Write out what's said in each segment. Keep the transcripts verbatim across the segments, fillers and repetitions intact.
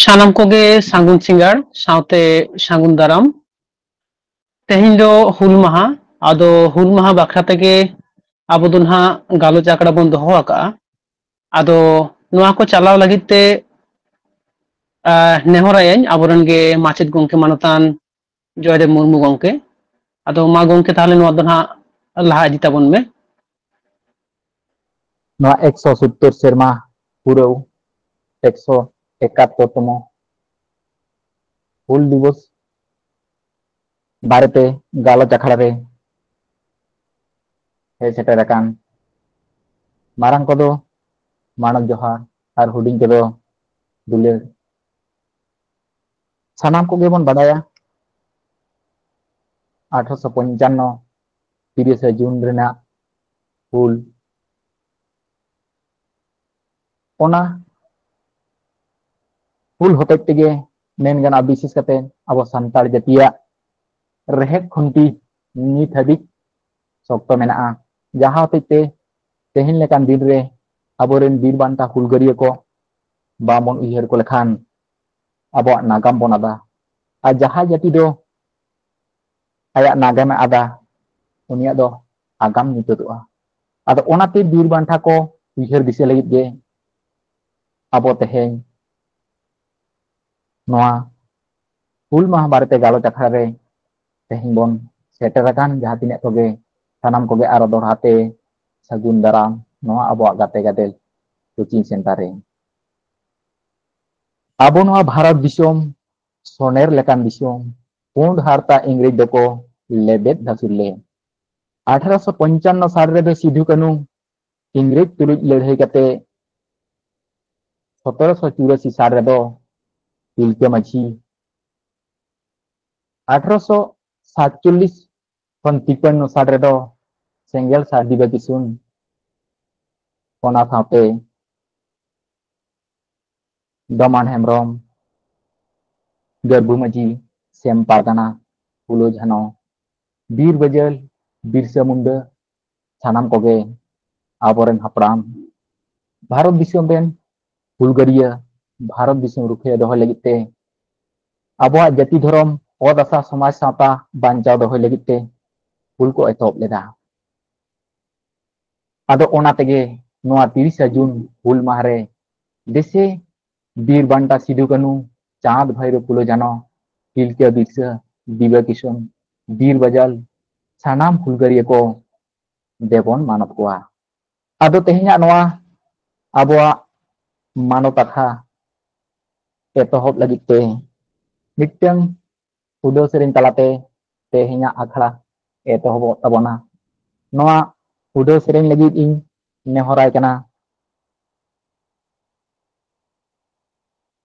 ᱥᱟᱱᱟᱢ ᱠᱚᱜᱮ ᱥᱟᱹᱜᱩᱱ ᱥᱤᱸᱜᱟᱲ ᱥᱟᱶᱛᱮ ᱥᱟᱹᱜᱩᱱ ᱫᱟᱨᱟᱢ᱾ ᱛᱮᱦᱮᱧ ᱫᱚ ᱦᱩᱞ ᱢᱟᱦᱟ, ᱟᱫᱚ ᱦᱩᱞ ᱢᱟᱦᱟ ᱵᱟᱠᱷᱨᱟ ᱛᱮᱜᱮ ᱟᱵᱚ ᱫᱚ ᱱᱟᱦᱟᱜ ᱜᱟᱞᱚᱪ ᱟᱠᱷᱲᱟ ᱵᱚᱱ ᱫᱚᱦᱚ ᱟᱠᱟᱫᱼᱟ᱾ ᱟᱫᱚ ᱱᱚᱣᱟ ᱠᱚ ᱪᱟᱞᱟᱣ ᱞᱟᱹᱜᱤᱫ ᱛᱮ, ᱟᱦ, ᱱᱮᱦᱚᱨᱟᱭᱟᱹᱧ ᱟᱵᱚᱨᱮᱱ ᱜᱮ ᱢᱟᱪᱮᱫ ᱜᱚᱢᱠᱮ ᱢᱟᱱᱚᱛᱟᱱ ᱡᱚᱭᱫᱮᱵ ᱢᱩᱨᱢᱩ ᱜᱚᱢᱠᱮ᱾ ᱟᱫᱚ ᱢᱟ ᱜᱚᱢᱠᱮ, ᱛᱟᱦᱚᱞᱮ ᱱᱚᱣᱟ ᱫᱚ ᱱᱟᱦᱟᱜ ᱞᱟᱦᱟ ᱤᱫᱤ ᱛᱟᱵᱚᱱ ᱢᱮ᱾ ᱱᱚᱣᱟ ᱮᱠᱥᱚ ᱥᱳᱛᱛᱳᱨ ᱥᱮᱨᱢᱟ ᱯᱩᱨᱟᱹᱣ, ᱮᱠᱥᱚ ᱮᱠᱟᱛᱛᱳᱨ ᱛᱚᱢᱚ ᱦᱩᱞ ᱫᱤᱵᱚᱥ ᱵᱟᱨᱮᱛᱮ ᱜᱟᱞᱚᱪ ᱟᱠᱷᱲᱟ ᱨᱮ ᱦᱮᱡ ᱥᱮᱴᱮᱨ ᱟᱠᱟᱱ ᱢᱟᱨᱟᱝ ᱠᱚᱫᱚ ᱢᱟᱱᱚᱛ ᱡᱚᱦᱟᱨ ᱟᱨ ᱦᱩᱰᱤᱧ ᱠᱚᱫᱚ ᱫᱩᱞᱟᱹᱲ᱾ ᱥᱟᱱᱟᱢ ᱠᱚᱜᱮ ᱵᱚᱱ ᱵᱟᱰᱟᱭᱟ, ᱟᱴᱷᱨᱚᱥᱚ ᱯᱚᱧᱪᱟᱱᱱᱚ ᱛᱤᱨᱤᱥᱮ ᱡᱩᱱ ᱨᱮᱱᱟᱜ ᱦᱩᱞ, ᱚᱱᱟ ᱦᱩᱞ ᱦᱚᱛᱮᱡ ᱛᱮᱜᱮ ᱢᱮᱱ ᱜᱟᱱᱚᱜᱼᱟ, ᱵᱤᱥᱮᱥ ᱠᱟᱛᱮ ᱟᱵᱚ ᱥᱟᱱᱛᱟᱲ ᱡᱟᱹᱛᱤᱭᱟᱜ ᱨᱮᱦᱮᱫ ᱠᱷᱩᱱᱴᱤ ᱱᱤᱛ ᱦᱟᱹᱵᱤᱡ ᱥᱚᱠᱛᱚ ᱢᱮᱱᱟᱜᱼᱟ, ᱡᱟᱦᱟᱸ ᱦᱚᱛᱮᱡ ᱛᱮ ᱛᱮᱦᱮᱧ ᱞᱮᱠᱟᱱ ᱫᱤᱱ ᱨᱮ ᱟᱵᱚᱨᱮᱱ ᱵᱤᱨ ᱵᱟᱱᱴᱟ ᱦᱩᱞᱜᱟᱹᱨᱤᱭᱟᱹ ᱠᱚ ᱵᱟᱵᱚᱱ ᱩᱭᱦᱟᱹᱨ ᱠᱚ ᱞᱮᱠᱷᱟᱱ ᱟᱵᱚᱣᱟᱜ ᱱᱟᱜᱟᱢ ᱵᱚᱱ ᱟᱫᱟ᱾ ᱟᱨ ᱡᱟᱦᱟᱸ ᱡᱟᱹᱛᱤ ᱫᱚ ᱟᱭᱟᱜ ᱱᱟᱜᱟᱢᱮ ᱟᱫᱟ, ᱩᱱᱤᱭᱟᱜ ᱫᱚ ᱟᱜᱟᱢ ᱧᱩᱛᱟᱹᱛᱚᱜᱼᱟ᱾ ᱟᱫᱚ ᱚᱱᱟᱛᱮ ᱵᱤᱨ ᱵᱟᱱᱴᱟ ᱠᱚ ᱩᱭᱦᱟᱹᱨ ᱫᱤᱥᱟᱹ ᱞᱟᱹᱜᱤᱫ ᱜᱮ ᱟᱵᱚ ᱛᱮᱦᱮᱧ ᱱᱚᱣᱟ ᱦᱩᱞ ᱢᱟᱦᱟ ᱵᱟᱨᱮᱛᱮ ᱜᱟᱞᱚᱪ ᱟᱠᱷᱲᱟ ᱨᱮ ᱛᱮᱦᱮᱧ ᱵᱚᱱ ᱥᱮᱴᱮᱨ ᱟᱠᱟᱱ ᱡᱟᱦᱟᱸ ᱛᱤᱱᱟᱹᱜ ᱠᱚᱜᱮ, ᱥᱟᱱᱟᱢ ᱠᱚᱜᱮ ᱟᱨᱚ ᱫᱚᱲᱦᱟ ᱛᱮ ᱥᱟᱹᱜᱩᱱ ᱫᱟᱨᱟᱢ ᱱᱚᱣᱟ ᱟᱵᱚᱣᱟᱜ ᱜᱟᱛᱮ ᱜᱟᱫᱮᱞ ᱠᱳᱪᱤᱝ ᱥᱮᱱᱴᱟᱨ ᱨᱮ᱾ ᱟᱵᱚ ᱱᱚᱣᱟ ᱵᱷᱟᱨᱚᱛ ᱫᱤᱥᱚᱢ ᱥᱚᱱᱮᱨ ᱞᱮᱠᱟᱱ ᱫᱤᱥᱚᱢ, ᱯᱩᱸᱰ ᱦᱟᱨᱛᱟ ᱤᱝᱨᱮᱡᱽ ᱫᱚᱠᱚ ᱞᱮᱵᱮᱫ ᱫᱷᱟᱹᱥᱩᱨ ᱞᱮ᱾ ᱟᱴᱷᱨᱚᱥᱚ ᱯᱚᱧᱪᱟᱱᱱᱚ ᱥᱟᱞ ᱨᱮᱫᱚ ᱥᱤᱫᱷᱩ ᱠᱟᱹᱱᱦᱩ ᱤᱝᱨᱮᱡᱽ ᱛᱩᱞᱩᱡ ᱞᱟᱹᱲᱦᱟᱹᱭ ᱠᱟᱛᱮ ᱥᱚᱛᱨᱚᱥᱚ ᱪᱩᱨᱟᱥᱤ ᱥᱟᱞ ᱨᱮᱫᱚ ᱛᱤᱞᱠᱟᱹ ᱢᱟᱹᱡᱷᱤ, ᱟᱴᱷᱨᱚᱥᱚ ᱥᱟᱛᱪᱚᱞᱞᱤᱥ ᱠᱷᱚᱱ ᱛᱤᱯᱟᱱᱱᱚ ᱥᱟᱞ ᱨᱮᱫᱚ ᱥᱮᱸᱜᱮᱞ ᱥᱟᱹᱨᱫᱤ ᱵᱟᱹᱠᱤᱥᱩᱱ, ᱚᱱᱟ ᱥᱟᱶᱛᱮ ᱰᱚᱢᱟᱱ ᱦᱮᱢᱵᱨᱚᱢ, ᱜᱟᱹᱨᱵᱷᱩ ᱢᱟᱹᱡᱷᱤ, ᱥᱮᱢ ᱯᱟᱨᱜᱟᱱᱟ, ᱯᱷᱩᱞᱳ ᱡᱷᱟᱱᱚ, ᱵᱤᱨ ᱵᱟᱹᱡᱟᱹᱞ, ᱵᱤᱨᱥᱟᱹ ᱢᱩᱱᱰᱟᱹ, ᱥᱟᱱᱟᱢ ᱠᱚᱜᱮ ᱟᱵᱚᱨᱮᱱ ᱦᱟᱯᱲᱟᱢ, ᱵᱷᱟᱨᱚᱛ ᱫᱤᱥᱚᱢ ᱨᱮᱱ ᱦᱩᱞᱜᱟᱹᱨᱤᱭᱟᱹ, ᱵᱷᱟᱨᱚᱛ ᱫᱤᱥᱚᱢ ᱨᱩᱠᱷᱤᱭᱟᱹ ᱫᱚᱦᱚᱭ ᱞᱟᱹᱜᱤᱫ ᱛᱮ, ᱟᱵᱚᱣᱟᱜ ᱡᱟᱹᱛᱤ ᱫᱷᱚᱨᱚᱢ, ᱚᱛ ᱦᱟᱥᱟ, ᱥᱚᱢᱟᱡᱽ ᱥᱟᱶᱛᱟ ᱵᱟᱧᱪᱟᱣ ᱫᱚᱦᱚᱭ ᱞᱟᱹᱜᱤᱫ ᱛᱮ ᱦᱩᱞ ᱠᱚ ᱮᱛᱚᱦᱚᱵ ᱞᱮᱫᱟ᱾ ᱟᱫᱚ ᱚᱱᱟ ᱛᱮᱜᱮ ᱱᱚᱣᱟ ᱛᱤᱨᱤᱥᱟ ᱡᱩᱱ ᱦᱩᱞ ᱢᱟᱦᱟ ᱨᱮ ᱫᱮᱥᱮ ᱵᱤᱨ ᱵᱟᱱᱴᱟ ᱥᱤᱫᱩ ᱠᱟᱹᱱᱩ, ᱪᱟᱸᱫᱽ ᱵᱷᱟᱭᱨᱳ ᱯᱷᱩᱞᱳ ᱡᱷᱟᱱᱚ, ᱛᱤᱞᱠᱟᱹ ᱵᱤᱨᱥᱟᱹ, ᱵᱤᱵᱟ ᱠᱤᱥᱩᱱ, ᱵᱤᱨ ᱵᱟᱡᱟᱞ, ᱥᱟᱱᱟᱢ ᱦᱩᱞᱜᱟᱹᱨᱤᱭᱟᱹ ᱠᱚ ᱫᱮᱵᱚᱱ ᱢᱟᱱᱚᱛ ᱠᱚᱣᱟ᱾ ᱟᱫᱚ ᱛᱮᱦᱮᱧᱟᱜ ᱱᱚᱣᱟ ᱟᱵᱚᱣᱟᱜ ᱢᱟᱱᱚᱛ ᱟᱠᱷᱲᱟ ᱮᱛᱚᱦᱚᱵ ᱞᱟᱹᱜᱤᱫ ᱛᱮ ᱢᱤᱫᱴᱟᱝ ᱩᱰᱟᱹᱣ ᱥᱮᱨᱮᱧ ᱛᱟᱞᱟᱛᱮ ᱛᱮᱦᱮᱧᱟᱜ ᱟᱠᱷᱲᱟ ᱮᱛᱚᱦᱚᱵᱚᱜ ᱛᱟᱵᱚᱱᱟ᱾ ᱱᱚᱣᱟ ᱩᱰᱟᱹᱣ ᱥᱮᱨᱮᱧ ᱞᱟᱹᱜᱤᱫ ᱤᱧ ᱱᱮᱦᱚᱨᱟᱭ ᱠᱟᱱᱟ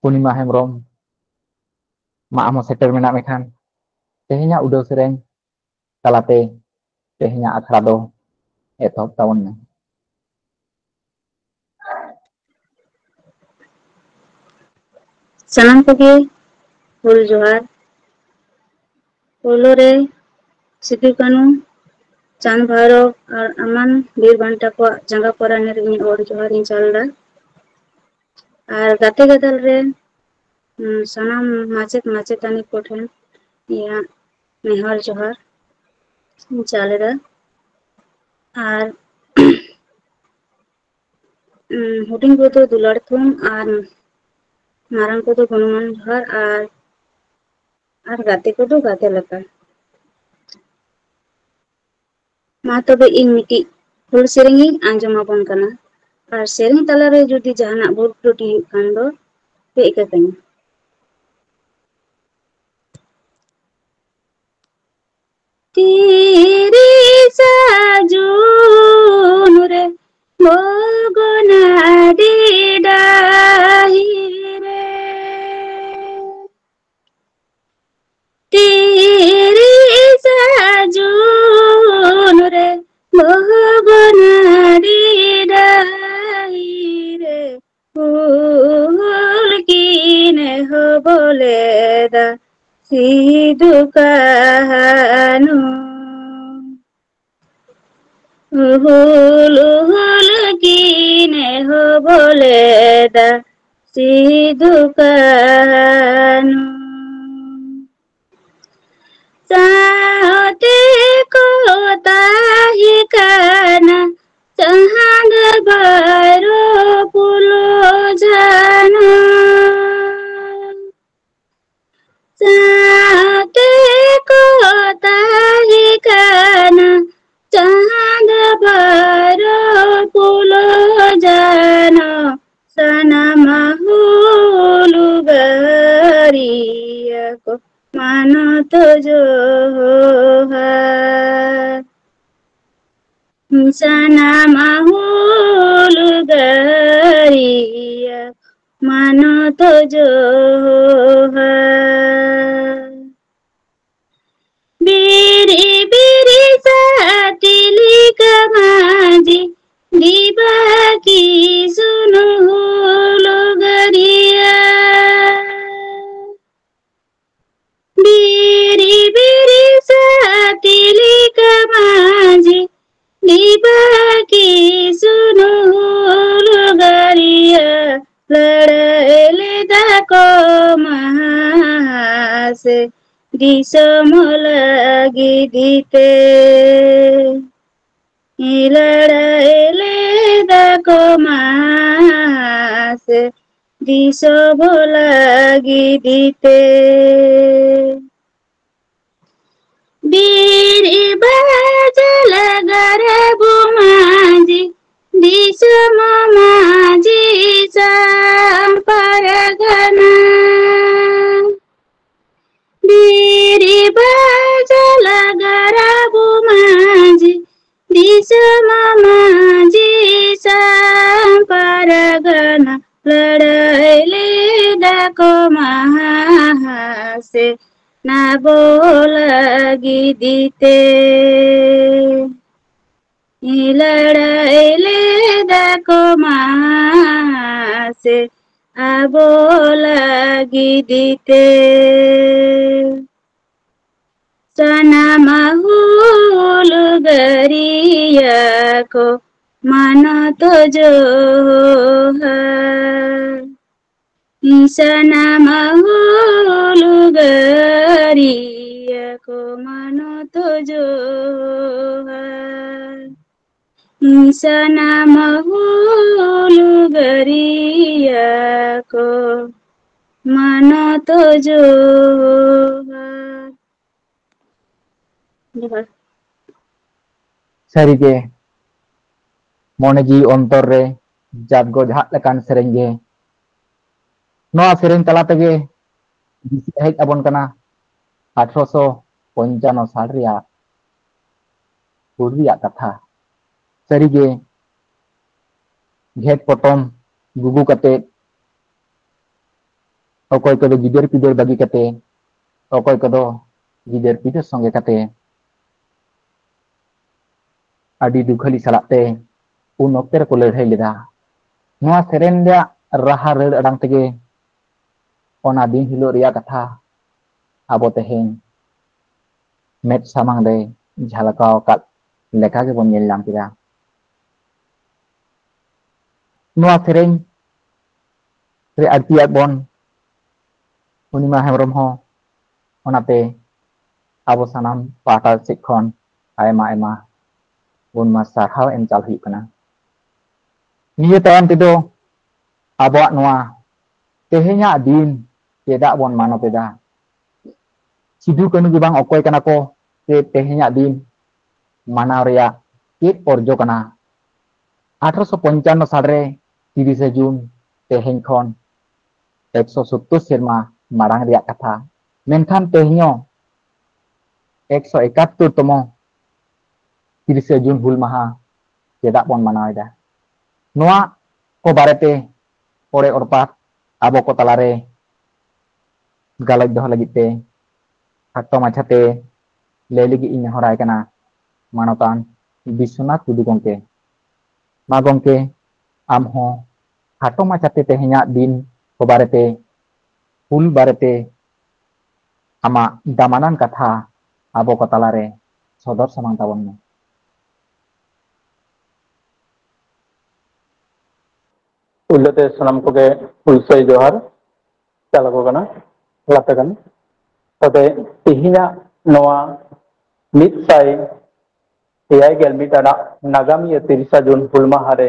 ᱯᱩᱨᱱᱤᱢᱟ ᱦᱮᱢᱵᱨᱚᱢ, ᱢᱟ ᱟᱢ ᱦᱚᱸ ᱥᱮᱴᱮᱨ ᱢᱮᱱᱟᱜ ᱢᱮᱠᱷᱟᱱ ᱛᱮᱦᱮᱧᱟᱜ ᱩᱰᱟᱹᱣ ᱥᱮᱨᱮᱧ ᱛᱟᱞᱟᱛᱮ ᱛᱮᱦᱮᱧᱟᱜ ᱟᱠᱷᱲᱟ ᱫᱚ ᱮᱛᱚᱦᱚᱵ ᱛᱟᱵᱚᱱ ᱢᱮ᱾ ᱥᱟᱱᱟᱢ ᱠᱚᱜᱮ ᱦᱩᱞ ᱡᱚᱦᱟᱨ᱾ ᱯᱳᱭᱞᱳ ᱨᱮ ᱥᱤᱫᱩ ᱠᱟᱹᱱᱩ, ᱪᱟᱸᱫᱽ ᱵᱷᱟᱭᱨᱚᱵ ᱟᱨ ᱮᱢᱟᱱ ᱵᱤᱨ ᱵᱟᱱᱴᱟ ᱠᱚᱣᱟᱜ ᱡᱟᱸᱜᱟ ᱯᱟᱨᱟᱱᱤ ᱨᱮ ᱤᱧ ᱚᱨ ᱡᱚᱦᱟᱨ ᱤᱧ ᱪᱟᱞ ᱮᱫᱟ᱾ ᱟᱨ ᱜᱟᱛᱮ ᱜᱟᱫᱮᱞ ᱨᱮ, ᱩᱸ, ᱥᱟᱱᱟᱢ ᱢᱟᱪᱮᱫ ᱢᱟᱪᱮᱛᱟᱹᱱᱤ ᱠᱚᱴᱷᱮᱱ ᱤᱧᱟᱹᱜ ᱱᱮᱦᱚᱨ ᱡᱚᱦᱟᱨ ᱤᱧ ᱪᱟᱞ ᱮᱫᱟ᱾ ᱟᱨ, ᱩᱸ, ᱦᱩᱰᱤᱧ ᱠᱚᱫᱚ ᱫᱩᱞᱟᱹᱲ ᱛᱷᱩᱢ ᱟᱨ ᱢᱟᱨᱟᱝ ᱠᱚᱫᱚ ᱜᱩᱱᱢᱟᱱ ᱡᱚᱦᱟᱨ ᱟᱨ, ᱟᱨ ᱜᱟᱛᱮ ᱠᱚᱫᱚ ᱜᱟᱛᱮ ᱞᱮᱠᱟ᱾ ᱢᱟ ᱛᱚᱵᱮ ᱤᱧ ᱢᱤᱫᱴᱤᱡ ᱦᱩᱞ ᱥᱮᱨᱮᱧ ᱤᱧ ᱟᱸᱡᱚᱢ ᱟᱵᱚᱱ ᱠᱟᱱᱟ, ᱟᱨ ᱥᱮᱨᱮᱧ ᱛᱟᱞᱟᱨᱮ ᱡᱩᱫᱤ ᱡᱟᱦᱟᱱᱟᱜ ᱵᱷᱩᱞ ᱛᱨᱩᱴᱤ ᱦᱩᱭᱩᱜ ᱠᱷᱟᱱ ᱫᱚ ᱯᱮ ᱤᱠᱟᱹ ᱠᱟᱹᱧᱟ᱾ ᱛᱤᱨᱤᱥᱟ ᱡᱩᱱ ᱨᱮ ᱵᱷᱚᱜᱽᱱᱟᱰᱤ ᱰᱟᱹᱦᱤ ᱨᱮ, ᱛᱤᱨᱤᱥᱟ ᱡᱩᱱ ᱨᱮ ᱵᱷᱚᱜᱽᱱᱟᱰᱤ ᱰᱟᱹᱦᱤ ᱨᱮ ᱦᱩᱞ ᱠᱤᱱ ᱮᱦᱚᱵ ᱞᱮᱫᱟ ᱥᱤᱫᱩ ᱠᱟᱹᱱᱦᱩ᱾ ᱦᱩᱞ, ᱦᱩᱞ ᱠᱤᱱ ᱮᱦᱚᱵ ᱞᱮᱫᱟ ᱥᱤᱫᱩ ᱠᱟᱹᱱᱦᱩ᱾ ᱥᱟᱶᱛᱮ ᱠᱚ ᱛᱟᱦᱮᱸ ᱠᱟᱱᱟ ᱪᱟᱸᱫ ᱵᱷᱟᱭᱨᱳ ᱯᱷᱩᱞᱳ ᱡᱷᱟᱱᱳ᱾ ᱥᱟᱶᱛᱮ ᱠᱚ ᱛᱟᱦᱮᱸ ᱠᱟᱱᱟ ᱪᱟᱸᱫ ᱵᱷᱟᱭᱨᱳ ᱯᱷᱩᱞᱳ ᱡᱷᱟᱱᱳ᱾ ᱥᱟᱱᱟᱢ ᱦᱩᱞᱜᱟᱹᱨᱤᱭᱟᱹ ᱠᱚ ᱢᱟᱱᱚᱛ ᱡᱚᱦᱟᱨ᱾ ᱥᱟᱱᱟᱢ ᱦᱩᱞᱜᱟᱹᱨᱤᱭᱟᱹ ᱢᱟᱱᱚᱛ ᱡᱚᱦᱟᱨ᱾ ᱵᱤᱨ ᱵᱤᱨᱥᱟ ᱛᱤᱞᱠᱟᱹ ᱢᱟᱹᱡᱷᱤ ᱰᱤᱵᱟᱹ ᱠᱤᱥᱩᱱ ᱦᱩᱞᱜᱟᱹᱨᱤᱭᱟᱹ᱾ ᱵᱤᱨ ᱵᱤᱨᱥᱟ ᱛᱤᱞᱠᱟᱹ ᱢᱟᱹᱡᱷᱤ ᱰᱤᱵᱟᱹ ᱠᱤᱥᱩᱱ ᱦᱩᱞᱜᱟᱹᱨᱤᱭᱟᱹ᱾ ᱞᱟᱹᱲᱦᱟᱹᱭ ᱞᱮᱫᱟ ᱠᱚ ᱢᱟᱦᱟᱥᱮ ᱫᱤᱥᱚᱢ ᱞᱟᱹᱜᱤᱫ ᱛᱮ᱾ ᱞᱟᱹᱲᱦᱟᱹᱭ ᱞᱮᱫᱟ ᱠᱚ ᱢᱟᱦᱟᱥᱮ ᱫᱤᱥᱚᱢ ᱞᱟᱹᱜᱤᱫ ᱛᱮ᱾ ᱵᱤᱨ ᱵᱟᱡᱟᱞ ᱜᱟᱨᱟᱵᱩ ᱢᱟᱹᱡᱷᱤ ᱫᱤᱥᱚᱢ ᱢᱟᱹᱡᱷᱤ ᱥᱟᱢ ᱯᱟᱨᱜᱟᱱᱟ᱾ ᱵᱤᱨ ᱵᱟᱡᱟᱞ ᱜᱟᱨᱟᱵᱩ ᱢᱟᱹᱡᱷᱤ ᱫᱤᱥᱚᱢ ᱢᱟᱹᱡᱷᱤ ᱥᱟᱢ ᱯᱟᱨᱜᱟᱱᱟ᱾ ᱞᱟᱹᱲᱦᱟᱹᱭ ᱞᱮᱫᱟ ᱠᱚ ᱢᱟᱦᱟᱥᱮ ᱱᱟᱵᱚ ᱞᱟᱹᱜᱤᱫ ᱛᱮ᱾ ᱞᱟᱹᱲᱦᱟᱹᱭ ᱞᱮᱫᱟ ᱠᱚ ᱢᱟᱦᱟᱥᱮ ᱟᱵᱚ ᱞᱟᱹᱜᱤᱫ ᱛᱮ᱾ ᱥᱟᱱᱟᱢ ᱦᱩᱞᱜᱟᱹᱨᱤᱭᱟᱹ ᱠᱚ ᱢᱟᱱᱚᱛ ᱡᱚᱦᱟᱨ᱾ ᱥᱟᱱᱟᱢ ᱦᱩᱞᱜᱟᱹᱨᱤᱭᱟᱹ ᱠᱚ ᱢᱟᱱᱚᱛ ᱡᱚᱦᱟᱨ᱾ ᱥᱟᱱᱟᱢ ᱦᱩᱞᱜᱟᱹᱨᱤᱭᱟᱹ ᱠᱚ ᱢᱟᱱᱚᱛ ᱡᱚᱦᱟᱨ᱾ ᱡᱚᱦᱟᱨ᱾ ᱥᱟᱹᱨᱤᱜᱮ, ᱢᱚᱱᱮ ᱡᱤᱣᱤ ᱚᱱᱛᱚᱨ ᱨᱮ ᱡᱟᱫᱽᱜᱚ ᱡᱷᱟᱜ ᱞᱮᱠᱟᱱ ᱥᱮᱨᱮᱧ ᱜᱮ᱾ ᱱᱚᱣᱟ ᱥᱮᱨᱮᱧ ᱛᱟᱞᱟ ᱛᱮᱜᱮ ᱫᱤᱥᱟᱹ ᱦᱮᱡ ᱟᱵᱚᱱ ᱠᱟᱱᱟ ᱟᱴᱷᱨᱚᱥᱚ ᱯᱚᱧᱪᱟᱱᱱᱚ ᱥᱟᱞ ᱨᱮᱭᱟᱜ ᱦᱩᱞ ᱨᱮᱭᱟᱜ ᱠᱟᱛᱷᱟ᱾ ᱥᱟᱹᱨᱤᱜᱮ, ᱜᱷᱮᱴ ᱯᱚᱴᱚᱢ ᱜᱩᱜᱩ ᱠᱟᱛᱮ, ᱚᱠᱚᱭ ᱠᱚᱫᱚ ᱜᱤᱫᱟᱹᱨ ᱯᱤᱫᱟᱹᱨ ᱵᱟᱹᱜᱤ ᱠᱟᱛᱮ, ᱚᱠᱚᱭ ᱠᱚᱫᱚ ᱜᱤᱫᱟᱹᱨ ᱯᱤᱫᱟᱹᱨ ᱥᱚᱸᱜᱮ ᱠᱟᱛᱮ, ᱟᱹᱰᱤ ᱫᱩᱠᱷᱟᱹᱞᱤ ᱥᱟᱞᱟᱜ ᱛᱮ ᱩᱱ ᱚᱠᱛᱮ ᱨᱮᱠᱚ ᱞᱟᱹᱲᱦᱟᱹᱭ ᱞᱮᱫᱟ᱾ ᱱᱚᱣᱟ ᱥᱮᱨᱮᱧ ᱨᱮᱭᱟᱜ ᱨᱟᱦᱟ ᱨᱟᱹᱲ ᱟᱲᱟᱝ ᱛᱮᱜᱮ ᱚᱱᱟ ᱫᱤᱱ ᱦᱤᱞᱳᱜ ᱨᱮᱭᱟᱜ ᱠᱟᱛᱷᱟ ᱟᱵᱚ ᱛᱮᱦᱮᱧ ᱢᱮᱫ ᱥᱟᱢᱟᱝ ᱨᱮ ᱡᱷᱟᱞᱠᱟᱣ ᱟᱠᱟᱫ ᱞᱮᱠᱟ ᱜᱮᱵᱚᱱ ᱧᱮᱞ ᱧᱟᱢ ᱠᱮᱫᱟ᱾ ᱱᱚᱣᱟ ᱥᱮᱨᱮᱧ ᱨᱮ ᱟᱹᱲᱛᱤᱭᱟᱜ ᱵᱚᱱ ᱯᱩᱨᱱᱤᱢᱟ ᱦᱮᱢᱵᱨᱚᱢ ᱦᱚᱸ᱾ ᱚᱱᱟᱛᱮ ᱟᱵᱚ ᱥᱟᱱᱟᱢ ᱯᱟᱦᱴᱟ ᱥᱮᱫ ᱠᱷᱚᱱ ᱟᱭᱢᱟ ᱟᱭᱢᱟ ᱜᱩᱱᱢᱟᱱ ᱥᱟᱨᱦᱟᱣ ᱮᱢ ᱪᱟᱞ ᱦᱩᱭᱩᱜ ᱠᱟᱱᱟ᱾ ᱱᱤᱭᱟᱹ ᱛᱟᱭᱚᱢ ᱛᱮᱫᱚ ᱟᱵᱚᱣᱟᱜ ᱱᱚᱣᱟ ᱛᱮᱦᱮᱧᱟᱜ ᱫᱤᱱ ᱪᱮᱫᱟᱜ ᱵᱚᱱ ᱢᱟᱱᱚᱛ ᱮᱫᱟ? ᱥᱤᱫᱩ ᱠᱟᱹᱱᱦᱩ ᱜᱮ ᱵᱟᱝ ᱚᱠᱚᱭ ᱠᱟᱱᱟ ᱠᱚ, ᱥᱮ ᱛᱮᱦᱮᱧᱟᱜ ᱫᱤᱱ ᱢᱟᱱᱟᱣ ᱨᱮᱭᱟᱜ ᱪᱮᱫ ᱚᱨᱡᱚ ᱠᱟᱱᱟ? ᱟᱴᱷᱨᱚᱥᱚ ᱯᱚᱧᱪᱟᱱᱱᱚ ᱥᱟᱞ ᱨᱮ ᱛᱤᱨᱤᱥᱮ ᱡᱩᱱ, ᱛᱮᱦᱮᱧ ᱠᱷᱚᱱ ᱮᱠᱥᱚ ᱥᱳᱛᱛᱳᱨ ᱥᱮᱨᱢᱟ ᱢᱟᱲᱟᱝ ᱨᱮᱭᱟᱜ ᱠᱟᱛᱷᱟ, ᱢᱮᱱᱠᱷᱟᱱ ᱛᱮᱦᱮᱧ ᱦᱚᱸ ᱮᱠᱥᱚ ᱮᱠᱟᱛᱛᱳᱨ ᱛᱚᱢᱚ ᱛᱤᱨᱤᱥᱮ ᱡᱩᱱ ᱦᱩᱞ ᱢᱟᱦᱟ ᱪᱮᱫᱟᱜ ᱵᱚᱱ ᱢᱟᱱᱟᱣ ᱮᱫᱟ? ᱱᱚᱣᱟ ᱠᱚ ᱵᱟᱨᱮᱛᱮ ᱯᱚᱨᱮ ᱚᱨᱯᱟᱛ ᱟᱵᱚ ᱠᱚ ᱛᱟᱞᱟᱨᱮ ᱜᱟᱞᱚᱪ ᱫᱚᱦᱚ ᱞᱟᱹᱜᱤᱫ ᱛᱮ ᱠᱷᱟᱴᱚ ᱢᱟᱪᱷᱟᱛᱮ ᱞᱟᱹᱭ ᱞᱟᱹᱜᱤᱫ ᱤᱧ ᱱᱮᱦᱚᱨᱟᱭ ᱠᱟᱱᱟ ᱢᱟᱱᱚᱛᱟᱱ ᱵᱤᱥᱥᱚᱱᱟᱛᱷ ᱴᱩᱰᱩ ᱜᱚᱢᱠᱮ᱾ ᱢᱟ ᱜᱚᱢᱠᱮ, ᱟᱢ ᱦᱚᱸ ᱠᱷᱟᱴᱚ ᱢᱟᱪᱷᱟᱛᱮ ᱛᱮᱦᱮᱧᱟᱜ ᱫᱤᱱ ᱠᱚ ᱵᱟᱨᱮᱛᱮ, ᱦᱩᱞ ᱵᱟᱨᱮᱛᱮ ᱟᱢᱟᱜ ᱫᱟᱢᱟᱱᱟᱱ ᱠᱟᱛᱷᱟ ᱟᱵᱚ ᱠᱚ ᱛᱟᱞᱟᱨᱮ ᱥᱚᱫᱚᱨ ᱥᱟᱢᱟᱝ ᱛᱟᱵᱚᱱ ᱢᱮ᱾ ᱯᱩᱭᱞᱟᱹ ᱛᱮ ᱥᱟᱱᱟᱢ ᱠᱚᱜᱮ ᱦᱩᱞᱥᱟᱹᱭ ᱡᱚᱦᱟᱨ᱾ ᱪᱟᱞ ᱟᱠᱚ ᱠᱟᱱᱟ, ᱞᱟᱛᱮ ᱠᱟᱱᱟ᱾ ᱛᱚᱵᱮ ᱛᱮᱦᱮᱧᱟᱜ ᱱᱚᱣᱟ ᱢᱤᱫ ᱥᱟᱭ ᱮᱭᱟᱭ ᱜᱮᱞ ᱢᱤᱫ ᱟᱱᱟᱜ ᱱᱟᱜᱟᱢᱤᱭᱟᱹ ᱛᱤᱨᱤᱥᱟ ᱡᱩᱱ ᱦᱩᱞ ᱢᱟᱦᱟ ᱨᱮ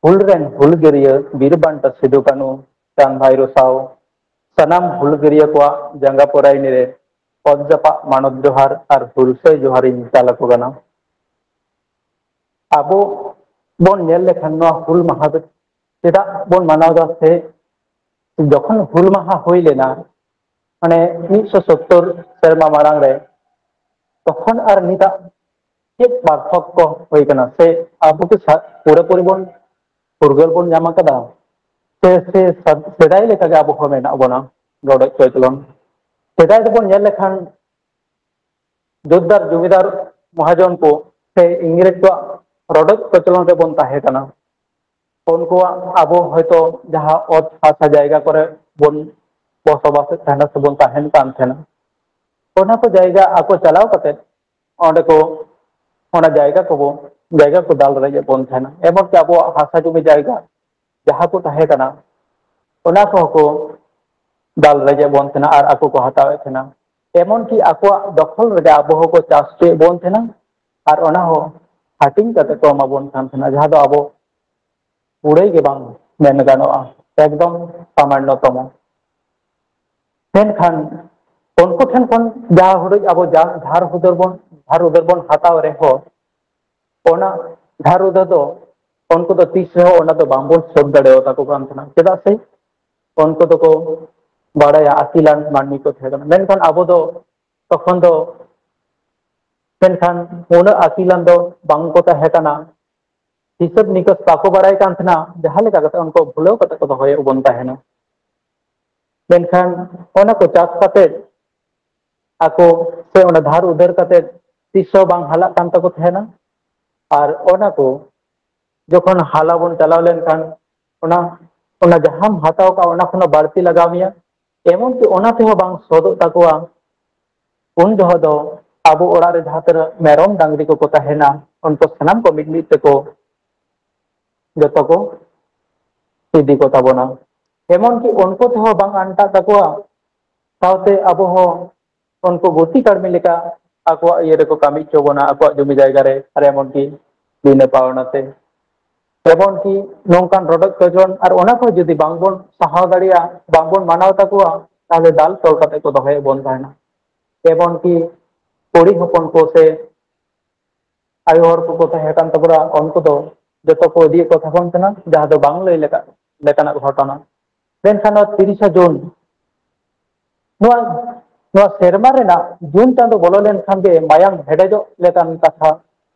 ᱦᱩᱞ ᱨᱮᱱ ᱦᱩᱞᱜᱟᱹᱨᱤᱭᱟᱹ ᱵᱤᱨ ᱵᱟᱱᱴᱟ ᱥᱤᱫᱩ ᱠᱟᱹᱱᱩ, ᱪᱟᱸᱫᱽ ᱵᱷᱟᱭᱨᱳ ᱥᱟᱶ ᱥᱟᱱᱟᱢ ᱦᱩᱞᱜᱟᱹᱨᱤᱭᱟᱹ ᱠᱚᱣᱟᱜ ᱡᱟᱸᱜᱟ ᱯᱚᱨᱟᱭᱱᱤ ᱨᱮ ᱚᱛ ᱡᱟᱯᱟᱜ ᱢᱟᱱᱚᱛ ᱡᱚᱦᱟᱨ ᱟᱨ ᱦᱩᱞᱥᱟᱹᱭ ᱡᱚᱦᱟᱨᱤᱧ ᱪᱟᱞ ᱟᱠᱚ ᱠᱟᱱᱟ᱾ ᱟᱵᱚ ᱵᱚᱱ ᱧᱮᱞ ᱞᱮᱠᱷᱟᱱ ᱱᱚᱣᱟ ᱦᱩᱞ ᱢᱟᱦᱟ ᱫᱚ ᱪᱮᱫᱟᱜ ᱵᱚᱱ ᱢᱟᱱᱟᱣ ᱮᱫᱟ ᱥᱮ ᱡᱚᱠᱷᱚᱱ ᱦᱩᱞ ᱢᱟᱦᱟ ᱦᱩᱭ ᱞᱮᱱᱟ, ᱢᱟᱱᱮ ᱢᱤᱫᱥᱚ ᱥᱚᱛᱛᱚᱨ ᱥᱮᱨᱢᱟ ᱢᱟᱲᱟᱝ ᱨᱮ, ᱛᱚᱠᱷᱚᱱ ᱟᱨ ᱱᱤᱛᱟᱜ ᱪᱮᱫ ᱯᱟᱨᱛᱷᱚᱠᱠᱚ ᱦᱩᱭ ᱠᱟᱱᱟ? ᱥᱮ ᱟᱵᱚ ᱠᱤ ᱥᱟ-, ᱯᱩᱨᱟᱹᱯᱩᱨᱤ ᱵᱚᱱ ᱯᱷᱩᱨᱜᱟᱹᱞ ᱵᱚᱱ ᱧᱟᱢ ᱟᱠᱟᱫᱟ? ᱥᱮ, ᱥᱮ ᱥᱟ-, ᱥᱮᱫᱟᱭ ᱞᱮᱠᱟᱜᱮ ᱟᱵᱚ ᱦᱚᱸ ᱢᱮᱱᱟᱜ ᱵᱚᱱᱟ ᱨᱚᱰᱚᱡ ᱠᱚᱪᱞᱚᱱ? ᱥᱮᱫᱟᱭ ᱫᱚᱵᱚᱱ ᱧᱮᱞ ᱞᱮᱠᱷᱟᱱ ᱡᱳᱛᱫᱟᱨ ᱡᱚᱢᱤᱫᱟᱨ ᱢᱚᱦᱟᱡᱚᱱ ᱠᱚ ᱥᱮ ᱤᱝᱨᱮᱡᱽ ᱠᱚᱣᱟᱜ ᱨᱚᱰᱚᱡ ᱠᱚᱪᱞᱚᱱ ᱨᱮᱵᱚᱱ ᱛᱟᱦᱮᱸ ᱠᱟᱱᱟ᱾ ᱩᱱᱠᱩᱣᱟᱜ ᱟᱵᱚ ᱦᱚᱭᱛᱚ ᱡᱟᱦᱟᱸ ᱚᱛ ᱦᱟᱥᱟ ᱡᱟᱭᱜᱟ ᱠᱚᱨᱮ ᱵᱚᱱ ᱵᱚᱥᱚᱵᱟᱥᱮᱫ ᱛᱟᱦᱮᱱᱟ ᱥᱮᱵᱚᱱ ᱛᱟᱦᱮᱱ ᱠᱟᱱ ᱛᱟᱦᱮᱱᱟ, ᱚᱱᱟ ᱠᱚ ᱡᱟᱭᱜᱟ ᱟᱠᱚ ᱪᱟᱞᱟᱣ ᱠᱟᱛᱮ ᱚᱸᱰᱮ ᱠᱚ, ᱚᱱᱟ ᱡᱟᱭᱜᱟ ᱠᱚᱵᱚ, ᱡᱟᱭᱜᱟ ᱠᱚ ᱫᱟᱞ ᱨᱮᱡᱮᱫ ᱵᱚᱱ ᱛᱟᱦᱮᱱᱟ᱾ ᱮᱢᱚᱱᱠᱤ ᱟᱵᱚᱣᱟᱜ ᱦᱟᱥᱟ ᱡᱩᱢᱤ ᱡᱟᱭᱜᱟ ᱡᱟᱦᱟᱸ ᱠᱚ ᱛᱟᱦᱮᱸ ᱠᱟᱱᱟ, ᱚᱱᱟ ᱠᱚᱦᱚᱸ ᱠᱚ ᱫᱟᱞ ᱨᱮᱡᱮᱫ ᱵᱚᱱ ᱛᱟᱦᱮᱱᱟ ᱟᱨ ᱟᱠᱚ ᱠᱚ ᱦᱟᱛᱟᱣᱮᱫ ᱛᱟᱦᱮᱱᱟ᱾ ᱮᱢᱚᱱᱠᱤ ᱟᱠᱚᱣᱟᱜ ᱫᱚᱠᱷᱚᱞ ᱨᱮᱜᱮ ᱟᱵᱚ ᱦᱚᱸᱠᱚ ᱪᱟᱥ ᱦᱚᱪᱚᱭᱮᱫ ᱵᱚᱱ ᱛᱟᱦᱮᱱᱟ ᱟᱨ ᱚᱱᱟ ᱦᱚᱸ ᱦᱟᱹᱴᱤᱧ ᱠᱟᱛᱮ ᱠᱚ ᱮᱢᱟ ᱵᱚᱱ ᱠᱟᱱ ᱛᱟᱦᱮᱱᱟ, ᱡᱟᱦᱟᱸ ᱫᱚ ᱟᱵᱚ ᱠᱩᱲᱟᱹᱭ ᱜᱮ ᱵᱟᱝ ᱢᱮᱱ ᱜᱟᱱᱚᱜᱼᱟ, ᱮᱠᱫᱚᱢ ᱥᱟᱢᱟᱱᱱᱚ ᱛᱚᱢᱚ᱾ ᱢᱮᱱᱠᱷᱟᱱ ᱩᱱᱠᱩ ᱴᱷᱮᱱ ᱠᱷᱚᱱ ᱡᱟᱦᱟᱸ ᱦᱩᱰᱤᱧ ᱟᱵᱚ ᱡᱟ-, ᱫᱷᱟᱨ ᱩᱫᱷᱟᱹᱨ ᱵᱚᱱ, ᱫᱷᱟᱨ ᱩᱫᱷᱟᱹᱨ ᱵᱚᱱ ᱦᱟᱛᱟᱣ ᱨᱮᱦᱚᱸ, ᱚᱱᱟ ᱫᱷᱟᱨ ᱩᱫᱷᱟᱹᱨ ᱫᱚ ᱩᱱᱠᱩ ᱫᱚ ᱛᱤᱥ ᱨᱮᱦᱚᱸ ᱚᱱᱟ ᱫᱚ ᱵᱟᱝᱵᱚᱱ ᱥᱳᱫᱷ ᱫᱟᱲᱮᱭᱟᱛᱟ ᱠᱚ ᱠᱟᱱ ᱛᱟᱦᱮᱱᱟ᱾ ᱪᱮᱫᱟᱜ ᱥᱮ ᱩᱱᱠᱩ ᱫᱚᱠᱚ ᱵᱟᱲᱟᱭᱟ ᱟᱹᱠᱤᱞᱟᱱ ᱢᱟᱹᱱᱢᱤ ᱠᱚ ᱛᱟᱦᱮᱸ ᱠᱟᱱᱟ, ᱢᱮᱱᱠᱷᱟᱱ ᱟᱵᱚ ᱫᱚ ᱛᱚᱠᱷᱚᱱ ᱫᱚ, ᱢᱮᱱᱠᱷᱟᱱ ᱩᱱᱟᱹᱜ ᱟᱹᱠᱤᱞᱟᱱ ᱫᱚ ᱵᱟᱝ ᱠᱚ ᱛᱟᱦᱮᱸ ᱠᱟᱱᱟ᱾ ᱦᱤᱥᱟᱹᱵ ᱱᱤᱠᱟᱹᱥ ᱵᱟᱠᱚ ᱵᱟᱲᱟᱭ ᱠᱟᱱ ᱛᱟᱦᱮᱱᱟ, ᱡᱟᱦᱟᱸ ᱞᱮᱠᱟ ᱠᱟᱛᱮ ᱩᱱᱠᱩ ᱵᱷᱩᱞᱟᱹᱣ ᱠᱟᱛᱮ ᱠᱚ ᱫᱚᱦᱚᱭᱮᱫ ᱵᱚᱱ ᱛᱟᱦᱮᱱᱟ᱾ ᱢᱮᱱᱠᱷᱟᱱ ᱚᱱᱟ ᱠᱚ ᱪᱟᱥ ᱠᱟᱛᱮ ᱟᱠᱚ ᱥᱮ ᱚᱱᱟ ᱫᱷᱟᱨ ᱩᱫᱷᱟᱹᱨ ᱠᱟᱛᱮ ᱛᱤᱥ ᱦᱚᱸ ᱵᱟᱝ ᱦᱟᱞᱟᱜ ᱠᱟᱱ ᱛᱟᱠᱚ ᱛᱟᱦᱮᱱᱟ᱾ ᱟᱨ ᱚᱱᱟ ᱠᱚ ᱡᱚᱠᱷᱚᱱ ᱦᱟᱞᱟ ᱵᱚᱱ ᱪᱟᱞᱟᱣ ᱞᱮᱱᱠᱷᱟᱱ ᱚᱱᱟ, ᱚᱱᱟ ᱡᱟᱦᱟᱸᱢ ᱦᱟᱛᱟᱣ ᱠᱟᱜᱼᱟ ᱚᱱᱟ ᱠᱷᱚᱱ ᱦᱚᱸ ᱵᱟᱹᱲᱛᱤ ᱞᱟᱜᱟᱣ ᱢᱮᱭᱟ, ᱮᱢᱚᱱ ᱠᱤ ᱚᱱᱟ ᱛᱮᱦᱚᱸ ᱵᱟᱝ ᱥᱚᱫᱚᱜ ᱛᱟᱠᱚᱣᱟ᱾ ᱩᱱ ᱡᱚᱦᱚᱜ ᱫᱚ ᱟᱵᱚ ᱚᱲᱟᱜ ᱨᱮ ᱡᱟᱦᱟᱸ ᱛᱤᱱᱟᱹᱜ ᱢᱮᱨᱚᱢ ᱰᱟᱝᱨᱤ ᱠᱚᱠᱚ ᱛᱟᱦᱮᱱᱟ, ᱩᱱᱠᱩ ᱥᱟᱱᱟᱢ ᱠᱚ ᱢᱤᱫ ᱢᱤᱫ ᱛᱮᱠᱚ ᱡᱚᱛᱚ ᱠᱚ ᱤᱫᱤ ᱠᱚ ᱛᱟᱵᱚᱱᱟ᱾ ᱮᱢᱚᱱ ᱠᱤ ᱩᱱᱠᱩ ᱛᱮᱦᱚᱸ ᱵᱟᱝ ᱟᱱᱴᱟᱜ ᱛᱟᱠᱚᱣᱟ, ᱥᱟᱶᱛᱮ ᱟᱵᱚ ᱦᱚᱸ ᱩᱱᱠᱩ ᱜᱩᱛᱤ ᱠᱟᱹᱲᱢᱤ ᱞᱮᱠᱟ ᱟᱠᱚᱣᱟᱜ ᱤᱭᱟᱹ ᱨᱮᱠᱚ ᱠᱟᱹᱢᱤ ᱦᱚᱪᱚ ᱵᱚᱱᱟ, ᱟᱠᱚᱣᱟᱜ ᱡᱚᱢᱤ ᱡᱟᱭᱜᱟ ᱨᱮ, ᱟᱨ ᱮᱢᱚᱱ ᱠᱤ ᱵᱤᱱᱟᱹ ᱯᱟᱣᱱᱟ ᱛᱮ᱾ ᱮᱢᱚᱱ ᱠᱤ ᱱᱚᱝᱠᱟᱱ ᱨᱚᱰᱚᱡ ᱠᱚᱪᱞᱚᱱ ᱟᱨ ᱚᱱᱟ ᱠᱚ ᱡᱩᱫᱤ ᱵᱟᱝᱵᱚᱱ ᱥᱟᱦᱟᱣ ᱫᱟᱲᱮᱭᱟᱜᱼᱟ, ᱵᱟᱝᱵᱚᱱ ᱢᱟᱱᱟᱣ ᱛᱟᱠᱚᱣᱟ, ᱛᱟᱦᱚᱞᱮ ᱫᱟᱞ ᱛᱚᱞ ᱠᱟᱛᱮ ᱠᱚ ᱫᱚᱦᱚᱭᱮᱫ ᱵᱚᱱ ᱛᱟᱦᱮᱱᱟ᱾ ᱮᱢᱚᱱ ᱠᱤ ᱠᱩᱲᱤ ᱦᱚᱯᱚᱱ ᱠᱚ ᱥᱮ ᱟᱭᱳ ᱦᱚᱲ ᱠᱚᱠᱚ ᱛᱟᱦᱮᱸ ᱠᱟᱱ ᱛᱟᱵᱚᱱᱟ, ᱩᱱᱠᱩ ᱫᱚ ᱡᱚᱛᱚ ᱠᱚ ᱤᱫᱤᱭᱮᱫ ᱠᱚ ᱛᱟᱵᱚᱱ ᱠᱟᱱᱟ, ᱡᱟᱦᱟᱸ ᱫᱚ ᱵᱟᱝ ᱞᱟᱹᱭ ᱞᱮᱠᱟ, ᱞᱮᱠᱟᱱᱟᱜ ᱜᱷᱚᱴᱚᱱᱟ᱾ ᱢᱮᱱᱠᱷᱟᱱ ᱱᱚᱣᱟ ᱛᱤᱨᱤᱥᱟ ᱡᱩᱱ, ᱱᱚᱣᱟ, ᱱᱚᱣᱟ ᱥᱮᱨᱢᱟ ᱨᱮᱱᱟᱜ ᱡᱩᱱ ᱪᱟᱸᱫᱚ ᱵᱚᱞᱚ ᱞᱮᱱᱠᱷᱟᱱ ᱜᱮ ᱢᱟᱭᱟᱝ ᱦᱮᱰᱮᱡᱚᱜ ᱞᱮᱠᱟᱱ ᱠᱟᱛᱷᱟ,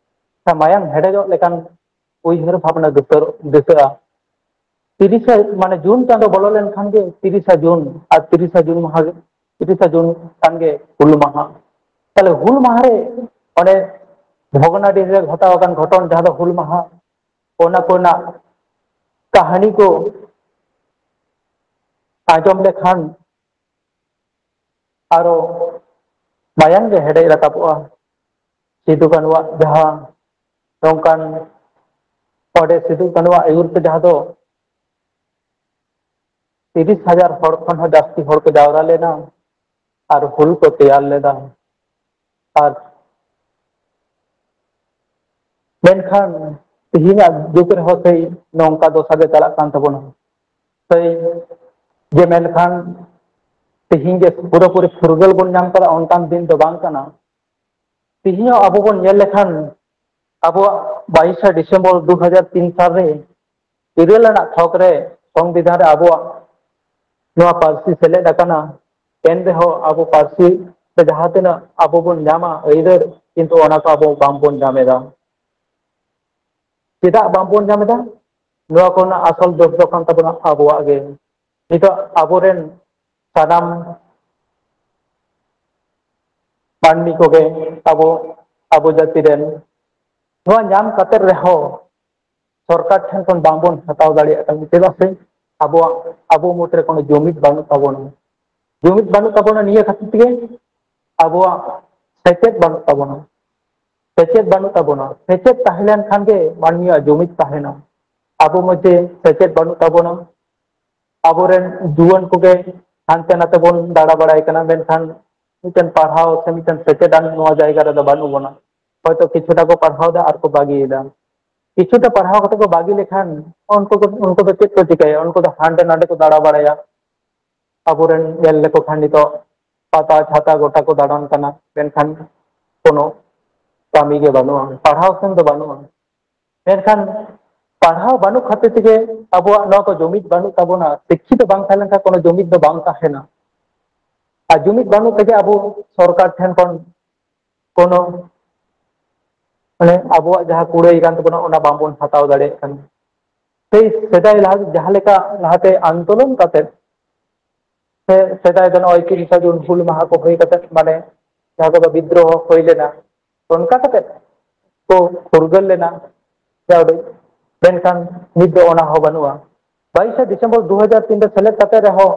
ᱥᱮ ᱢᱟᱭᱟᱝ ᱦᱮᱰᱮᱡᱚᱜ ᱞᱮᱠᱟᱱ ᱩᱭᱦᱟᱹᱨ ᱵᱷᱟᱵᱽᱱᱟ ᱫᱤᱥᱟᱹ-, ᱫᱤᱥᱟᱹᱜᱼᱟ᱾ ᱛᱤᱨᱤᱥᱟ, ᱢᱟᱱᱮ ᱡᱩᱱ ᱪᱟᱸᱫᱚ ᱵᱚᱞᱚ ᱞᱮᱱᱠᱷᱟᱱ ᱜᱮ ᱛᱤᱨᱤᱥᱟ ᱡᱩᱱ, ᱟᱨ ᱛᱤᱨᱤᱥᱟ ᱡᱩᱱ ᱢᱟᱦᱟ ᱜᱮ, ᱛᱤᱨᱤᱥᱟ ᱡᱩᱱ ᱠᱷᱟᱱ ᱜᱮ ᱦᱩᱞ ᱢᱟᱦᱟ᱾ ᱛᱟᱦᱞᱮ ᱦᱩᱞ ᱢᱟᱦᱟ ᱨᱮ ᱚᱸᱰᱮ ᱵᱷᱚᱜᱽᱱᱟᱰᱤ ᱨᱮ ᱜᱷᱚᱴᱟᱣ ᱟᱠᱟᱱ ᱜᱷᱚᱴᱚᱱ, ᱡᱟᱦᱟᱸ ᱫᱚ ᱦᱩᱞ ᱢᱟᱦᱟ, ᱚᱱᱟ ᱠᱚᱨᱮᱱᱟᱜ ᱠᱟᱹᱦᱱᱤ ᱠᱚ ᱟᱸᱡᱚᱢ ᱞᱮᱠᱷᱟᱱ ᱟᱨᱚ ᱢᱟᱭᱟᱝ ᱜᱮ ᱦᱮᱰᱮᱡ ᱨᱟᱠᱟᱵᱚᱜᱼᱟ᱾ ᱥᱤᱫᱩ ᱠᱟᱹᱱᱩᱣᱟᱜ ᱡᱟᱦᱟᱸ ᱱᱚᱝᱠᱟᱱ, ᱚᱸᱰᱮ ᱥᱤᱫᱩ ᱠᱟᱹᱱᱩᱣᱟᱜ ᱟᱹᱭᱩᱨ ᱛᱮ ᱡᱟᱦᱟᱸ ᱫᱚ ᱛᱤᱨᱤᱥ ᱦᱟᱡᱟᱨ ᱦᱚᱲ ᱠᱷᱚᱱ ᱦᱚᱸ ᱡᱟᱹᱥᱛᱤ ᱦᱚᱲ ᱠᱚ ᱡᱟᱣᱨᱟ ᱞᱮᱱᱟ ᱟᱨ ᱦᱩᱞ ᱠᱚ ᱛᱮᱭᱟᱨ ᱞᱮᱫᱟ᱾ ᱟᱨ ᱢᱮᱱᱠᱷᱟᱱ ᱛᱮᱦᱮᱧᱟᱜ ᱡᱩᱜᱽ ᱨᱮᱦᱚᱸ ᱥᱮᱭ ᱱᱚᱝᱠᱟ ᱫᱚᱥᱟ ᱜᱮ ᱪᱟᱞᱟᱜ ᱠᱟᱱ ᱛᱟᱵᱚᱱᱟ᱾ ᱥᱮᱭ ᱡᱮ ᱢᱮᱱᱠᱷᱟᱱ ᱛᱮᱦᱮᱧ ᱜᱮ ᱯᱩᱨᱟᱹᱯᱩᱨᱤ ᱯᱷᱩᱨᱜᱟᱹᱞ ᱵᱚᱱ ᱧᱟᱢ ᱠᱟᱫᱟ, ᱚᱱᱠᱟᱱ ᱫᱤᱱ ᱫᱚ ᱵᱟᱝ ᱠᱟᱱᱟ᱾ ᱛᱮᱦᱮᱧ ᱦᱚᱸ ᱟᱵᱚ ᱵᱚᱱ ᱧᱮᱞ ᱞᱮᱠᱷᱟᱱ ᱟᱵᱚᱣᱟᱜ ᱵᱟᱭᱤᱥᱟ ᱰᱤᱥᱮᱢᱵᱚᱨ ᱫᱩ ᱦᱟᱡᱟᱨ ᱛᱤᱱ ᱥᱟᱞ ᱨᱮ ᱤᱨᱟᱹᱞ ᱟᱱᱟᱜ ᱛᱷᱚᱠ ᱨᱮ ᱥᱚᱝᱵᱤᱫᱷᱟᱱ ᱨᱮ ᱟᱵᱚᱣᱟᱜ ᱱᱚᱣᱟ ᱯᱟᱹᱨᱥᱤ ᱥᱮᱞᱮᱫ ᱟᱠᱟᱱᱟ᱾ ᱮᱱ ᱨᱮᱦᱚᱸ ᱟᱵᱚ ᱯᱟᱹᱨᱥᱤ ᱛᱮ ᱡᱟᱦᱟᱸ ᱛᱤᱱᱟᱹᱜ ᱟᱵᱚ ᱵᱚᱱ ᱧᱟᱢᱟ ᱟᱹᱭᱫᱟᱹᱨ, ᱠᱤᱱᱛᱩ ᱚᱱᱟ ᱠᱚ ᱟᱵᱚ ᱵᱟᱝᱵᱚᱱ ᱧᱟᱢ ᱮᱫᱟ᱾ ᱪᱮᱫᱟᱜ ᱵᱟᱝᱵᱚᱱ ᱧᱟᱢ ᱮᱫᱟ? ᱱᱚᱣᱟ ᱠᱚᱨᱮᱱᱟᱜ ᱟᱥᱚᱞ ᱫᱳᱥ ᱫᱚ ᱠᱟᱱ ᱛᱟᱵᱚᱱᱟ ᱟᱵᱚᱣᱟᱜ ᱜᱮ᱾ ᱱᱤᱛᱚᱜ ᱟᱵᱚᱨᱮᱱ ᱥᱟᱱᱟᱢ ᱢᱟᱹᱱᱢᱤ ᱠᱚᱜᱮ ᱟᱵᱚ, ᱟᱵᱚ ᱡᱟᱹᱛᱤ ᱨᱮᱱ ᱱᱚᱣᱟ ᱧᱟᱢ ᱠᱟᱛᱮ ᱨᱮᱦᱚᱸ ᱥᱚᱨᱠᱟᱨ ᱴᱷᱮᱱ ᱠᱷᱚᱱ ᱵᱟᱝᱵᱚᱱ ᱦᱟᱛᱟᱣ ᱫᱟᱲᱮᱭᱟᱜ ᱠᱟᱱᱟ᱾ ᱪᱮᱫᱟᱜ ᱥᱮ ᱟᱵᱚᱣᱟᱜ, ᱟᱵᱚ ᱢᱩᱫᱽᱨᱮ ᱠᱳᱱᱳ ᱡᱩᱢᱤᱫ ᱵᱟᱹᱱᱩᱜ ᱛᱟᱵᱚᱱᱟ᱾ ᱡᱩᱢᱤᱫ ᱵᱟᱹᱱᱩᱜ ᱛᱟᱵᱚᱱᱟ ᱱᱤᱭᱟᱹ ᱠᱷᱟᱹᱛᱤᱨ ᱛᱮᱜᱮ ᱟᱵᱚᱣᱟᱜ ᱥᱮᱪᱮᱫ ᱵᱟᱹᱱᱩᱜ ᱛᱟᱵᱚᱱᱟ᱾ ᱥᱮᱪᱮᱫ ᱵᱟᱹᱱᱩᱜ ᱛᱟᱵᱚᱱᱟ᱾ ᱥᱮᱪᱮᱫ ᱛᱟᱦᱮᱸ ᱞᱮᱱᱠᱷᱟᱱ ᱜᱮ ᱢᱟᱹᱱᱢᱤᱭᱟᱜ ᱡᱩᱢᱤᱫ ᱛᱟᱦᱮᱱᱟ᱾ ᱟᱵᱚ ᱢᱚᱫᱽᱫᱷᱮ ᱥᱮᱪᱮᱫ ᱵᱟᱹᱱᱩᱜ ᱛᱟᱵᱚᱱᱟ᱾ ᱟᱵᱚᱨᱮᱱ ᱡᱩᱣᱟᱹᱱ ᱠᱚᱜᱮ ᱦᱟᱱᱛᱮ ᱱᱟᱛᱮ ᱵᱚᱱ ᱫᱟᱬᱟ ᱵᱟᱲᱟᱭ ᱠᱟᱱᱟ, ᱢᱮᱱᱠᱷᱟᱱ ᱢᱤᱫᱴᱮᱱ ᱯᱟᱲᱦᱟᱣ ᱥᱮ ᱢᱤᱫᱴᱮᱱ ᱥᱮᱪᱮᱫ ᱟᱱ ᱱᱚᱣᱟ ᱡᱟᱭᱜᱟ ᱨᱮᱫᱚ ᱵᱟᱹᱱᱩᱜ ᱵᱚᱱᱟ᱾ ᱦᱚᱭᱛᱚ ᱠᱤᱪᱷᱩᱴᱟ ᱠᱚ ᱯᱟᱲᱦᱟᱣ ᱮᱫᱟ ᱟᱨ ᱠᱚ ᱵᱟᱹᱜᱤᱭᱮᱫᱟ᱾ ᱠᱤᱪᱷᱩᱴᱟ ᱯᱟᱲᱦᱟᱣ ᱠᱟᱛᱮ ᱠᱚ ᱵᱟᱹᱜᱤ ᱞᱮᱠᱷᱟᱱ ᱩᱱᱠᱩ ᱠᱚ, ᱩᱱᱠᱩ ᱫᱚ ᱪᱮᱫ ᱠᱚ ᱪᱤᱠᱟᱹᱭᱟ? ᱩᱱᱠᱩ ᱫᱚ ᱦᱟᱸᱰᱮ ᱱᱟᱰᱮ ᱠᱚ ᱫᱟᱬᱟ ᱵᱟᱲᱟᱭᱟ᱾ ᱟᱵᱚᱨᱮᱱ ᱧᱮᱞ ᱞᱮᱠᱚ ᱠᱷᱟᱱ ᱱᱤᱛᱚᱜ ᱯᱟᱛᱟ ᱪᱷᱟᱛᱟ ᱜᱚᱴᱟ ᱠᱚ ᱫᱟᱬᱟᱱ ᱠᱟᱱᱟ, ᱢᱮᱱᱠᱷᱟᱱ ᱠᱳᱱᱳ ᱠᱟᱹᱢᱤ ᱜᱮ ᱵᱟᱹᱱᱩᱜᱼᱟ, ᱯᱟᱲᱦᱟᱣ ᱥᱮᱱ ᱫᱚ ᱵᱟᱹᱱᱩᱜᱼᱟ᱾ ᱢᱮᱱᱠᱷᱟᱱ ᱯᱟᱲᱦᱟᱣ ᱵᱟᱹᱱᱩᱜ ᱠᱷᱟᱹᱛᱤᱨ ᱛᱮᱜᱮ ᱟᱵᱚᱣᱟᱜ ᱱᱚᱣᱟ ᱠᱚ ᱡᱩᱢᱤᱫ ᱵᱟᱹᱱᱩᱜ ᱛᱟᱵᱚᱱᱟ᱾ ᱥᱤᱠᱠᱷᱤᱛ ᱵᱟᱝ ᱛᱟᱦᱮᱸ ᱞᱮᱱᱠᱷᱟᱱ ᱠᱳᱱᱳ ᱡᱩᱢᱤᱫ ᱫᱚ ᱵᱟᱝ ᱛᱟᱦᱮᱱᱟ᱾ ᱟᱨ ᱡᱩᱢᱤᱫ ᱵᱟᱹᱱᱩᱜ ᱛᱮᱜᱮ ᱟᱵᱚ ᱥᱚᱨᱠᱟᱨ ᱴᱷᱮᱱ ᱠᱷᱚᱱ ᱠᱳᱱᱳ, ᱢᱟᱱᱮ, ᱟᱵᱚᱣᱟᱜ ᱡᱟᱦᱟᱸ ᱠᱩᱲᱟᱹᱭ ᱠᱟᱱ ᱛᱟᱵᱚᱱᱟ ᱚᱱᱟ ᱵᱟᱝᱵᱚᱱ ᱦᱟᱛᱟᱣ ᱫᱟᱲᱮᱭᱟᱜ ᱠᱟᱱᱟ᱾ ᱥᱮᱭ ᱥᱮᱫᱟᱭ ᱞᱟᱦᱟ ᱡᱟᱦᱟᱸ ᱞᱮᱠᱟ ᱞᱟᱦᱟᱛᱮ ᱟᱱᱫᱳᱞᱚᱱ ᱠᱟᱛᱮ ᱥᱮ ᱥᱮᱫᱟᱭ ᱫᱚ ᱱᱚᱜᱼᱚᱭ ᱛᱤᱨᱤᱥᱟ ᱡᱩᱱ ᱦᱩᱞ ᱢᱟᱦᱟ ᱠᱚ ᱦᱩᱭ ᱠᱟᱛᱮ, ᱢᱟᱱᱮ, ᱡᱟᱦᱟᱸ ᱠᱚᱫᱚ ᱵᱤᱫᱽᱨᱳᱦᱚ ᱦᱩᱭ ᱞᱮᱱᱟ, ᱚᱱᱠᱟ ᱠᱟᱛᱮ ᱠᱚ ᱯᱷᱩᱨᱜᱟᱹᱞ ᱞᱮᱱᱟ ᱡᱟ ᱩᱰᱤᱡ᱾ ᱢᱮᱱᱠᱷᱟᱱ ᱱᱤᱛ ᱫᱚ ᱚᱱᱟ ᱦᱚᱸ ᱵᱟᱹᱱᱩᱜᱼᱟ᱾ ᱵᱟᱭᱤᱥᱮ ᱰᱤᱥᱮᱢᱵᱚᱨ ᱫᱩ ᱦᱟᱡᱟᱨ ᱛᱤᱱ ᱨᱮ ᱥᱮᱞᱮᱫ ᱠᱟᱛᱮ ᱨᱮᱦᱚᱸ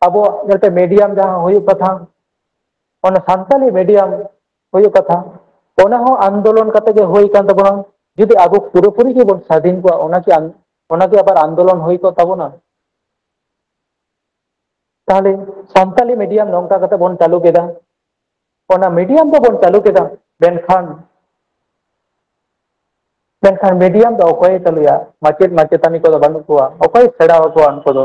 ᱟᱵᱚᱣᱟᱜ ᱡᱟᱛᱮ ᱢᱤᱰᱤᱭᱟᱢ ᱡᱟᱦᱟᱸ ᱦᱩᱭᱩᱜ ᱠᱟᱛᱷᱟ, ᱚᱱᱟ ᱥᱟᱱᱛᱟᱞᱤ ᱢᱤᱰᱤᱭᱟᱢ ᱦᱩᱭᱩᱜ ᱠᱟᱛᱷᱟ, ᱚᱱᱟ ᱦᱚᱸ ᱟᱱᱫᱳᱞᱚᱱ ᱠᱟᱛᱮ ᱜᱮ ᱦᱩᱭ ᱠᱟᱱ ᱛᱟᱵᱚᱱᱟ᱾ ᱡᱩᱫᱤ ᱟᱵᱚ ᱯᱩᱨᱟᱹᱯᱩᱨᱤ ᱜᱮᱵᱚᱱ ᱥᱟᱹᱫᱷᱤᱱ ᱠᱚᱜᱼᱟ, ᱚᱱᱟ ᱠᱤ ᱟᱱ-, ᱚᱱᱟ ᱠᱤ ᱟᱵᱟᱨ ᱟᱱᱫᱳᱞᱚᱱ ᱦᱩᱭ ᱠᱚᱜ ᱛᱟᱵᱚᱱᱟ? ᱛᱟᱦᱚᱞᱮ ᱥᱟᱱᱛᱟᱞᱤ ᱢᱤᱰᱤᱭᱟᱢ ᱱᱚᱝᱠᱟ ᱠᱟᱛᱮ ᱵᱚᱱ ᱪᱟᱹᱞᱩ ᱠᱮᱫᱟ᱾ ᱚᱱᱟ ᱢᱤᱰᱤᱭᱟᱢ ᱫᱚᱵᱚᱱ ᱪᱟᱹᱞᱩ ᱠᱮᱫᱟ, ᱢᱮᱱᱠᱷᱟᱱ, ᱢᱮᱱᱠᱷᱟᱱ ᱢᱤᱰᱤᱭᱟᱢ ᱫᱚ ᱚᱠᱚᱭᱮ ᱪᱟᱹᱞᱩᱭᱟ? ᱢᱟᱪᱮᱫ ᱢᱟᱪᱮᱛᱟᱱᱤ ᱠᱚᱫᱚ ᱵᱟᱹᱱᱩᱜ ᱠᱚᱣᱟ᱾ ᱚᱠᱚᱭ ᱥᱮᱬᱟ ᱟᱠᱚᱣᱟ ᱩᱱᱠᱩ ᱫᱚ?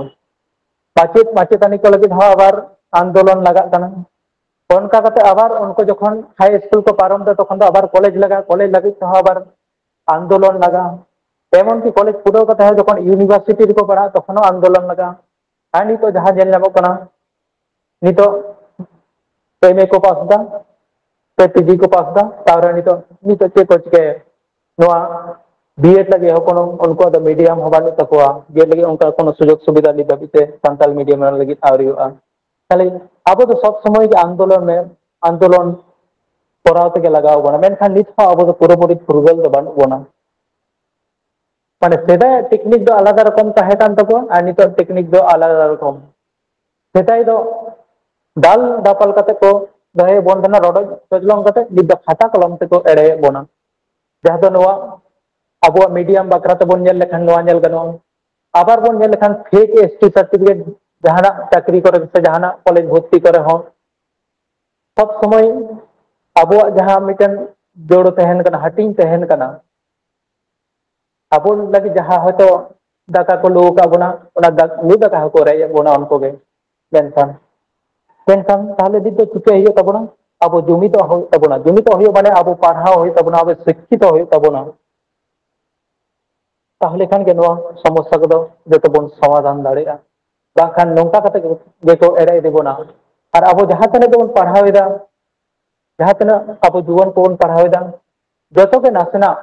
ᱢᱟᱪᱮᱫ ᱢᱟᱪᱮᱛᱟᱱᱤ ᱠᱚ ᱞᱟᱹᱜᱤᱫ ᱦᱚᱸ ᱟᱵᱟᱨ ᱟᱱᱫᱳᱞᱚᱱ ᱞᱟᱜᱟᱜ ᱠᱟᱱᱟ᱾ ᱚᱱᱠᱟ ᱠᱟᱛᱮ ᱟᱵᱟᱨ ᱩᱱᱠᱩ ᱡᱚᱠᱷᱚᱱ ᱦᱟᱭ ᱥᱠᱩᱞ ᱠᱚ ᱯᱟᱨᱚᱢ ᱫᱟ, ᱛᱚᱠᱷᱚᱱ ᱫᱚ ᱟᱵᱟᱨ ᱠᱚᱞᱮᱡᱽ ᱞᱟᱜᱟᱜᱼᱟ, ᱠᱚᱞᱮᱡᱽ ᱞᱟᱹᱜᱤᱫ ᱛᱮᱦᱚᱸ ᱟᱵᱟᱨ ᱟᱱᱫᱳᱞᱚᱱ ᱞᱟᱜᱟᱜᱼᱟ᱾ ᱮᱢᱚᱱᱠᱤ ᱠᱚᱞᱮᱡᱽ ᱯᱩᱨᱟᱹᱣ ᱠᱟᱛᱮ ᱦᱚᱸ ᱡᱚᱠᱷᱚᱱ ᱤᱭᱩᱱᱤᱵᱷᱟᱨᱥᱤᱴᱤ ᱨᱮᱠᱚ ᱯᱟᱲᱦᱟᱜᱼᱟ, ᱛᱚᱠᱷᱚᱱ ᱦᱚᱸ ᱟᱱᱫᱳᱞᱚᱱ ᱞᱟᱜᱟᱜᱼᱟ᱾ ᱟᱨ ᱱᱤᱛᱚᱜ ᱡᱟᱦᱟᱸ ᱧᱮᱞ ᱧᱟᱢᱚᱜ ᱠᱟᱱᱟ, ᱱᱤᱛᱚᱜ ᱮᱢ ᱮ ᱠᱚ ᱯᱟᱥ ᱫᱟ, ᱥᱮ ᱯᱤ ᱡᱤ ᱠᱚ ᱯᱟᱥ ᱫᱟ, ᱛᱟᱨᱯᱚᱨᱮ ᱱᱤᱛᱚᱜ, ᱱᱤᱛᱚᱜ ᱪᱮᱫ ᱠᱚ ᱪᱤᱠᱟᱹᱭᱟ? ᱱᱚᱣᱟ ᱵᱤ ᱮᱰ ᱞᱟᱹᱜᱤᱫ ᱦᱚᱸ ᱠᱳᱱᱳ ᱩᱱᱠᱩᱣᱟᱜ ᱫᱚ ᱢᱤᱰᱤᱭᱟᱢ ᱦᱚᱸ ᱵᱟᱹᱱᱩᱜ ᱛᱟᱠᱚᱣᱟ, ᱵᱤ ᱮᱰ ᱞᱟᱹᱜᱤᱫ ᱚᱱᱠᱟ ᱠᱳᱱᱳ ᱥᱩᱡᱳᱜᱽ ᱥᱩᱵᱤᱫᱷᱟ ᱱᱤᱛ ᱫᱷᱟᱹᱵᱤᱡ ᱛᱮ ᱥᱟᱱᱛᱟᱲ ᱢᱤᱰᱤᱭᱟᱢ ᱞᱟᱹᱜᱤᱫ ᱟᱹᱣᱨᱤ ᱦᱩᱭᱩᱜᱼᱟ᱾ ᱛᱟᱦᱞᱮ ᱟᱵᱚ ᱫᱚ ᱥᱚᱵ ᱥᱚᱢᱚᱭ ᱜᱮ ᱟᱱᱫᱳᱞᱚᱱ ᱨᱮ, ᱟᱱᱫᱳᱞᱚᱱ ᱠᱚᱨᱟᱣ ᱛᱮᱜᱮ ᱞᱟᱜᱟᱣ ᱵᱚᱱᱟ, ᱢᱮᱱᱠᱷᱟᱱ ᱱᱤᱛ ᱦᱚᱸ ᱟᱵᱚ ᱫᱚ ᱯᱩᱨᱟᱹᱯᱩᱨᱤ ᱯᱷᱩᱨᱜᱟᱹᱞ ᱫᱚ ᱵᱟᱹᱱᱩᱜ ᱵᱚᱱᱟ᱾ ᱢᱟᱱᱮ ᱥᱮᱫᱟᱭᱟᱜ ᱴᱮᱠᱱᱤᱠ ᱫᱚ ᱟᱞᱟᱫᱟ ᱨᱚᱠᱚᱢ ᱛᱟᱦᱮᱸ ᱠᱟᱱ ᱛᱟᱠᱚᱣᱟ ᱟᱨ ᱱᱤᱛᱚᱜ ᱴᱮᱠᱱᱤᱠ ᱫᱚ ᱟᱞᱟᱫᱟ ᱨᱚᱠᱚᱢ᱾ ᱥᱮᱫᱟᱭ ᱫᱚ ᱫᱟᱞ ᱫᱟᱯᱟᱞ ᱠᱟᱛᱮ ᱠᱚ ᱫᱚᱦᱚᱭᱮᱫ ᱵᱚᱱ ᱛᱟᱦᱮᱱᱟ, ᱨᱚᱰᱚᱡ ᱠᱚᱪᱞᱚᱱ ᱠᱟᱛᱮ, ᱱᱤᱛ ᱫᱚ ᱠᱷᱟᱛᱟ ᱠᱚᱞᱚᱢ ᱛᱮᱠᱚ ᱮᱲᱮᱭᱮᱫ ᱵᱚᱱᱟ᱾ ᱡᱟᱦᱟᱸ ᱫᱚ ᱱᱚᱣᱟ ᱟᱵᱚᱣᱟᱜ ᱢᱤᱰᱤᱭᱟᱢ ᱵᱟᱠᱷᱨᱟ ᱛᱮᱵᱚᱱ ᱧᱮᱞ ᱞᱮᱠᱷᱟᱱ ᱱᱚᱣᱟ ᱧᱮᱞ ᱜᱟᱱᱚᱜᱼᱟ, ᱟᱵᱟᱨ ᱵᱚᱱ ᱧᱮᱞ ᱞᱮᱠᱷᱟᱱ ᱯᱷᱮᱠ ᱮᱥ ᱴᱤ ᱥᱟᱨᱴᱤᱯᱷᱤᱠᱮᱴ ᱡᱟᱦᱟᱱᱟᱜ ᱪᱟᱹᱠᱨᱤ ᱠᱚᱨᱮ ᱥᱮ ᱡᱟᱦᱟᱱᱟᱜ ᱠᱚᱞᱮᱡᱽ ᱵᱷᱚᱨᱛᱤ ᱠᱚᱨᱮ ᱦᱚᱸ ᱥᱚᱵ ᱥᱚᱢᱚᱭ ᱟᱵᱚᱣᱟᱜ ᱡᱟᱦᱟᱸ ᱢᱤᱫᱴᱮᱱ ᱡᱳᱲ ᱛᱟᱦᱮᱱ ᱠᱟᱱᱟ, ᱦᱟᱹᱴᱤᱧ ᱛᱟᱦᱮᱱ ᱠᱟᱱᱟ, ᱟᱵᱚ ᱞᱟᱹᱜᱤᱫ ᱡᱟᱦᱟᱸ ᱦᱚᱭᱛᱚ ᱫᱟᱠᱟ ᱠᱚ ᱞᱩ ᱟᱠᱟᱫ ᱵᱚᱱᱟ, ᱚᱱᱟ ᱫᱟ-, ᱞᱩ ᱫᱟᱠᱟ ᱦᱚᱸᱠᱚ ᱨᱮᱡ ᱮᱫ ᱵᱚᱱᱟ ᱩᱱᱠᱩ ᱜᱮ᱾ ᱢᱮᱱᱠᱷᱟᱱ, ᱢᱮᱱᱠᱷᱟᱱ ᱛᱟᱦᱚᱞᱮ ᱱᱤᱛ ᱫᱚ ᱪᱤᱠᱟᱹᱭ ᱦᱩᱭᱩᱜ ᱛᱟᱵᱚᱱᱟ? ᱟᱵᱚ ᱡᱩᱢᱤᱫᱚᱜ ᱦᱩᱭᱩᱜ ᱛᱟᱵᱚᱱᱟ᱾ ᱡᱩᱢᱤᱫᱚᱜ ᱦᱩᱭᱩᱜ ᱢᱟᱱᱮ ᱟᱵᱚ ᱯᱟᱲᱦᱟᱣ ᱦᱩᱭᱩᱜ ᱛᱟᱵᱚᱱᱟ, ᱟᱵᱚ ᱥᱤᱠᱠᱷᱤᱛᱚ ᱦᱩᱭᱩᱜ ᱛᱟᱵᱚᱱᱟ᱾ ᱛᱟᱦᱚᱞᱮ ᱠᱷᱟᱱ ᱜᱮ ᱱᱚᱣᱟ ᱥᱚᱢᱚᱥᱥᱟ ᱠᱚᱫᱚ ᱡᱚᱛᱚ ᱵᱚᱱ ᱥᱚᱢᱟᱫᱷᱟᱱ ᱫᱟᱲᱮᱭᱟᱜᱼᱟ᱾ ᱵᱟᱝᱠᱷᱟᱱ ᱱᱚᱝᱠᱟ ᱠᱟᱛᱮ ᱜᱮᱠᱚ ᱮᱲᱮ ᱤᱫᱤ ᱵᱚᱱᱟ᱾ ᱟᱨ ᱟᱵᱚ ᱡᱟᱦᱟᱸ ᱛᱤᱱᱟᱹᱜ ᱜᱮᱵᱚᱱ ᱯᱟᱲᱦᱟᱣ ᱮᱫᱟ, ᱡᱟᱦᱟᱸ ᱛᱤᱱᱟᱹᱜ ᱟᱵᱚ ᱡᱩᱣᱟᱹᱱ ᱠᱚᱵᱚᱱ ᱯᱟᱲᱦᱟᱣ ᱮᱫᱟ, ᱡᱚᱛᱚ ᱜᱮ ᱱᱟᱥᱮᱱᱟᱜ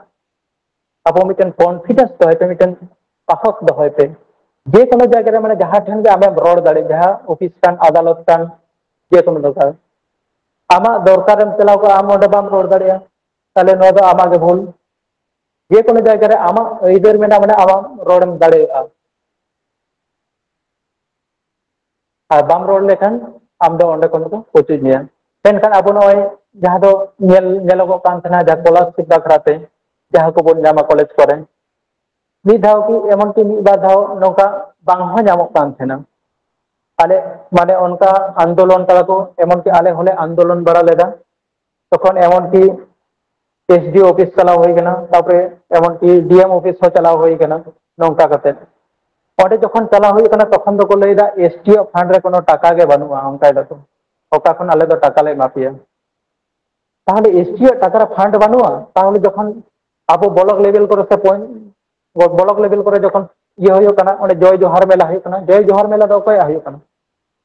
ᱟᱵᱚ ᱢᱤᱫᱴᱮᱱ ᱠᱚᱱᱯᱷᱤᱰᱮᱱᱥ ᱫᱚᱦᱚᱭ ᱯᱮ, ᱢᱤᱫᱴᱮᱱ ᱥᱟᱦᱚᱥ ᱫᱚᱦᱚᱭ ᱯᱮ᱾ ᱡᱮ ᱠᱳᱱᱳ ᱡᱟᱭᱜᱟ ᱨᱮ, ᱢᱟᱱᱮ, ᱡᱟᱦᱟᱸ ᱴᱷᱮᱱ ᱜᱮ ᱟᱢᱮᱢ ᱨᱚᱲ ᱫᱟᱲᱮᱭᱟᱜ, ᱡᱟᱦᱟᱸ ᱚᱯᱷᱤᱥ ᱠᱟᱱ, ᱟᱫᱟᱞᱚᱛ ᱠᱟᱱ, ᱡᱮ ᱠᱳᱱᱳ ᱫᱚᱨᱠᱟᱨ, ᱟᱢᱟᱜ ᱫᱚᱨᱠᱟᱨᱮᱢ ᱪᱟᱞᱟᱣ ᱠᱚᱜᱼᱟ, ᱟᱢ ᱚᱸᱰᱮ ᱵᱟᱢ ᱨᱚᱲ ᱫᱟᱲᱮᱭᱟᱜᱼᱟ, ᱛᱟᱦᱚᱞᱮ ᱱᱚᱣᱟ ᱫᱚ ᱟᱢᱟᱜ ᱜᱮ ᱵᱷᱩᱞ᱾ ᱡᱮ ᱠᱳᱱᱳ ᱡᱟᱭᱜᱟ ᱨᱮ ᱟᱢᱟᱜ ᱟᱹᱭᱫᱟᱹᱨ ᱢᱮᱱᱟᱜᱼᱟ, ᱢᱟᱱᱮ, ᱟᱢᱟᱜ ᱨᱚᱲᱮᱢ ᱫᱟᱲᱮᱭᱟᱜᱼᱟ᱾ ᱟᱨ ᱵᱟᱢ ᱨᱚᱲ ᱞᱮᱠᱷᱟᱱ ᱟᱢ ᱫᱚ ᱚᱸᱰᱮ ᱠᱷᱚᱱ ᱠᱚ ᱯᱟᱹᱪᱩᱡ ᱢᱮᱭᱟ᱾ ᱢᱮᱱᱠᱷᱟᱱ ᱟᱵᱚ ᱱᱚᱜᱼᱚᱭ ᱡᱟᱦᱟᱸ ᱫᱚ ᱧᱮᱞ, ᱧᱮᱞᱚᱜᱚᱜ ᱠᱟᱱ ᱛᱟᱦᱮᱱᱟ, ᱡᱟᱦᱟᱸ ᱥᱠᱚᱞᱟᱨᱥᱤᱯ ᱵᱟᱠᱷᱨᱟ ᱛᱮ ᱡᱟᱦᱟᱸ ᱠᱚᱵᱚᱱ ᱧᱟᱢᱟ ᱠᱚᱞᱮᱡᱽ ᱠᱚᱨᱮ, ᱢᱤᱫ ᱫᱷᱟᱣ ᱠᱤ ᱮᱢᱚᱱ ᱠᱤ ᱢᱤᱫ ᱵᱟᱨ ᱫᱷᱟᱣ ᱱᱚᱝᱠᱟ ᱵᱟᱝ ᱦᱚᱸ ᱧᱟᱢᱚᱜ ᱠᱟᱱ ᱛᱟᱦᱮᱱᱟ᱾ ᱟᱞᱮ, ᱢᱟᱱᱮ, ᱚᱱᱠᱟ ᱟᱱᱫᱳᱞᱚᱱ ᱠᱟᱫᱟ ᱠᱚ, ᱮᱢᱚᱱ ᱠᱤ ᱟᱞᱮ ᱦᱚᱸᱞᱮ ᱟᱱᱫᱳᱞᱚᱱ ᱵᱟᱲᱟ ᱞᱮᱫᱟ᱾ ᱛᱚᱠᱷᱚᱱ ᱮᱢᱚᱱ ᱠᱤ ᱮᱥ ᱰᱤ ᱳ ᱚᱯᱷᱤᱥ ᱪᱟᱞᱟᱣ ᱦᱩᱭ ᱠᱟᱱᱟ, ᱛᱟᱨᱯᱚᱨᱮ ᱮᱢᱚᱱ ᱠᱤ ᱰᱤ ᱮᱢ ᱚᱯᱷᱤᱥ ᱦᱚᱸ ᱪᱟᱞᱟᱣ ᱦᱩᱭ ᱠᱟᱱᱟ᱾ ᱱᱚᱝᱠᱟ ᱠᱟᱛᱮ ᱚᱸᱰᱮ ᱡᱚᱠᱷᱚᱱ ᱪᱟᱞᱟᱣ ᱦᱩᱭᱩᱜ ᱠᱟᱱᱟ, ᱛᱚᱠᱷᱚᱱ ᱫᱚᱠᱚ ᱞᱟᱹᱭ ᱮᱫᱟ, "ᱮᱥ ᱴᱤ ᱟᱜ ᱯᱷᱟᱱᱰ ᱨᱮ ᱠᱳᱱᱳ ᱴᱟᱠᱟ ᱜᱮ ᱵᱟᱹᱱᱩᱜᱼᱟ", ᱚᱱᱠᱟᱭ ᱫᱟᱠᱚ᱾ "ᱚᱠᱟ ᱠᱷᱚᱱ ᱟᱞᱮ ᱫᱚ ᱴᱟᱠᱟ ᱞᱮ ᱮᱢᱟ ᱯᱮᱭᱟ?" ᱛᱟᱦᱚᱞᱮ ᱮᱥ ᱴᱤ ᱟᱜ ᱴᱟᱠᱟ ᱨᱮ ᱯᱷᱟᱱᱰ ᱵᱟᱹᱱᱩᱜᱼᱟ, ᱛᱟᱦᱚᱞᱮ ᱡᱚᱠᱷᱚᱱ ᱟᱵᱚ ᱵᱞᱚᱠ ᱞᱮᱵᱮᱞ ᱠᱚᱨᱮ ᱥᱮ ᱯᱚᱧ-, ᱵᱞᱚᱠ ᱞᱮᱵᱮᱞ ᱠᱚᱨᱮ ᱡᱚᱠᱷᱚᱱ ᱤᱭᱟᱹ ᱦᱩᱭᱩᱜ ᱠᱟᱱᱟ, ᱚᱸᱰᱮ ᱡᱚᱭ ᱡᱚᱦᱟᱨ ᱢᱮᱞᱟ ᱦᱩᱭᱩᱜ ᱠᱟᱱᱟ, ᱡᱚᱭ ᱡᱚᱦᱟᱨ ᱢᱮᱞᱟ ᱫᱚ ᱚᱠᱚᱭᱟᱜ ᱦᱩᱭᱩᱜ ᱠᱟᱱᱟ?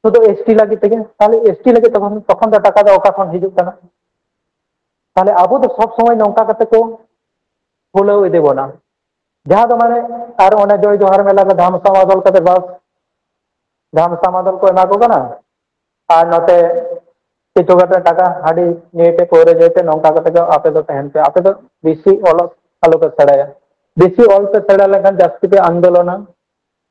ᱥᱩᱫᱷᱩ ᱮᱥ ᱴᱤ ᱞᱟᱹᱜᱤᱫ ᱛᱮᱜᱮ᱾ ᱛᱟᱦᱚᱞᱮ ᱮᱥ ᱴᱤ ᱞᱟᱹᱜᱤᱫ ᱛᱚᱠᱷᱚᱱ, ᱛᱚᱠᱷᱚᱱ ᱫᱚ ᱴᱟᱠᱟ ᱫᱚ ᱚᱠᱟ ᱠᱷᱚᱱ ᱦᱤᱡᱩᱜ ᱠᱟᱱᱟ? ᱛᱟᱦᱚᱞᱮ ᱟᱵᱚ ᱫᱚ ᱥᱚᱵ ᱥᱚᱢᱚᱭ ᱱᱚᱝᱠᱟ ᱠᱟᱛᱮ ᱠᱚ ᱵᱷᱩᱞᱟᱹᱣ ᱤᱫᱤ ᱵᱚᱱᱟ᱾ ᱡᱟᱦᱟᱸ ᱫᱚ, ᱢᱟᱱᱮ, ᱟᱨ ᱚᱱᱟ ᱡᱚᱭ ᱡᱚᱦᱟᱨ ᱢᱮᱞᱟ ᱨᱮ ᱫᱷᱟᱢᱥᱟ ᱢᱟᱫᱚᱞ ᱠᱟᱛᱮ ᱵᱟᱥ, ᱫᱷᱟᱢᱥᱟ ᱢᱟᱫᱚᱞ ᱠᱚ ᱮᱢᱟ ᱠᱚ ᱠᱟᱱᱟ, ᱟᱨ ᱱᱚᱛᱮ ᱠᱤᱪᱷᱩ ᱠᱟᱛᱮ ᱴᱟᱠᱟ ᱦᱟᱺᱰᱤ ᱧᱩᱭ ᱯᱮ, ᱯᱟᱹᱣᱨᱟᱹ ᱧᱩᱭ ᱯᱮ, ᱱᱚᱝᱠᱟ ᱠᱟᱛᱮ ᱜᱮ ᱟᱯᱮ ᱫᱚ ᱛᱟᱦᱮᱱ ᱯᱮ, ᱟᱯᱮ ᱫᱚ ᱵᱮᱥᱤ ᱚᱞᱚᱜ ᱟᱞᱚ ᱯᱮ ᱥᱮᱬᱟᱭᱟ᱾ ᱵᱮᱥᱤ ᱚᱞ ᱯᱮ ᱥᱮᱬᱟ ᱞᱮᱱᱠᱷᱟᱱ ᱡᱟᱹᱥᱛᱤ ᱯᱮ ᱟᱱᱫᱳᱞᱚᱱᱟ,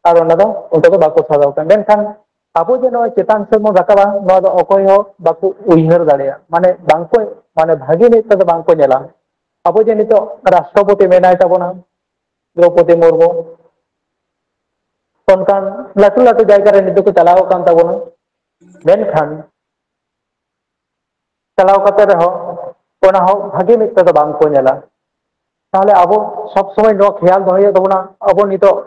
ᱟᱨ ᱚᱱᱟ ᱫᱚ ᱚᱱᱛᱮ ᱫᱚ ᱵᱟᱠᱚ ᱥᱟᱵᱟᱣ ᱠᱟᱱᱟ᱾ ᱢᱮᱱᱠᱷᱟᱱ ᱟᱵᱚ ᱡᱮ ᱱᱚᱜᱼᱚᱭ ᱪᱮᱛᱟᱱ ᱥᱮᱫ ᱵᱚᱱ ᱨᱟᱠᱟᱵᱟ, ᱱᱚᱣᱟ ᱫᱚ ᱚᱠᱚᱭ ᱦᱚᱸ ᱵᱟᱠᱚ ᱩᱭᱦᱟᱹᱨ ᱫᱟᱲᱮᱭᱟᱜᱼᱟ, ᱢᱟᱱᱮ, ᱵᱟᱝᱠᱚ, ᱢᱟᱱᱮ, ᱵᱷᱟᱜᱮ ᱢᱮᱫ ᱛᱮᱫᱚ ᱵᱟᱝᱠᱚ ᱧᱮᱞᱟ᱾ ᱟᱵᱚ ᱡᱮ ᱱᱤᱛᱚᱜ ᱨᱟᱥᱴᱨᱚᱯᱚᱛᱤ ᱢᱮᱱᱟᱭ ᱛᱟᱵᱚᱱᱟ, ᱫᱨᱚᱣᱯᱚᱫᱤ ᱢᱩᱨᱢᱩ, ᱚᱱᱠᱟᱱ ᱞᱟᱹᱴᱩ ᱞᱟᱹᱴᱩ ᱡᱟᱭᱜᱟ ᱨᱮ ᱱᱤᱛᱚᱜ ᱠᱚ ᱪᱟᱞᱟᱣ ᱟᱠᱟᱱ ᱛᱟᱵᱚᱱᱟ᱾ ᱢᱮᱱᱠᱷᱟᱱ ᱪᱟᱞᱟᱣ ᱠᱟᱛᱮ ᱨᱮᱦᱚᱸ ᱚᱱᱟ ᱦᱚᱸ ᱵᱷᱟᱜᱮ ᱢᱮᱫ ᱛᱮᱫᱚ ᱵᱟᱝ ᱠᱚ ᱧᱮᱞᱟ᱾ ᱛᱟᱦᱚᱞᱮ ᱟᱵᱚ ᱥᱚᱵ ᱥᱚᱢᱚᱭ ᱱᱚᱣᱟ ᱠᱷᱮᱭᱟᱞ ᱫᱚᱦᱚᱭ ᱦᱩᱭᱩᱜ ᱛᱟᱵᱚᱱᱟ, ᱟᱵᱚ ᱱᱤᱛᱚᱜ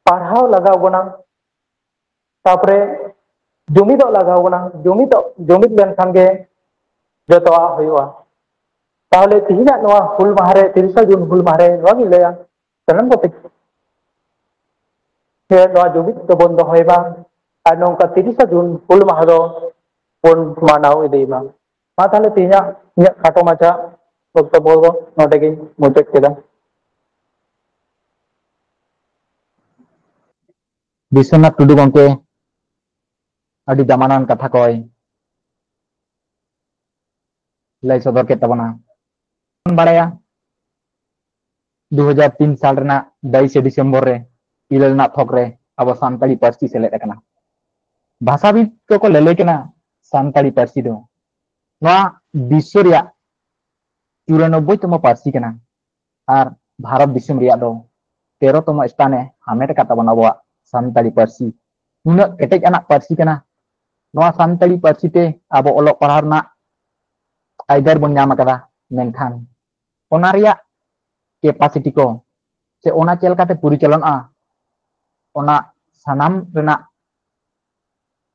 ᱯᱟᱲᱦᱟᱣ ᱞᱟᱜᱟᱣ ᱵᱚᱱᱟ, ᱛᱟᱯᱚᱨᱮ ᱡᱩᱢᱤᱫᱚᱜ ᱞᱟᱜᱟᱣ ᱵᱚᱱᱟ᱾ ᱡᱩᱢᱤᱫᱚᱜ, ᱡᱩᱢᱤᱫ ᱞᱮᱱᱠᱷᱟᱱ ᱜᱮ ᱡᱚᱛᱚᱣᱟᱜ ᱦᱩᱭᱩᱜᱼᱟ᱾ ᱛᱟᱦᱚᱞᱮ ᱛᱮᱦᱮᱧᱟᱜ ᱱᱚᱣᱟ ᱦᱩᱞ ᱢᱟᱦᱟ ᱨᱮ, ᱛᱤᱨᱤᱥᱟ ᱡᱩᱱ ᱦᱩᱞ ᱢᱟᱦᱟ ᱨᱮ ᱱᱚᱣᱟ ᱜᱤᱧ ᱞᱟᱹᱭᱟ, ᱥᱟᱱᱟᱢ ᱠᱚᱛᱮ ᱡᱮ ᱱᱚᱣᱟ ᱡᱩᱢᱤᱫ ᱫᱚᱵᱚᱱ ᱫᱚᱦᱚᱭ ᱢᱟ ᱟᱨ ᱱᱚᱝᱠᱟ ᱛᱤᱨᱤᱥᱟ ᱡᱩᱱ ᱦᱩᱞ ᱢᱟᱦᱟ ᱫᱚ ᱵᱚᱱ ᱢᱟᱱᱟᱣ ᱤᱫᱤᱭ ᱢᱟ᱾ ᱢᱟ ᱛᱟᱦᱚᱞᱮ ᱛᱮᱦᱮᱧᱟᱜ ᱤᱧᱟᱹᱜ ᱠᱷᱟᱴᱚ ᱢᱟᱪᱷᱟ ᱵᱚᱠᱛᱚᱵᱵᱚ ᱫᱚ ᱱᱚᱰᱮ ᱜᱤᱧ ᱢᱩᱪᱟᱹᱫ ᱠᱮᱫᱟ᱾ ᱵᱤᱥᱥᱚᱱᱟᱛᱷ ᱴᱩᱰᱩ ᱜᱚᱢᱠᱮ ᱟᱹᱰᱤ ᱫᱟᱢᱟᱱᱟᱱ ᱠᱟᱛᱷᱟ ᱠᱚᱭ ᱞᱟᱹᱭ ᱥᱚᱫᱚᱨ ᱠᱮᱫ ᱛᱟᱵᱚᱱᱟ᱾ ᱵᱚᱱ ᱵᱟᱲᱟᱭᱟ, ᱫᱩ ᱦᱟᱡᱟᱨ ᱛᱤᱱ ᱥᱟᱞ ᱨᱮᱱᱟᱜ ᱵᱟᱭᱤᱥᱮ ᱰᱤᱥᱮᱢᱵᱚᱨ ᱨᱮ ᱤᱨᱟᱹᱞ ᱨᱮᱱᱟᱜ ᱛᱷᱚᱠ ᱨᱮ ᱟᱵᱚ ᱥᱟᱱᱛᱟᱲᱤ ᱯᱟᱹᱨᱥᱤ ᱥᱮᱞᱮᱫ ᱟᱠᱟᱱᱟ᱾ ᱵᱷᱟᱥᱟᱵᱤᱫ ᱠᱚᱠᱚ ᱞᱟᱹᱞᱟᱹᱭ ᱠᱟᱱᱟ, ᱥᱟᱱᱛᱟᱲᱤ ᱯᱟᱹᱨᱥᱤ ᱫᱚ ᱱᱚᱣᱟ ᱵᱤᱥᱥᱚ ᱨᱮᱭᱟᱜ ᱪᱩᱨᱟᱱᱚᱵᱵᱳᱭ ᱛᱚᱢᱚ ᱯᱟᱹᱨᱥᱤ ᱠᱟᱱᱟ᱾ ᱟᱨ ᱵᱷᱟᱨᱚᱛ ᱫᱤᱥᱚᱢ ᱨᱮᱭᱟᱜ ᱫᱚ ᱛᱮᱨᱚ ᱛᱚᱢᱚ ᱥᱛᱷᱟᱱᱮ ᱦᱟᱢᱮᱴ ᱟᱠᱟᱫ ᱛᱟᱵᱚᱱᱟ ᱟᱵᱚᱣᱟᱜ ᱥᱟᱱᱛᱟᱲᱤ ᱯᱟᱹᱨᱥᱤ᱾ ᱱᱩᱱᱟᱹᱜ ᱠᱮᱴᱮᱡ ᱟᱱᱟᱜ ᱯᱟᱹᱨᱥᱤ ᱠᱟᱱᱟ᱾ ᱱᱚᱣᱟ ᱥᱟᱱᱛᱟᱲᱤ ᱯᱟᱹᱨᱥᱤ ᱛᱮ ᱟᱵᱚ ᱚᱞᱚᱜ ᱯᱟᱲᱦᱟᱣ ᱨᱮᱱᱟᱜ ᱟᱹᱭᱫᱟᱹᱨ ᱵᱚᱱ ᱧᱟᱢ ᱟᱠᱟᱫᱟ, ᱢᱮᱱᱠᱷᱟᱱ ᱚᱱᱟ ᱨᱮᱭᱟᱜ ᱠᱮᱯᱟᱥᱤᱴᱤ ᱠᱚ ᱥᱮ ᱚᱱᱟ ᱪᱮᱫ ᱞᱮᱠᱟᱛᱮ ᱯᱚᱨᱤᱪᱟᱞᱚᱱᱟ, ᱚᱱᱟ ᱥᱟᱱᱟᱢ ᱨᱮᱱᱟᱜ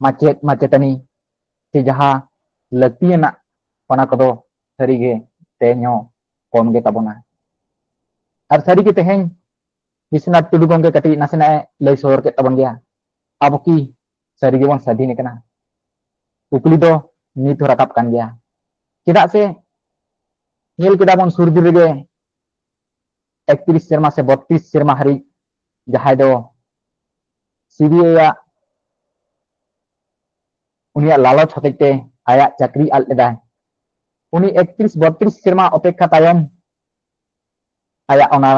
ᱢᱟᱪᱮᱫ ᱢᱟᱪᱮᱛᱟᱹᱱᱤ ᱥᱮ ᱡᱟᱦᱟᱸ ᱞᱟᱹᱠᱛᱤᱭᱟᱱᱟᱜ, ᱚᱱᱟ ᱠᱚᱫᱚ ᱥᱟᱹᱨᱤᱜᱮ ᱛᱮᱦᱮᱧ ᱦᱚᱸ ᱠᱚᱢ ᱜᱮ ᱛᱟᱵᱚᱱᱟ᱾ ᱟᱨ ᱥᱟᱹᱨᱤᱜᱮ ᱛᱮᱦᱮᱧ ᱵᱤᱥᱥᱚᱱᱟᱛᱷ ᱴᱩᱰᱩ ᱜᱚᱢᱠᱮ ᱠᱟᱹᱴᱤᱡ ᱱᱟᱥᱮᱱᱟᱜ ᱮ ᱞᱟᱹᱭ ᱥᱚᱫᱚᱨ ᱠᱮᱫ ᱛᱟᱵᱚᱱ ᱜᱮᱭᱟ, ᱟᱵᱚ ᱠᱤ ᱥᱟᱹᱨᱤ ᱜᱮᱵᱚᱱ ᱥᱟᱹᱫᱷᱤᱱ ᱟᱠᱟᱱᱟ? ᱠᱩᱠᱞᱤ ᱫᱚ ᱱᱤᱛ ᱦᱚᱸ ᱨᱟᱠᱟᱵ ᱠᱟᱱ ᱜᱮᱭᱟ᱾ ᱪᱮᱫᱟᱜ ᱥᱮ ᱧᱮᱞ ᱠᱮᱫᱟ ᱵᱚᱱ ᱥᱩᱨ ᱫᱤᱱ ᱨᱮᱜᱮ ᱮᱠᱛᱨᱤᱥ ᱥᱮᱨᱢᱟ ᱥᱮ ᱵᱚᱛᱛᱨᱤᱥ ᱥᱮᱨᱢᱟ ᱦᱟᱹᱨᱤᱡ ᱡᱟᱦᱟᱸᱭ ᱫᱚ ᱥᱤᱵᱤᱟᱭ ᱟᱜ ᱩᱱᱤᱭᱟᱜ ᱞᱟᱞᱚᱪ ᱦᱚᱛᱮᱡ ᱛᱮ ᱟᱭᱟᱜ ᱪᱟᱹᱠᱨᱤ ᱟᱫ ᱞᱮᱫᱟᱭ᱾ ᱩᱱᱤ ᱮᱠᱛᱨᱤᱥ ᱵᱚᱛᱛᱨᱤᱥ ᱥᱮᱨᱢᱟ ᱚᱯᱮᱠᱷᱟ ᱛᱟᱭᱚᱢ ᱟᱭᱟᱜ ᱚᱱᱟ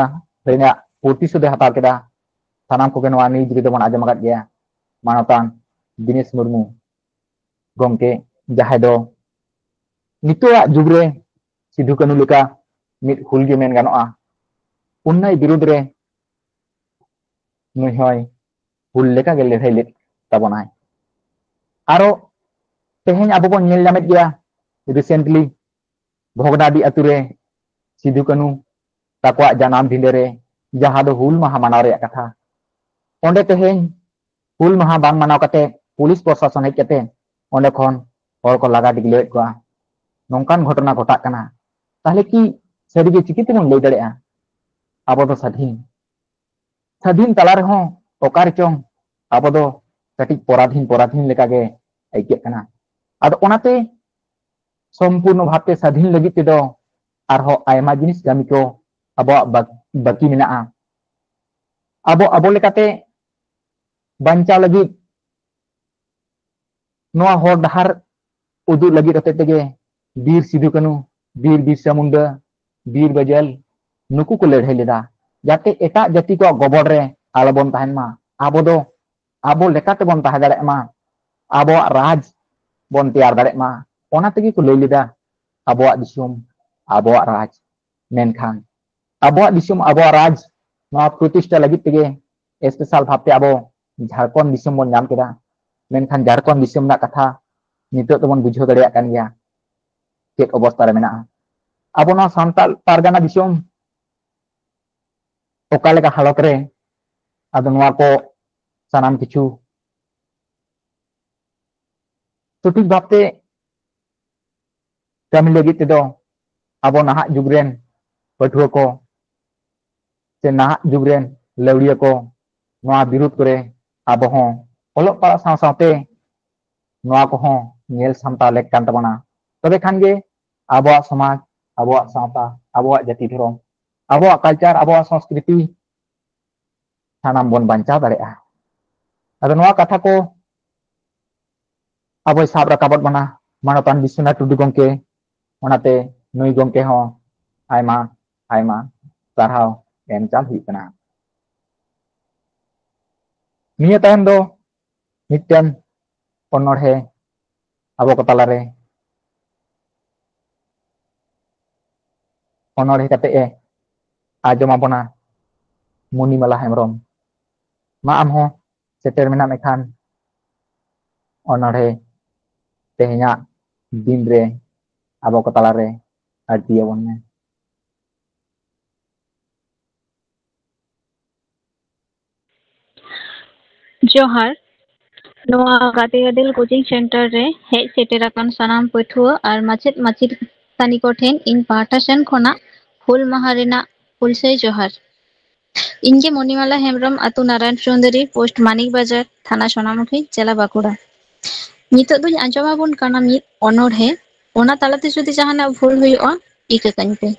ᱨᱮᱱᱟᱜ ᱯᱨᱚᱛᱤᱥᱳᱫᱷ ᱮ ᱦᱟᱛᱟᱣ ᱠᱮᱫᱟ᱾ ᱥᱟᱱᱟᱢ ᱠᱚᱜᱮ ᱱᱚᱣᱟ ᱱᱤᱭᱩᱡᱽ ᱨᱮᱫᱚ ᱵᱚᱱ ᱟᱸᱡᱚᱢ ᱟᱠᱟᱫ ᱜᱮᱭᱟ, ᱢᱟᱱᱚᱛᱟᱱ ᱫᱤᱱᱮᱥ ᱢᱩᱨᱢᱩ ᱜᱚᱢᱠᱮ, ᱡᱟᱦᱟᱸᱭ ᱫᱚ ᱱᱤᱛᱚᱜᱟᱜ ᱡᱩᱜᱽ ᱨᱮ ᱥᱤᱫᱷᱩ ᱠᱟᱹᱱᱦᱩ ᱞᱮᱠᱟ ᱢᱤᱫ ᱦᱩᱞᱜᱮ ᱢᱮᱱ ᱜᱟᱱᱚᱜᱼᱟ, ᱚᱱᱱᱟᱭ ᱵᱤᱨᱩᱫᱽ ᱨᱮ ᱱᱩᱭ ᱦᱚᱸᱭ ᱦᱩᱞ ᱞᱮᱠᱟᱜᱮ ᱞᱟᱹᱲᱦᱟᱹᱭ ᱞᱮᱫ ᱛᱟᱵᱚᱱᱟᱭ᱾ ᱟᱨᱚ ᱛᱮᱦᱮᱧ ᱟᱵᱚ ᱵᱚᱱ ᱧᱮᱞ ᱧᱟᱢᱮᱫ ᱜᱮᱭᱟ, recently ᱵᱷᱚᱜᱽᱱᱟᱰᱤ ᱟᱛᱩ ᱨᱮ ᱥᱤᱫᱩ ᱠᱟᱹᱱᱩ ᱛᱟᱠᱚᱣᱟᱜ ᱡᱟᱱᱟᱢ ᱰᱤᱸᱰᱟᱹ ᱨᱮ, ᱡᱟᱦᱟᱸ ᱫᱚ ᱦᱩᱞ ᱢᱟᱦᱟ ᱢᱟᱱᱟᱣ ᱨᱮᱭᱟᱜ ᱠᱟᱛᱷᱟ, ᱚᱸᱰᱮ ᱛᱮᱦᱮᱧ ᱦᱩᱞ ᱢᱟᱦᱟ ᱵᱟᱝ ᱢᱟᱱᱟᱣ ᱠᱟᱛᱮ ᱯᱩᱞᱤᱥ ᱯᱨᱚᱥᱟᱥᱚᱱ ᱦᱮᱡ ᱠᱟᱛᱮ ᱚᱸᱰᱮ ᱠᱷᱚᱱ ᱦᱚᱲ ᱠᱚ ᱞᱟᱜᱟ ᱰᱤᱜᱽᱞᱟᱹᱣᱮᱫ ᱠᱚᱣᱟ᱾ ᱱᱚᱝᱠᱟᱱ ᱜᱷᱚᱴᱚᱱᱟ ᱜᱷᱚᱴᱟᱜ ᱠᱟᱱᱟ᱾ ᱛᱟᱦᱞᱮ ᱠᱤ ᱥᱟᱹᱨᱤᱜᱮ ᱪᱤᱠᱟᱹ ᱛᱮᱵᱚᱱ ᱞᱟᱹᱭ ᱫᱟᱲᱮᱭᱟᱜᱼᱟ ᱟᱵᱚ ᱫᱚ ᱥᱟᱹᱫᱷᱤᱱ? ᱥᱟᱹᱫᱷᱤᱱ ᱛᱟᱞᱟ ᱨᱮᱦᱚᱸ ᱚᱠᱟ ᱨᱮᱪᱚᱝ ᱟᱵᱚ ᱫᱚ ᱠᱟᱹᱴᱤᱡ ᱯᱚᱨᱟᱫᱷᱤᱱ ᱯᱚᱨᱟᱫᱷᱤᱱ ᱞᱮᱠᱟᱜᱮ ᱟᱹᱭᱠᱟᱹᱜ ᱠᱟᱱᱟ᱾ ᱟᱫᱚ ᱚᱱᱟᱛᱮ ᱥᱚᱢᱯᱩᱨᱱᱚ ᱵᱷᱟᱵᱽᱛᱮ ᱥᱟᱹᱫᱷᱤᱱ ᱞᱟᱹᱜᱤᱫ ᱛᱮᱫᱚ ᱟᱨᱦᱚᱸ ᱟᱭᱢᱟ ᱡᱤᱱᱤᱥ ᱠᱟᱹᱢᱤ ᱠᱚ ᱟᱵᱚᱣᱟᱜ ᱵᱟᱠ-, ᱵᱟᱹᱠᱤ ᱢᱮᱱᱟᱜᱼᱟ᱾ ᱟᱵᱚ, ᱟᱵᱚ ᱞᱮᱠᱟᱛᱮ ᱵᱟᱧᱪᱟᱣ ᱞᱟᱹᱜᱤᱫ ᱱᱚᱣᱟ ᱦᱚᱨ ᱰᱟᱦᱟᱨ ᱩᱫᱩᱜ ᱞᱟᱹᱜᱤᱫ ᱦᱚᱛᱮ ᱛᱮᱜᱮ ᱵᱤᱨ ᱥᱤᱫᱩ ᱠᱟᱹᱱᱩ, ᱵᱤᱨ ᱵᱤᱨᱥᱟ ᱢᱩᱱᱰᱟ, ᱵᱤᱨ ᱵᱟᱡᱟᱞ ᱱᱩᱠᱩ ᱠᱚ ᱞᱟᱹᱲᱦᱟᱹᱭ ᱞᱮᱫᱟ, ᱡᱟᱛᱮ ᱮᱴᱟᱜ ᱡᱟᱹᱛᱤ ᱠᱚᱣᱟᱜ ᱜᱚᱵᱚᱞ ᱨᱮ ᱟᱞᱚᱵᱚᱱ ᱛᱟᱦᱮᱱ ᱢᱟ, ᱟᱵᱚ ᱫᱚ ᱟᱵᱚ ᱞᱮᱠᱟ ᱛᱮᱵᱚᱱ ᱛᱟᱦᱮᱸ ᱫᱟᱲᱮᱭᱟᱜ ᱢᱟ, ᱟᱵᱚᱣᱟᱜ ᱨᱟᱡᱽ ᱵᱚᱱ ᱛᱮᱭᱟᱨ ᱫᱟᱲᱮᱭᱟᱜ ᱢᱟ᱾ ᱚᱱᱟ ᱛᱮᱜᱮ ᱠᱚ ᱞᱟᱹᱭ ᱞᱮᱫᱟ, ᱟᱵᱚᱣᱟᱜ ᱫᱤᱥᱚᱢ, ᱟᱵᱚᱣᱟᱜ ᱨᱟᱡᱽ᱾ ᱢᱮᱱᱠᱷᱟᱱ ᱟᱵᱚᱣᱟᱜ ᱫᱤᱥᱚᱢ, ᱟᱵᱚᱣᱟᱜ ᱨᱟᱡᱽ, ᱱᱚᱣᱟ ᱯᱨᱚᱛᱤᱥᱴᱷᱟ ᱞᱟᱹᱜᱤᱫ ᱛᱮᱜᱮ special ᱵᱷᱟᱵᱽᱛᱮ ᱟᱵᱚ ᱡᱷᱟᱲᱠᱷᱚᱸᱰ ᱫᱤᱥᱚᱢ ᱵᱚᱱ ᱧᱟᱢ ᱠᱮᱫᱟ᱾ ᱢᱮᱱᱠᱷᱟᱱ ᱡᱷᱟᱲᱠᱷᱚᱸᱰ ᱫᱤᱥᱚᱢ ᱨᱮᱱᱟᱜ ᱠᱟᱛᱷᱟ ᱱᱤᱛᱚᱜ ᱫᱚᱵᱚᱱ ᱵᱩᱡᱷᱟᱹᱣ ᱫᱟᱲᱮᱭᱟᱜ ᱠᱟᱱ ᱜᱮᱭᱟ, ᱪᱮᱫ ᱚᱵᱚᱥᱛᱟ ᱨᱮ ᱢᱮᱱᱟᱜᱼᱟ ᱟᱵᱚ ᱱᱚᱣᱟ ᱥᱟᱱᱛᱟᱲ ᱯᱟᱨᱜᱟᱱᱟ ᱫᱤᱥᱚᱢ, ᱚᱠᱟ ᱞᱮᱠᱟ ᱦᱟᱞᱚᱛ ᱨᱮ᱾ ᱟᱫᱚ ᱱᱚᱣᱟ ᱠᱚ ᱥᱟᱱᱟᱢ ᱠᱤᱪᱷᱩ ᱥᱚᱴᱷᱤᱠ ᱵᱷᱟᱵᱽᱛᱮ ᱠᱟᱹᱢᱤ ᱞᱟᱹᱜᱤᱫ ᱛᱮᱫᱚ ᱟᱵᱚ ᱱᱟᱦᱟᱜ ᱡᱩᱜᱽ ᱨᱮᱱ ᱯᱟᱹᱴᱷᱩᱣᱟᱹ ᱠᱚ ᱥᱮ ᱱᱟᱦᱟᱜ ᱡᱩᱜᱽ ᱨᱮᱱ ᱞᱟᱹᱣᱲᱤᱭᱟᱹ ᱠᱚ ᱱᱚᱣᱟ ᱵᱤᱨᱩᱫᱽ ᱠᱚᱨᱮ ᱟᱵᱚ ᱦᱚᱸ ᱚᱞᱚᱜ ᱯᱟᱲᱦᱟᱜ ᱥᱟᱶ ᱥᱟᱶᱛᱮ ᱱᱚᱣᱟ ᱠᱚᱦᱚᱸ ᱧᱮᱞ ᱥᱟᱢᱴᱟᱣ ᱞᱮᱠ ᱠᱟᱱ ᱛᱟᱵᱚᱱᱟ᱾ ᱛᱚᱵᱮ ᱠᱷᱟᱱ ᱜᱮ ᱟᱵᱚᱣᱟᱜ ᱥᱚᱢᱟᱡᱽ, ᱟᱵᱚᱣᱟᱜ ᱥᱟᱶᱛᱟ, ᱟᱵᱚᱣᱟᱜ ᱡᱟᱹᱛᱤ ᱫᱷᱚᱨᱚᱢ, ᱟᱵᱚᱣᱟᱜ culture, ᱟᱵᱚᱣᱟᱜ ᱥᱚᱸᱥᱠᱨᱤᱛᱤ ᱥᱟᱱᱟᱢ ᱵᱚᱱ ᱵᱟᱧᱪᱟᱣ ᱫᱟᱲᱮᱭᱟᱜᱼᱟ᱾ ᱟᱫᱚ ᱱᱚᱣᱟ ᱠᱟᱛᱷᱟ ᱠᱚ ᱟᱵᱚᱭ ᱥᱟᱵ ᱨᱟᱠᱟᱵᱚᱜ ᱵᱚᱱᱟ ᱢᱟᱱᱚᱛᱟᱱ ᱵᱤᱥᱥᱚᱱᱟᱛᱷ ᱴᱩᱰᱩ ᱜᱚᱢᱠᱮ᱾ ᱚᱱᱟᱛᱮ ᱱᱩᱭ ᱜᱚᱢᱠᱮ ᱦᱚᱸ ᱟᱭᱢᱟ ᱟᱭᱢᱟ ᱥᱟᱨᱦᱟᱣ ᱮᱢ ᱪᱟᱞ ᱦᱩᱭᱩᱜ ᱠᱟᱱᱟ᱾ ᱱᱤᱭᱟᱹ ᱛᱟᱭᱚᱢ ᱫᱚ ᱢᱤᱫᱴᱮᱱ ᱚᱱᱚᱬᱦᱮ ᱟᱵᱚ ᱠᱚ ᱛᱟᱞᱟᱨᱮ ᱚᱱᱚᱬᱦᱮ ᱠᱟᱛᱮ ᱮ ᱟᱸᱡᱚᱢ ᱟᱵᱚᱱᱟ ᱢᱩᱱᱤᱢᱟᱞᱟ ᱦᱮᱢᱵᱨᱚᱢ᱾ ᱢᱟ ᱟᱢ ᱦᱚᱸ ᱥᱮᱴᱮᱨ ᱢᱮᱱᱟᱜ ᱢᱮᱠᱷᱟᱱ ᱚᱱᱚᱬᱦᱮ ᱛᱮᱦᱮᱧᱟᱜ ᱫᱤᱱ ᱨᱮ ᱟᱵᱚ ᱠᱚ ᱛᱟᱞᱟᱨᱮ ᱟᱹᱲᱛᱤᱭᱟᱵᱚᱱ ᱢᱮ᱾ ᱡᱚᱦᱟᱨ᱾ ᱱᱚᱣᱟ ᱜᱟᱛᱮ ᱜᱟᱫᱮᱞ ᱠᱳᱪᱤᱝ ᱥᱮᱱᱴᱟᱨ ᱨᱮ ᱦᱮᱡ ᱥᱮᱴᱮᱨ ᱟᱠᱟᱱ ᱥᱟᱱᱟᱢ ᱯᱟᱹᱴᱷᱩᱣᱟᱹ ᱟᱨ ᱢᱟᱪᱮᱫ ᱢᱟᱪᱮᱛᱟᱹᱱᱤ ᱠᱚᱴᱷᱮᱱ ᱤᱧ ᱯᱟᱦᱴᱟ ᱥᱮᱱ ᱠᱷᱚᱱᱟᱜ ᱦᱩᱞ ᱢᱟᱦᱟ ᱨᱮᱱᱟᱜ ᱦᱩᱞᱥᱟᱹᱭ ᱡᱚᱦᱟᱨ᱾ ᱤᱧ ᱜᱮ ᱢᱚᱱᱤᱢᱟᱞᱟ ᱦᱮᱢᱵᱨᱚᱢ, ᱟᱹᱛᱩ ᱱᱟᱨᱟᱭᱚᱱ ᱥᱩᱱᱫᱚᱨᱤ, ᱯᱳᱥᱴ ᱢᱟᱱᱤᱠ ᱵᱟᱡᱟᱨ, ᱛᱷᱟᱱᱟ ᱥᱳᱱᱟᱢᱩᱠᱷᱤ, ᱡᱮᱞᱟ ᱵᱟᱸᱠᱩᱲᱟ᱾ ᱱᱤᱛᱚᱜ ᱫᱚᱧ ᱟᱸᱡᱚᱢ ᱟᱵᱚᱱ ᱠᱟᱱᱟ ᱢᱤᱫ ᱚᱱᱚᱬᱦᱮ, ᱚᱱᱟ ᱛᱟᱞᱟᱛᱮ ᱡᱩᱫᱤ ᱡᱟᱦᱟᱱᱟᱜ ᱵᱷᱩᱞ ᱦᱩᱭᱩᱜᱼᱟ, ᱤᱠᱟᱹ ᱠᱟᱹᱧ ᱯᱮ᱾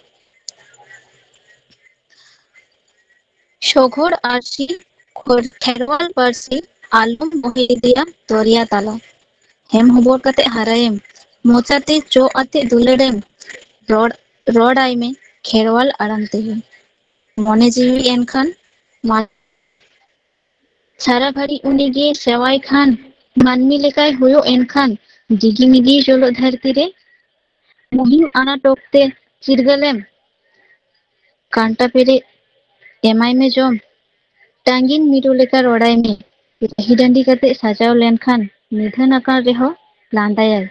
ᱥᱚᱜᱷᱚᱲ ᱟᱨᱥᱤ ᱠᱷᱚᱨ-, ᱠᱷᱮᱨᱣᱟᱞ ᱯᱟᱹᱨᱥᱤ ᱟᱞᱚᱢ ᱵᱚᱦᱮᱞ ᱤᱫᱤᱭᱟ ᱫᱚᱨᱭᱟ ᱛᱟᱞᱟ᱾ ᱦᱮᱢ ᱦᱚᱵᱚᱨ ᱠᱟᱛᱮ ᱦᱟᱨᱟᱭᱮᱢ, ᱢᱚᱪᱟᱛᱮ ᱪᱚᱜ ᱟᱛᱮ ᱫᱩᱞᱟᱹᱲᱮᱢ, ᱨᱚᱲ, ᱨᱚᱲᱟᱭ ᱢᱮ ᱠᱷᱮᱨᱣᱟᱞ ᱟᱲᱟᱝ ᱛᱮᱜᱮ᱾ ᱢᱚᱱᱮ ᱡᱤᱣᱤ ᱮᱱᱠᱷᱟᱱ ᱢᱟ-, ᱥᱟᱨᱟ ᱜᱷᱟᱹᱲᱤᱡ ᱩᱱᱤᱜᱮ ᱥᱮᱣᱟᱭ ᱠᱷᱟᱱ, ᱢᱟᱹᱱᱢᱤ ᱞᱮᱠᱟᱭ ᱦᱩᱭᱩᱜ ᱮᱱᱠᱷᱟᱱ, ᱡᱤᱜᱤ ᱢᱤᱜᱤ ᱡᱚᱞᱚᱜ ᱫᱷᱟᱹᱨᱛᱤ ᱨᱮ, ᱢᱩᱦᱤᱢ ᱟᱱᱟᱴ ᱚᱠᱛᱮ ᱪᱤᱨᱜᱟᱹᱞᱮᱢ ᱠᱟᱱᱴᱟ ᱯᱮᱨᱮᱡ ᱮᱢᱟᱭ ᱢᱮ ᱡᱚᱢ᱾ ᱴᱟᱺᱜᱤᱱ ᱢᱤᱨᱩ ᱞᱮᱠᱟ ᱨᱚᱲᱟᱭ ᱢᱮ᱾ ᱨᱟᱹᱦᱤ ᱰᱟᱺᱰᱤ ᱠᱟᱛᱮ ᱥᱟᱡᱟᱣ ᱞᱮᱱᱠᱷᱟᱱ ᱱᱤᱫᱷᱟᱹᱱ ᱟᱠᱟᱱ ᱨᱮᱦᱚᱸ ᱞᱟᱸᱫᱟᱭᱟᱭ᱾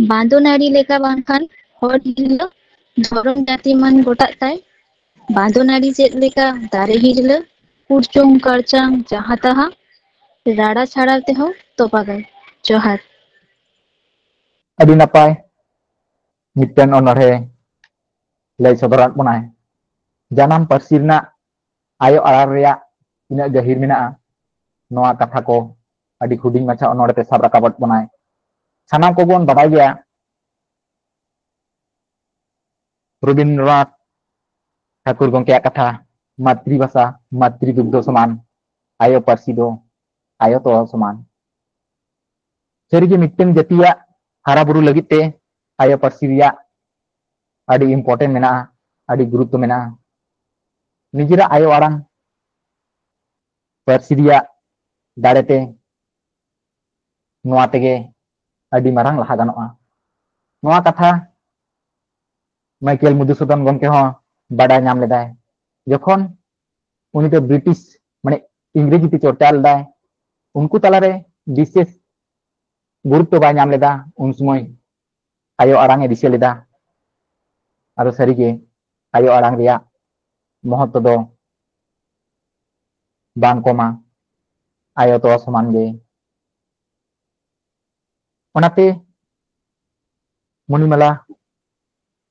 ᱵᱟᱸᱫᱚ ᱱᱟᱹᱲᱤ ᱞᱮᱠᱟ ᱵᱟᱝᱠᱷᱟᱱ ᱦᱚᱲ ᱦᱤᱨᱞᱟᱹ ᱫᱷᱚᱨᱚᱢ ᱡᱟᱹᱛᱤ ᱢᱟᱹᱱ ᱜᱚᱴᱟᱜ ᱛᱟᱭ᱾ ᱵᱟᱸᱫᱚ ᱱᱟᱹᱲᱤ ᱪᱮᱫ ᱞᱮᱠᱟ ᱫᱟᱨᱮ ᱦᱤᱨᱞᱟᱹ ᱠᱩᱲᱪᱩᱝ ᱠᱟᱲᱪᱟᱝ ᱡᱟᱦᱟᱸ ᱛᱟᱦᱟᱸ ᱨᱟᱲᱟ ᱪᱷᱟᱲᱟᱣ ᱛᱮᱦᱚᱸ ᱛᱚᱯᱟᱜᱟᱭ᱾ ᱡᱚᱦᱟᱨ᱾ ᱟᱹᱰᱤ ᱱᱟᱯᱟᱭ ᱢᱤᱫᱴᱮᱱ ᱚᱱᱚᱬᱦᱮ ᱞᱟᱹᱭ ᱥᱚᱫᱚᱨᱟᱫ ᱵᱚᱱᱟᱭ᱾ ᱡᱟᱱᱟᱢ ᱯᱟᱹᱨᱥᱤ ᱨᱮᱱᱟᱜ ᱟᱭᱳ ᱟᱲᱟᱝ ᱨᱮᱭᱟᱜ ᱛᱤᱱᱟᱹᱜ ᱜᱟᱹᱦᱤᱨ ᱢᱮᱱᱟᱜᱼᱟ, ᱱᱚᱣᱟ ᱠᱟᱛᱷᱟ ᱠᱚ ᱟᱹᱰᱤ ᱦᱩᱰᱤᱧ ᱢᱟᱪᱷᱟ ᱚᱱᱚᱬᱦᱮ ᱛᱮ ᱥᱟᱵ ᱨᱟᱠᱟᱵᱟᱫ ᱵᱚᱱᱟᱭ᱾ ᱥᱟᱱᱟᱢ ᱠᱚᱵᱚᱱ ᱵᱟᱰᱟᱭ ᱜᱮᱭᱟ ᱨᱚᱵᱤᱱᱫᱨᱚᱱᱟᱛᱷ ᱴᱷᱟᱹᱠᱩᱨ ᱜᱚᱢᱠᱮᱭᱟᱜ ᱠᱟᱛᱷᱟ, "ᱢᱟᱛᱨᱤ ᱵᱷᱟᱥᱟ ᱢᱟᱛᱨᱤ ᱫᱩᱜᱽᱫᱷᱚ ᱥᱚᱢᱟᱱ", ᱟᱭᱳ ᱯᱟᱹᱨᱥᱤ ᱫᱚ ᱟᱭᱳ ᱛᱚᱣᱟ ᱥᱚᱢᱟᱱ᱾ ᱥᱟᱹᱨᱤᱜᱮ ᱢᱤᱫᱴᱟᱝ ᱡᱟᱹᱛᱤᱭᱟᱜ ᱦᱟᱨᱟ ᱵᱩᱨᱩ ᱞᱟᱹᱜᱤᱫ ᱛᱮ ᱟᱭᱳ ᱯᱟᱹᱨᱥᱤ ᱨᱮᱭᱟᱜ ᱟᱹᱰᱤ important ᱢᱮᱱᱟᱜᱼᱟ, ᱟᱹᱰᱤ ᱜᱩᱨᱩᱛᱛᱚ ᱢᱮᱱᱟᱜᱼᱟ᱾ ᱱᱤᱡᱮᱨᱟᱜ ᱟᱭᱳ ᱟᱲᱟᱝ ᱯᱟᱹᱨᱥᱤ ᱨᱮᱭᱟᱜ ᱫᱟᱲᱮᱛᱮ ᱱᱚᱣᱟ ᱛᱮᱜᱮ ᱟᱹᱰᱤ ᱢᱟᱨᱟᱝ ᱞᱟᱦᱟ ᱜᱟᱱᱚᱜᱼᱟ᱾ ᱱᱚᱣᱟ ᱠᱟᱛᱷᱟ ᱢᱟᱭᱠᱮᱞ ᱢᱚᱫᱷᱩᱥᱩᱫᱚᱱ ᱜᱚᱢᱠᱮ ᱦᱚᱸ ᱵᱟᱰᱟᱭ ᱧᱟᱢ ᱞᱮᱫᱟᱭ, ᱡᱚᱠᱷᱚᱱ ᱩᱱᱤ ᱫᱚ ᱵᱨᱤᱴᱤᱥ, ᱢᱟᱱᱮ ᱤᱝᱨᱮᱡᱤ ᱛᱮ ᱪᱚᱨᱪᱟ ᱞᱮᱫᱟᱭ, ᱩᱱᱠᱩ ᱛᱟᱞᱟᱨᱮ ᱵᱤᱥᱮᱥ ᱜᱩᱨᱩᱛᱛᱚ ᱵᱟᱭ ᱧᱟᱢ ᱞᱮᱫᱟ᱾ ᱩᱱ ᱥᱚᱢᱚᱭ ᱟᱭᱳ ᱟᱲᱟᱝ ᱮ ᱫᱤᱥᱟᱹ ᱞᱮᱫᱟ᱾ ᱟᱫᱚ ᱥᱟᱹᱨᱤᱜᱮ ᱟᱭᱳ ᱟᱲᱟᱝ ᱨᱮᱭᱟᱜ ᱢᱚᱦᱚᱛ ᱫᱚ ᱵᱟᱝ ᱠᱚᱢᱟ, ᱟᱭᱳ ᱛᱚᱣᱟ ᱥᱚᱢᱟᱱ ᱜᱮ᱾ ᱚᱱᱟᱛᱮ ᱢᱚᱱᱤᱢᱟᱞᱟ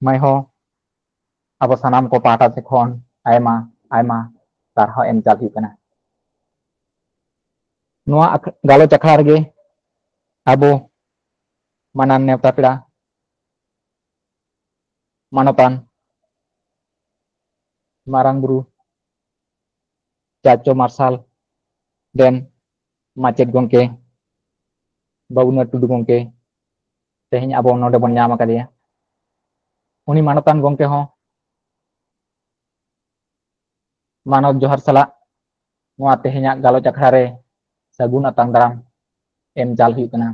ᱢᱟᱹᱭ ᱦᱚᱸ ᱟᱵᱚ ᱥᱟᱱᱟᱢ ᱠᱚ ᱯᱟᱦᱴᱟ ᱥᱮᱫ ᱠᱷᱚᱱ ᱟᱭᱢᱟ ᱟᱭᱢᱟ ᱥᱟᱨᱦᱟᱣ ᱮᱢ ᱪᱟᱞ ᱦᱩᱭᱩᱜ ᱠᱟᱱᱟ᱾ ᱱᱚᱣᱟ ᱟᱠ-, ᱜᱟᱞᱚᱪ ᱟᱠᱷᱲᱟ ᱨᱮᱜᱮ ᱟᱵᱚ ᱢᱟᱱᱟᱱ ᱱᱮᱣᱛᱟ ᱯᱮᱲᱟ ᱢᱟᱱᱚᱛᱟᱱ ᱢᱟᱨᱟᱝ ᱵᱩᱨᱩ ᱪᱟᱪᱚ ᱢᱟᱨᱥᱟᱞ ᱨᱮᱱ ᱢᱟᱪᱮᱫ ᱜᱚᱢᱠᱮ ᱵᱟᱹᱵᱩᱱᱟᱛᱷ ᱴᱩᱰᱩ ᱜᱚᱢᱠᱮ ᱛᱮᱦᱮᱧ ᱟᱵᱚ ᱱᱚᱰᱮ ᱵᱚᱱ ᱧᱟᱢ ᱟᱠᱟᱫᱮᱭᱟ᱾ ᱩᱱᱤ ᱢᱟᱱᱚᱛᱟᱱ ᱜᱚᱢᱠᱮ ᱦᱚᱸ ᱢᱟᱱᱚᱛ ᱡᱚᱦᱟᱨ ᱥᱟᱞᱟᱜ ᱱᱚᱣᱟ ᱛᱮᱦᱮᱧᱟᱜ ᱜᱟᱞᱚᱪ ᱟᱠᱷᱲᱟ ᱨᱮ ᱥᱟᱹᱜᱩᱱ ᱟᱛᱟᱝ ᱫᱟᱨᱟᱢ ᱮᱢ ᱪᱟᱞ ᱦᱩᱭᱩᱜ ᱠᱟᱱᱟ᱾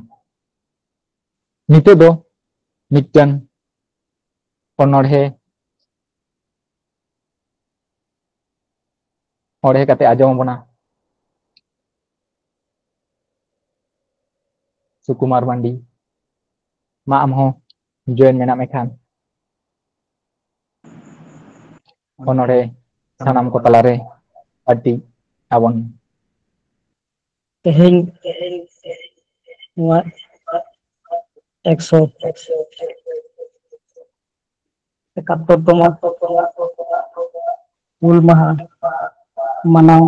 ᱱᱤᱛᱚᱜ ᱫᱚ ᱢᱤᱫᱴᱟᱝ ᱚᱱᱚᱬᱦᱮ ᱚᱬᱦᱮ ᱠᱟᱛᱮ ᱟᱸᱡᱚᱢ ᱟᱵᱚᱱᱟ ᱥᱩᱠᱩᱢᱟᱨ ᱢᱟᱱᱰᱤ᱾ ᱢᱟ ᱟᱢ ᱦᱚᱸ ᱡᱚᱭᱮᱱ ᱢᱮᱱᱟᱜ ᱢᱮ ᱠᱷᱟᱱ ᱚᱱᱚᱬᱦᱮ ᱥᱟᱱᱟᱢ ᱠᱚ ᱛᱟᱞᱟᱨᱮ ᱟᱹᱰᱤ ᱟᱵᱚᱱ ᱛᱮᱦᱮᱧ ᱱᱚᱣᱟ ᱮᱠᱥᱚ ᱮᱠᱟᱛᱛᱳᱨ ᱛᱚᱢᱚ ᱦᱩᱞ ᱢᱟᱦᱟ ᱢᱟᱱᱟᱣ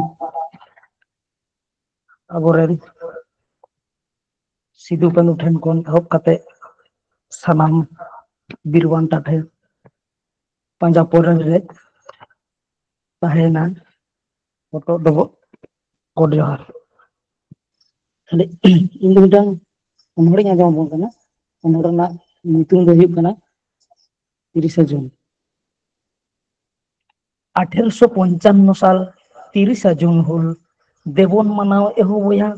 ᱟᱵᱚᱨᱮᱱ ᱥᱤᱫᱩ ᱠᱟᱹᱱᱦᱩ ᱴᱷᱮᱱ ᱠᱷᱚᱱ ᱮᱦᱚᱵ ᱠᱟᱛᱮ ᱥᱟᱱᱟᱢ ᱵᱤᱨ ᱵᱟᱱᱴᱟ ᱴᱷᱮᱱ ᱯᱟᱸᱡᱟ ᱯᱚᱨᱮ ᱨᱮ ᱛᱟᱦᱮᱸᱭᱮᱱᱟ ᱦᱚᱴᱚᱜ ᱰᱚᱵᱚᱜ ᱜᱚᱰ ᱡᱚᱦᱟᱨ᱾ ᱛᱟᱦᱞᱮ ᱤᱧ ᱫᱚ ᱢᱤᱫᱴᱟᱝ ᱚᱱᱚᱬᱦᱮᱧ ᱟᱸᱡᱚᱢ ᱟᱵᱚᱱ ᱠᱟᱱᱟ᱾ ᱚᱱᱚᱬᱦᱮ ᱨᱮᱱᱟᱜ ᱧᱩᱛᱩᱢ ᱫᱚ ᱦᱩᱭᱩᱜ ᱠᱟᱱᱟ ᱛᱤᱨᱤᱥᱟ ᱡᱩᱱ᱾ ᱟᱴᱷᱮᱨᱚᱥᱚ ᱯᱚᱧᱪᱟᱱᱱᱚ ᱥᱟᱞ ᱛᱤᱨᱤᱥᱟ ᱡᱩᱱ ᱦᱩᱞ ᱫᱮᱵᱚᱱ ᱢᱟᱱᱟᱣ ᱮᱦᱚᱵᱚᱭᱟ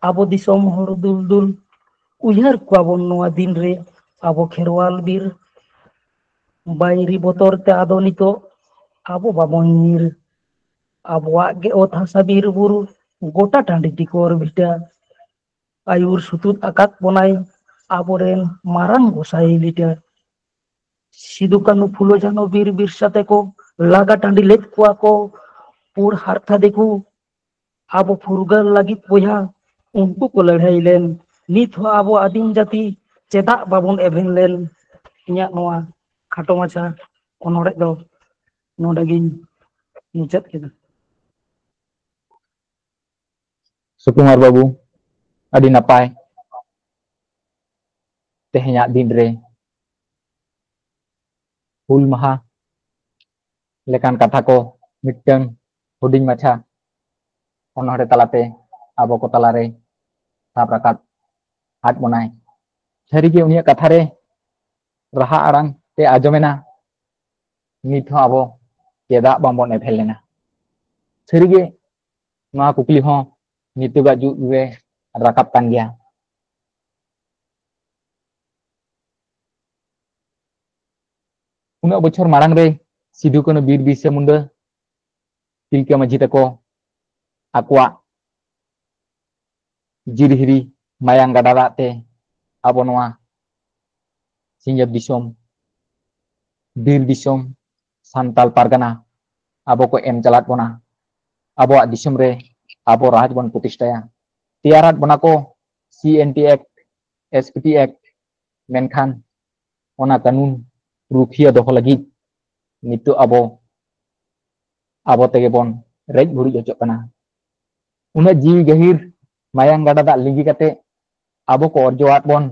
ᱟᱵᱚ ᱫᱤᱥᱚᱢ ᱦᱚᱲ ᱫᱩᱞ ᱫᱩᱞ᱾ ᱩᱭᱦᱟᱹᱨ ᱠᱚᱣᱟᱵᱚᱱ ᱱᱚᱣᱟ ᱫᱤᱱ ᱨᱮ ᱟᱵᱚ ᱠᱷᱮᱨᱣᱟᱞ ᱵᱤᱨ᱾ ᱵᱟᱹᱭᱨᱤ ᱵᱚᱛᱚᱨ ᱛᱮ ᱟᱫᱚ ᱱᱤᱛᱚᱜ ᱟᱵᱚ ᱵᱟᱵᱚᱱ ᱧᱤᱨ᱾ ᱟᱵᱚᱣᱟᱜ ᱜᱮ ᱚᱛ ᱦᱟᱥᱟ ᱵᱤᱨ ᱵᱩᱨᱩ, ᱜᱚᱴᱟ ᱴᱟᱺᱰᱤ ᱴᱤᱠᱚᱨ ᱵᱷᱤᱴᱟᱹ᱾ ᱟᱹᱭᱩᱨ ᱥᱩᱛᱩᱫ ᱟᱠᱟᱫ ᱵᱚᱱᱟᱭ ᱟᱵᱚᱨᱮᱱ ᱢᱟᱨᱟᱝ ᱜᱚᱸᱥᱟᱭ ᱞᱤᱴᱟᱹ᱾ ᱥᱤᱫᱩ ᱠᱟᱹᱱᱦᱩ ᱯᱷᱩᱞᱳ ᱡᱷᱟᱱᱳ ᱵᱤᱨ ᱵᱤᱨᱥᱟ ᱛᱮᱠᱚ ᱞᱟᱜᱟ ᱴᱟᱺᱰᱤ ᱞᱮᱫ ᱠᱚᱣᱟ ᱠᱚ ᱯᱩᱲ ᱦᱟᱨᱛᱟ ᱫᱤᱠᱩ᱾ ᱟᱵᱚ ᱯᱷᱩᱨᱜᱟᱹᱞ ᱞᱟᱹᱜᱤᱫ ᱵᱚᱭᱦᱟ ᱩᱱᱠᱩ ᱠᱚ ᱞᱟᱹᱲᱦᱟᱹᱭ ᱞᱮᱱ᱾ ᱱᱤᱛ ᱦᱚᱸ ᱟᱵᱚ ᱟᱹᱫᱤᱢ ᱡᱟᱹᱛᱤ ᱪᱮᱫᱟᱜ ᱵᱟᱵᱚᱱ ᱮᱵᱷᱮᱱ ᱞᱮᱱ? ᱤᱧᱟᱹᱜ ᱱᱚᱣᱟ ᱠᱷᱟᱴᱚ ᱢᱟᱪᱷᱟ ᱚᱱᱚᱲᱦᱮ ᱫᱚ ᱱᱚᱰᱮ ᱜᱤᱧ ᱢᱩᱪᱟᱹᱫ ᱠᱮᱫᱟ᱾ ᱥᱩᱠᱩᱢᱟᱨ ᱵᱟᱹᱵᱩ, ᱟᱹᱰᱤ ᱱᱟᱯᱟᱭ᱾ ᱛᱮᱦᱮᱧᱟᱜ ᱫᱤᱱ ᱨᱮ ᱦᱩᱞ ᱢᱟᱦᱟ ᱞᱮᱠᱟᱱ ᱠᱟᱛᱷᱟ ᱠᱚ ᱢᱤᱫᱴᱟᱝ ᱦᱩᱰᱤᱧ ᱢᱟᱪᱷᱟ ᱚᱱᱚᱲᱦᱮ ᱛᱟᱞᱟᱛᱮ ᱟᱵᱚ ᱠᱚ ᱛᱟᱞᱟᱨᱮ ᱥᱟᱵ ᱨᱟᱠᱟᱵ ᱟᱫ ᱵᱚᱱᱟᱭ᱾ ᱥᱟᱹᱨᱤᱜᱮ ᱩᱱᱤᱭᱟᱜ ᱠᱟᱛᱷᱟ ᱨᱮ ᱨᱟᱦᱟ ᱟᱲᱟᱝ ᱛᱮ ᱟᱸᱡᱚᱢᱮᱱᱟ, ᱱᱤᱛ ᱦᱚᱸ ᱟᱵᱚ ᱪᱮᱫᱟᱜ ᱵᱟᱝᱵᱚᱱ ᱮᱵᱷᱮᱱ ᱞᱮᱱᱟ? ᱥᱟᱹᱨᱤᱜᱮ ᱱᱚᱣᱟ ᱠᱩᱠᱞᱤ ᱦᱚᱸ ᱱᱤᱛᱚᱜᱟᱜ ᱡᱩᱜᱽ ᱨᱮ ᱨᱟᱠᱟᱵ ᱠᱟᱱ ᱜᱮᱭᱟ᱾ ᱩᱱᱟᱹᱜ ᱵᱚᱪᱷᱚᱨ ᱢᱟᱲᱟᱝ ᱨᱮ ᱥᱤᱫᱩ ᱠᱟᱹᱱᱦᱩ ᱵᱤᱨ ᱵᱤᱨᱥᱟ ᱢᱩᱱᱰᱟᱹ ᱛᱤᱞᱠᱟᱹ ᱢᱟᱹᱡᱷᱤ ᱛᱟᱠᱚ ᱟᱠᱚᱣᱟᱜ ᱡᱤᱨᱤ ᱦᱤᱨᱤ ᱢᱟᱭᱟᱝ ᱜᱟᱰᱟ ᱫᱟᱜ ᱛᱮ ᱟᱵᱚ ᱱᱚᱣᱟ ᱥᱤᱧᱚᱛ ᱫᱤᱥᱚᱢ, ᱵᱤᱨ ᱫᱤᱥᱚᱢ, ᱥᱟᱱᱛᱟᱞ ᱯᱟᱨᱜᱟᱱᱟ ᱟᱵᱚ ᱠᱚ ᱮᱢ ᱪᱟᱞᱟᱫ ᱵᱚᱱᱟ᱾ ᱟᱵᱚᱣᱟᱜ ᱫᱤᱥᱚᱢ ᱨᱮ ᱟᱵᱚ ᱨᱟᱡᱽ ᱵᱚᱱ ᱯᱨᱚᱛᱤᱥᱴᱷᱟᱭᱟ᱾ ᱛᱮᱭᱟᱨᱟᱫ ᱵᱚᱱᱟ ᱠᱚ C N T act, S P T act, ᱢᱮᱱᱠᱷᱟᱱ ᱚᱱᱟ ᱠᱟᱹᱱᱩᱱ ᱨᱩᱠᱷᱤᱭᱟᱹ ᱫᱚᱦᱚ ᱞᱟᱹᱜᱤᱫ ᱱᱤᱛᱚᱜ ᱟᱵᱚ, ᱟᱵᱚ ᱛᱮᱜᱮ ᱵᱚᱱ ᱨᱮᱡ ᱵᱷᱩᱲᱩᱡ ᱦᱚᱪᱚᱜ ᱠᱟᱱᱟ᱾ ᱩᱱᱟᱹᱜ ᱡᱤᱣᱤ ᱜᱟᱹᱦᱤᱨ ᱢᱟᱭᱟᱝ ᱜᱟᱰᱟ ᱫᱟᱜ ᱞᱤᱸᱜᱤ ᱠᱟᱛᱮ ᱟᱵᱚ ᱠᱚ ᱚᱨᱡᱚᱣᱟᱫ ᱵᱚᱱ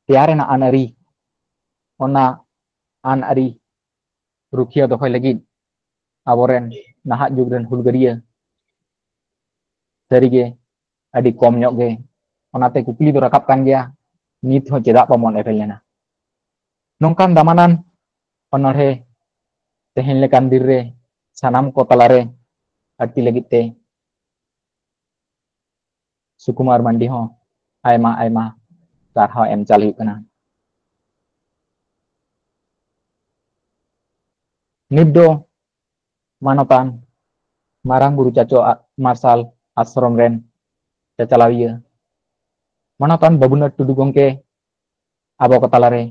ᱛᱮᱭᱟᱨ ᱮᱱᱟ ᱟᱹᱱ ᱟᱹᱨᱤ, ᱚᱱᱟ ᱟᱹᱱ ᱟᱹᱨᱤ ᱨᱩᱠᱷᱤᱭᱟᱹ ᱫᱚᱦᱚᱭ ᱞᱟᱹᱜᱤᱫ ᱟᱵᱚᱨᱮᱱ ᱱᱟᱦᱟᱜ ᱡᱩᱜᱽ ᱨᱮᱱ ᱦᱩᱞᱜᱟᱹᱨᱤᱭᱟᱹ ᱥᱟᱹᱨᱤᱜᱮ ᱟᱹᱰᱤ ᱠᱚᱢ ᱧᱚᱜ ᱜᱮ᱾ ᱚᱱᱟᱛᱮ ᱠᱩᱠᱞᱤ ᱫᱚ ᱨᱟᱠᱟᱵ ᱠᱟᱱ ᱜᱮᱭᱟ, ᱱᱤᱛ ᱦᱚᱸ ᱪᱮᱫᱟᱜ ᱵᱟᱵᱚᱱ ᱮᱵᱷᱮᱱ ᱞᱮᱱᱟ? ᱱᱚᱝᱠᱟᱱ ᱫᱟᱢᱟᱱᱟᱱ ᱚᱱᱚᱬᱦᱮ ᱛᱮᱦᱮᱧ ᱞᱮᱠᱟᱱ ᱫᱤᱱ ᱨᱮ ᱥᱟᱱᱟᱢ ᱠᱚ ᱛᱟᱞᱟᱨᱮ ᱟᱹᱴᱤ ᱞᱟᱹᱜᱤᱫ ᱛᱮ ᱥᱩᱠᱩᱢᱟᱨ ᱢᱟᱱᱰᱤ ᱦᱚᱸ ᱟᱭᱢᱟ ᱟᱭᱢᱟ ᱥᱟᱨᱦᱟᱣ ᱮᱢ ᱪᱟᱞ ᱦᱩᱭᱩᱜ ᱠᱟᱱᱟ᱾ ᱱᱤᱛ ᱫᱚ ᱢᱟᱱᱚᱛᱟᱱ ᱢᱟᱨᱟᱝ ᱵᱩᱨᱩ ᱪᱟᱪᱳ ᱟ-, ᱢᱟᱨᱥᱟᱞ ᱟᱥᱨᱚᱢ ᱨᱮᱱ ᱪᱟᱪᱟᱞᱟᱣᱤᱭᱟᱹ ᱢᱟᱱᱚᱛᱟᱱ ᱵᱟᱹᱵᱩᱱᱟᱛᱷ ᱴᱩᱰᱩ ᱜᱚᱢᱠᱮ ᱟᱵᱚ ᱠᱚ ᱛᱟᱞᱟᱨᱮ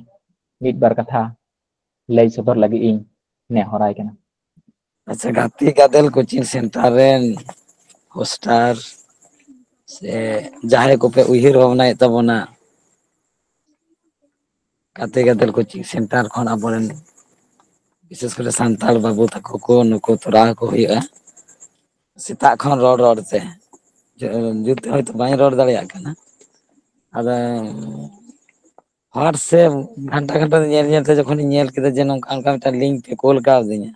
ᱢᱤᱫ ᱵᱟᱨ ᱠᱟᱛᱷᱟ ᱞᱟᱹᱭ ᱥᱚᱫᱚᱨ ᱞᱟᱹᱜᱤᱫ ᱤᱧ ᱱᱮᱦᱚᱨᱟᱭ ᱠᱟᱱᱟ᱾ ᱟᱪᱪᱷᱟ, ᱜᱟᱛᱮ ᱜᱟᱫᱮᱞ ᱠᱳᱪᱤᱝ ᱥᱮᱱᱴᱟᱨ ᱨᱮᱱ ᱦᱳᱥᱴᱟᱨ ᱥᱮ ᱡᱟᱦᱟᱸᱭ ᱠᱚᱯᱮ ᱩᱭᱦᱟᱹᱨ ᱵᱷᱟᱵᱽᱱᱟᱭᱮᱫ ᱛᱟᱵᱚᱱᱟ, ᱜᱟᱛᱮ ᱜᱟᱫᱮᱞ ᱠᱳᱪᱤᱝ ᱥᱮᱱᱴᱟᱨ ᱠᱷᱚᱱ ᱟᱵᱚᱨᱮᱱ ᱵᱤᱥᱮᱥ ᱠᱚᱨᱮ ᱥᱟᱱᱛᱟᱲ ᱵᱟᱹᱵᱩ ᱛᱟᱠᱚ ᱠᱚ, ᱱᱩᱠᱩ ᱛᱚᱨᱟᱣ ᱠᱚ ᱦᱩᱭᱩᱜᱼᱟ᱾ ᱥᱮᱛᱟᱜ ᱠᱷᱚᱱ ᱨᱚᱲ ᱨᱚᱲ ᱛᱮ ᱡᱩ-, ᱡᱩᱛ ᱦᱚᱭᱛᱳ ᱵᱟᱹᱧ ᱨᱚᱲ ᱫᱟᱲᱮᱭᱟᱜ ᱠᱟᱱᱟ᱾ ᱟᱫᱚ WhatsApp ᱜᱷᱟᱱᱴᱟ ᱜᱷᱟᱱᱴᱟ ᱧᱮᱞ ᱧᱮᱞ ᱛᱮ ᱡᱚᱠᱷᱚᱱᱤᱧ ᱧᱮᱞ ᱠᱮᱫᱟ ᱡᱮ ᱱᱚᱝᱠᱟ ᱚᱱᱠᱟ ᱢᱤᱫᱴᱟᱝ ᱞᱤᱝᱠ ᱯᱮ ᱠᱳᱞ ᱠᱟᱣᱫᱤᱧᱟ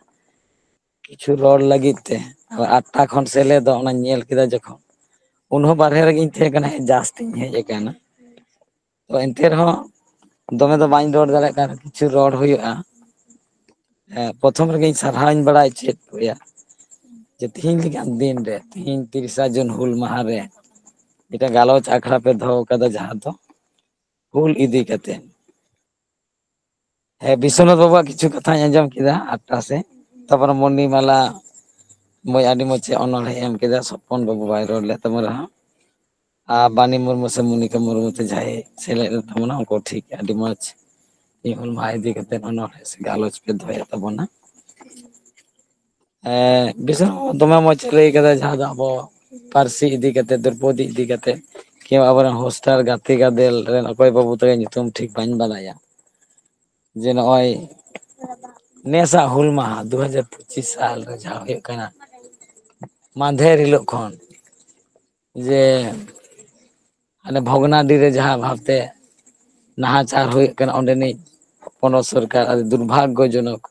ᱠᱤᱪᱷᱩ ᱨᱚᱲ ᱞᱟᱹᱜᱤᱫ ᱛᱮ, ᱟᱫᱚ ᱟᱴᱴᱟ ᱠᱷᱚᱱ ᱥᱮᱞᱮᱫᱚᱜ ᱚᱱᱟ ᱧᱮᱞ ᱠᱮᱫᱟ ᱡᱚᱠᱷᱚᱱ, ᱩᱱᱦᱚᱸ ᱵᱟᱨᱦᱮ ᱨᱮᱜᱮᱧ ᱛᱟᱦᱮᱸ ᱠᱟᱱᱟ, ᱦᱮᱡ just ᱤᱧ ᱦᱮᱡ ᱟᱠᱟᱱᱟ᱾ ᱛᱚ ᱮᱱᱛᱮ ᱨᱮᱦᱚᱸ ᱫᱚᱢᱮ ᱫᱚ ᱵᱟᱹᱧ ᱨᱚᱲ ᱫᱟᱲᱮᱭᱟᱜ ᱠᱟᱱᱟ, ᱠᱤᱪᱷᱩ ᱨᱚᱲ ᱦᱩᱭᱩᱜᱼᱟ᱾ ᱮ, ᱯᱨᱚᱛᱷᱚᱢ ᱨᱮᱜᱮᱧ ᱥᱟᱨᱦᱟᱣᱤᱧ ᱵᱟᱲᱟᱭ ᱦᱚᱪᱚᱭᱮᱫ ᱯᱮᱭᱟ ᱡᱮ ᱛᱤᱦᱤᱧ ᱞᱮᱠᱟᱱ ᱫᱤᱱ ᱨᱮ, ᱛᱤᱦᱤᱧ ᱛᱤᱨᱤᱥᱟ ᱡᱩᱱ ᱦᱩᱞ ᱢᱟᱦᱟ ᱨᱮ ᱢᱤᱫᱴᱟᱝ ᱜᱟᱞᱚᱪ ᱟᱠᱷᱲᱟ ᱯᱮ ᱫᱚᱦᱚ ᱠᱟᱫᱟ, ᱡᱟᱦᱟᱸ ᱫᱚ ᱦᱩᱞ ᱤᱫᱤ ᱠᱟᱛᱮ᱾ ᱦᱮᱸ, ᱵᱤᱥᱣᱚᱱᱟᱛᱷ ᱵᱟᱵᱩᱣᱟᱜ ᱠᱤᱪᱷᱩ ᱠᱟᱛᱷᱟᱧ ᱟᱸᱡᱚᱢ ᱠᱮᱫᱟ ᱟᱴᱴᱟ ᱥᱮᱫ, ᱛᱟᱨᱯᱚᱨᱮ ᱢᱚᱱᱤᱢᱟᱞᱟ ᱢᱟᱹᱭ ᱟᱹᱰᱤ ᱢᱚᱡᱽ ᱮ ᱚᱱᱚᱬᱦᱮ ᱮᱢ ᱠᱮᱫᱟ, ᱥᱚᱯᱚᱱ ᱵᱟᱵᱩ ᱵᱟᱭ ᱨᱚᱲ ᱞᱮᱫ ᱛᱟᱵᱚᱱ ᱨᱮᱦᱚᱸ, ᱟᱨ ᱵᱟᱱᱤ ᱢᱩᱨᱢᱩ ᱥᱮ ᱢᱚᱱᱤᱠᱟ ᱢᱩᱨᱢᱩ ᱛᱮ ᱡᱟᱦᱟᱸᱭ ᱥᱮᱞᱮᱫ ᱞᱮᱱ ᱛᱟᱵᱚᱱᱟ, ᱩᱱᱠᱩ ᱴᱷᱤᱠ ᱟᱹᱰᱤ ᱢᱚᱡᱽ ᱦᱩᱞ ᱢᱟᱦᱟ ᱤᱫᱤ ᱠᱟᱛᱮ ᱚᱱᱚᱬᱦᱮ ᱥᱮ ᱜᱟᱞᱚᱪ ᱯᱮ ᱫᱚᱦᱚᱭᱮᱫ ᱛᱟᱵᱚᱱᱟ᱾ ᱮᱸ, ᱵᱤᱥᱚᱭ ᱦᱚᱸ ᱫᱚᱢᱮ ᱢᱚᱡᱽ ᱞᱟᱹᱭ ᱠᱟᱫᱟ, ᱡᱟᱦᱟᱸ ᱫᱚ ᱟᱵᱚ ᱯᱟᱹᱨᱥᱤ ᱤᱫᱤ ᱠᱟᱛᱮ, ᱫᱨᱳᱯᱚᱫᱤ ᱤᱫᱤ ᱠᱟᱛᱮ, ᱠᱤᱝᱵᱟ ᱟᱵᱚᱨᱮᱱ ᱦᱳᱥᱴᱟᱨ ᱜᱟᱛᱮ ᱜᱟᱫᱮᱞ ᱨᱮᱱ ᱚᱠᱚᱭ ᱵᱟᱹᱵᱩ ᱛᱟᱠᱚ ᱧᱩᱛᱩᱢ ᱴᱷᱤᱠ ᱵᱟᱹᱧ ᱵᱟᱲᱟᱭᱟ, ᱡᱮ ᱱᱚᱜᱼᱚᱭ ᱱᱮᱥᱟᱜ ᱦᱩᱞ ᱢᱟᱦᱟ ᱫᱩ ᱦᱟᱡᱟᱨ ᱯᱚᱸᱪᱤᱥ ᱥᱟᱞ ᱨᱮ ᱡᱟᱦᱟᱸ ᱦᱩᱭᱩᱜ ᱠᱟᱱᱟ, ᱢᱟᱫᱷᱮᱨ ᱦᱤᱞᱳᱜ ᱠᱷᱚᱱ ᱡᱮ ᱦᱟᱱᱮ ᱵᱷᱚᱜᱽᱱᱟᱰᱤ ᱨᱮ ᱡᱟᱦᱟᱸ ᱵᱷᱟᱵᱽᱛᱮ ᱱᱟᱦᱟᱪᱟᱨ ᱦᱩᱭᱩᱜ ᱠᱟᱱᱟ, ᱚᱸᱰᱮᱱᱤᱡ ᱯᱚᱱᱚᱛ ᱥᱚᱨᱠᱟᱨ ᱟᱹᱰᱤ ᱫᱩᱨᱵᱷᱟᱜᱽᱜᱚᱡᱚᱱᱚᱠ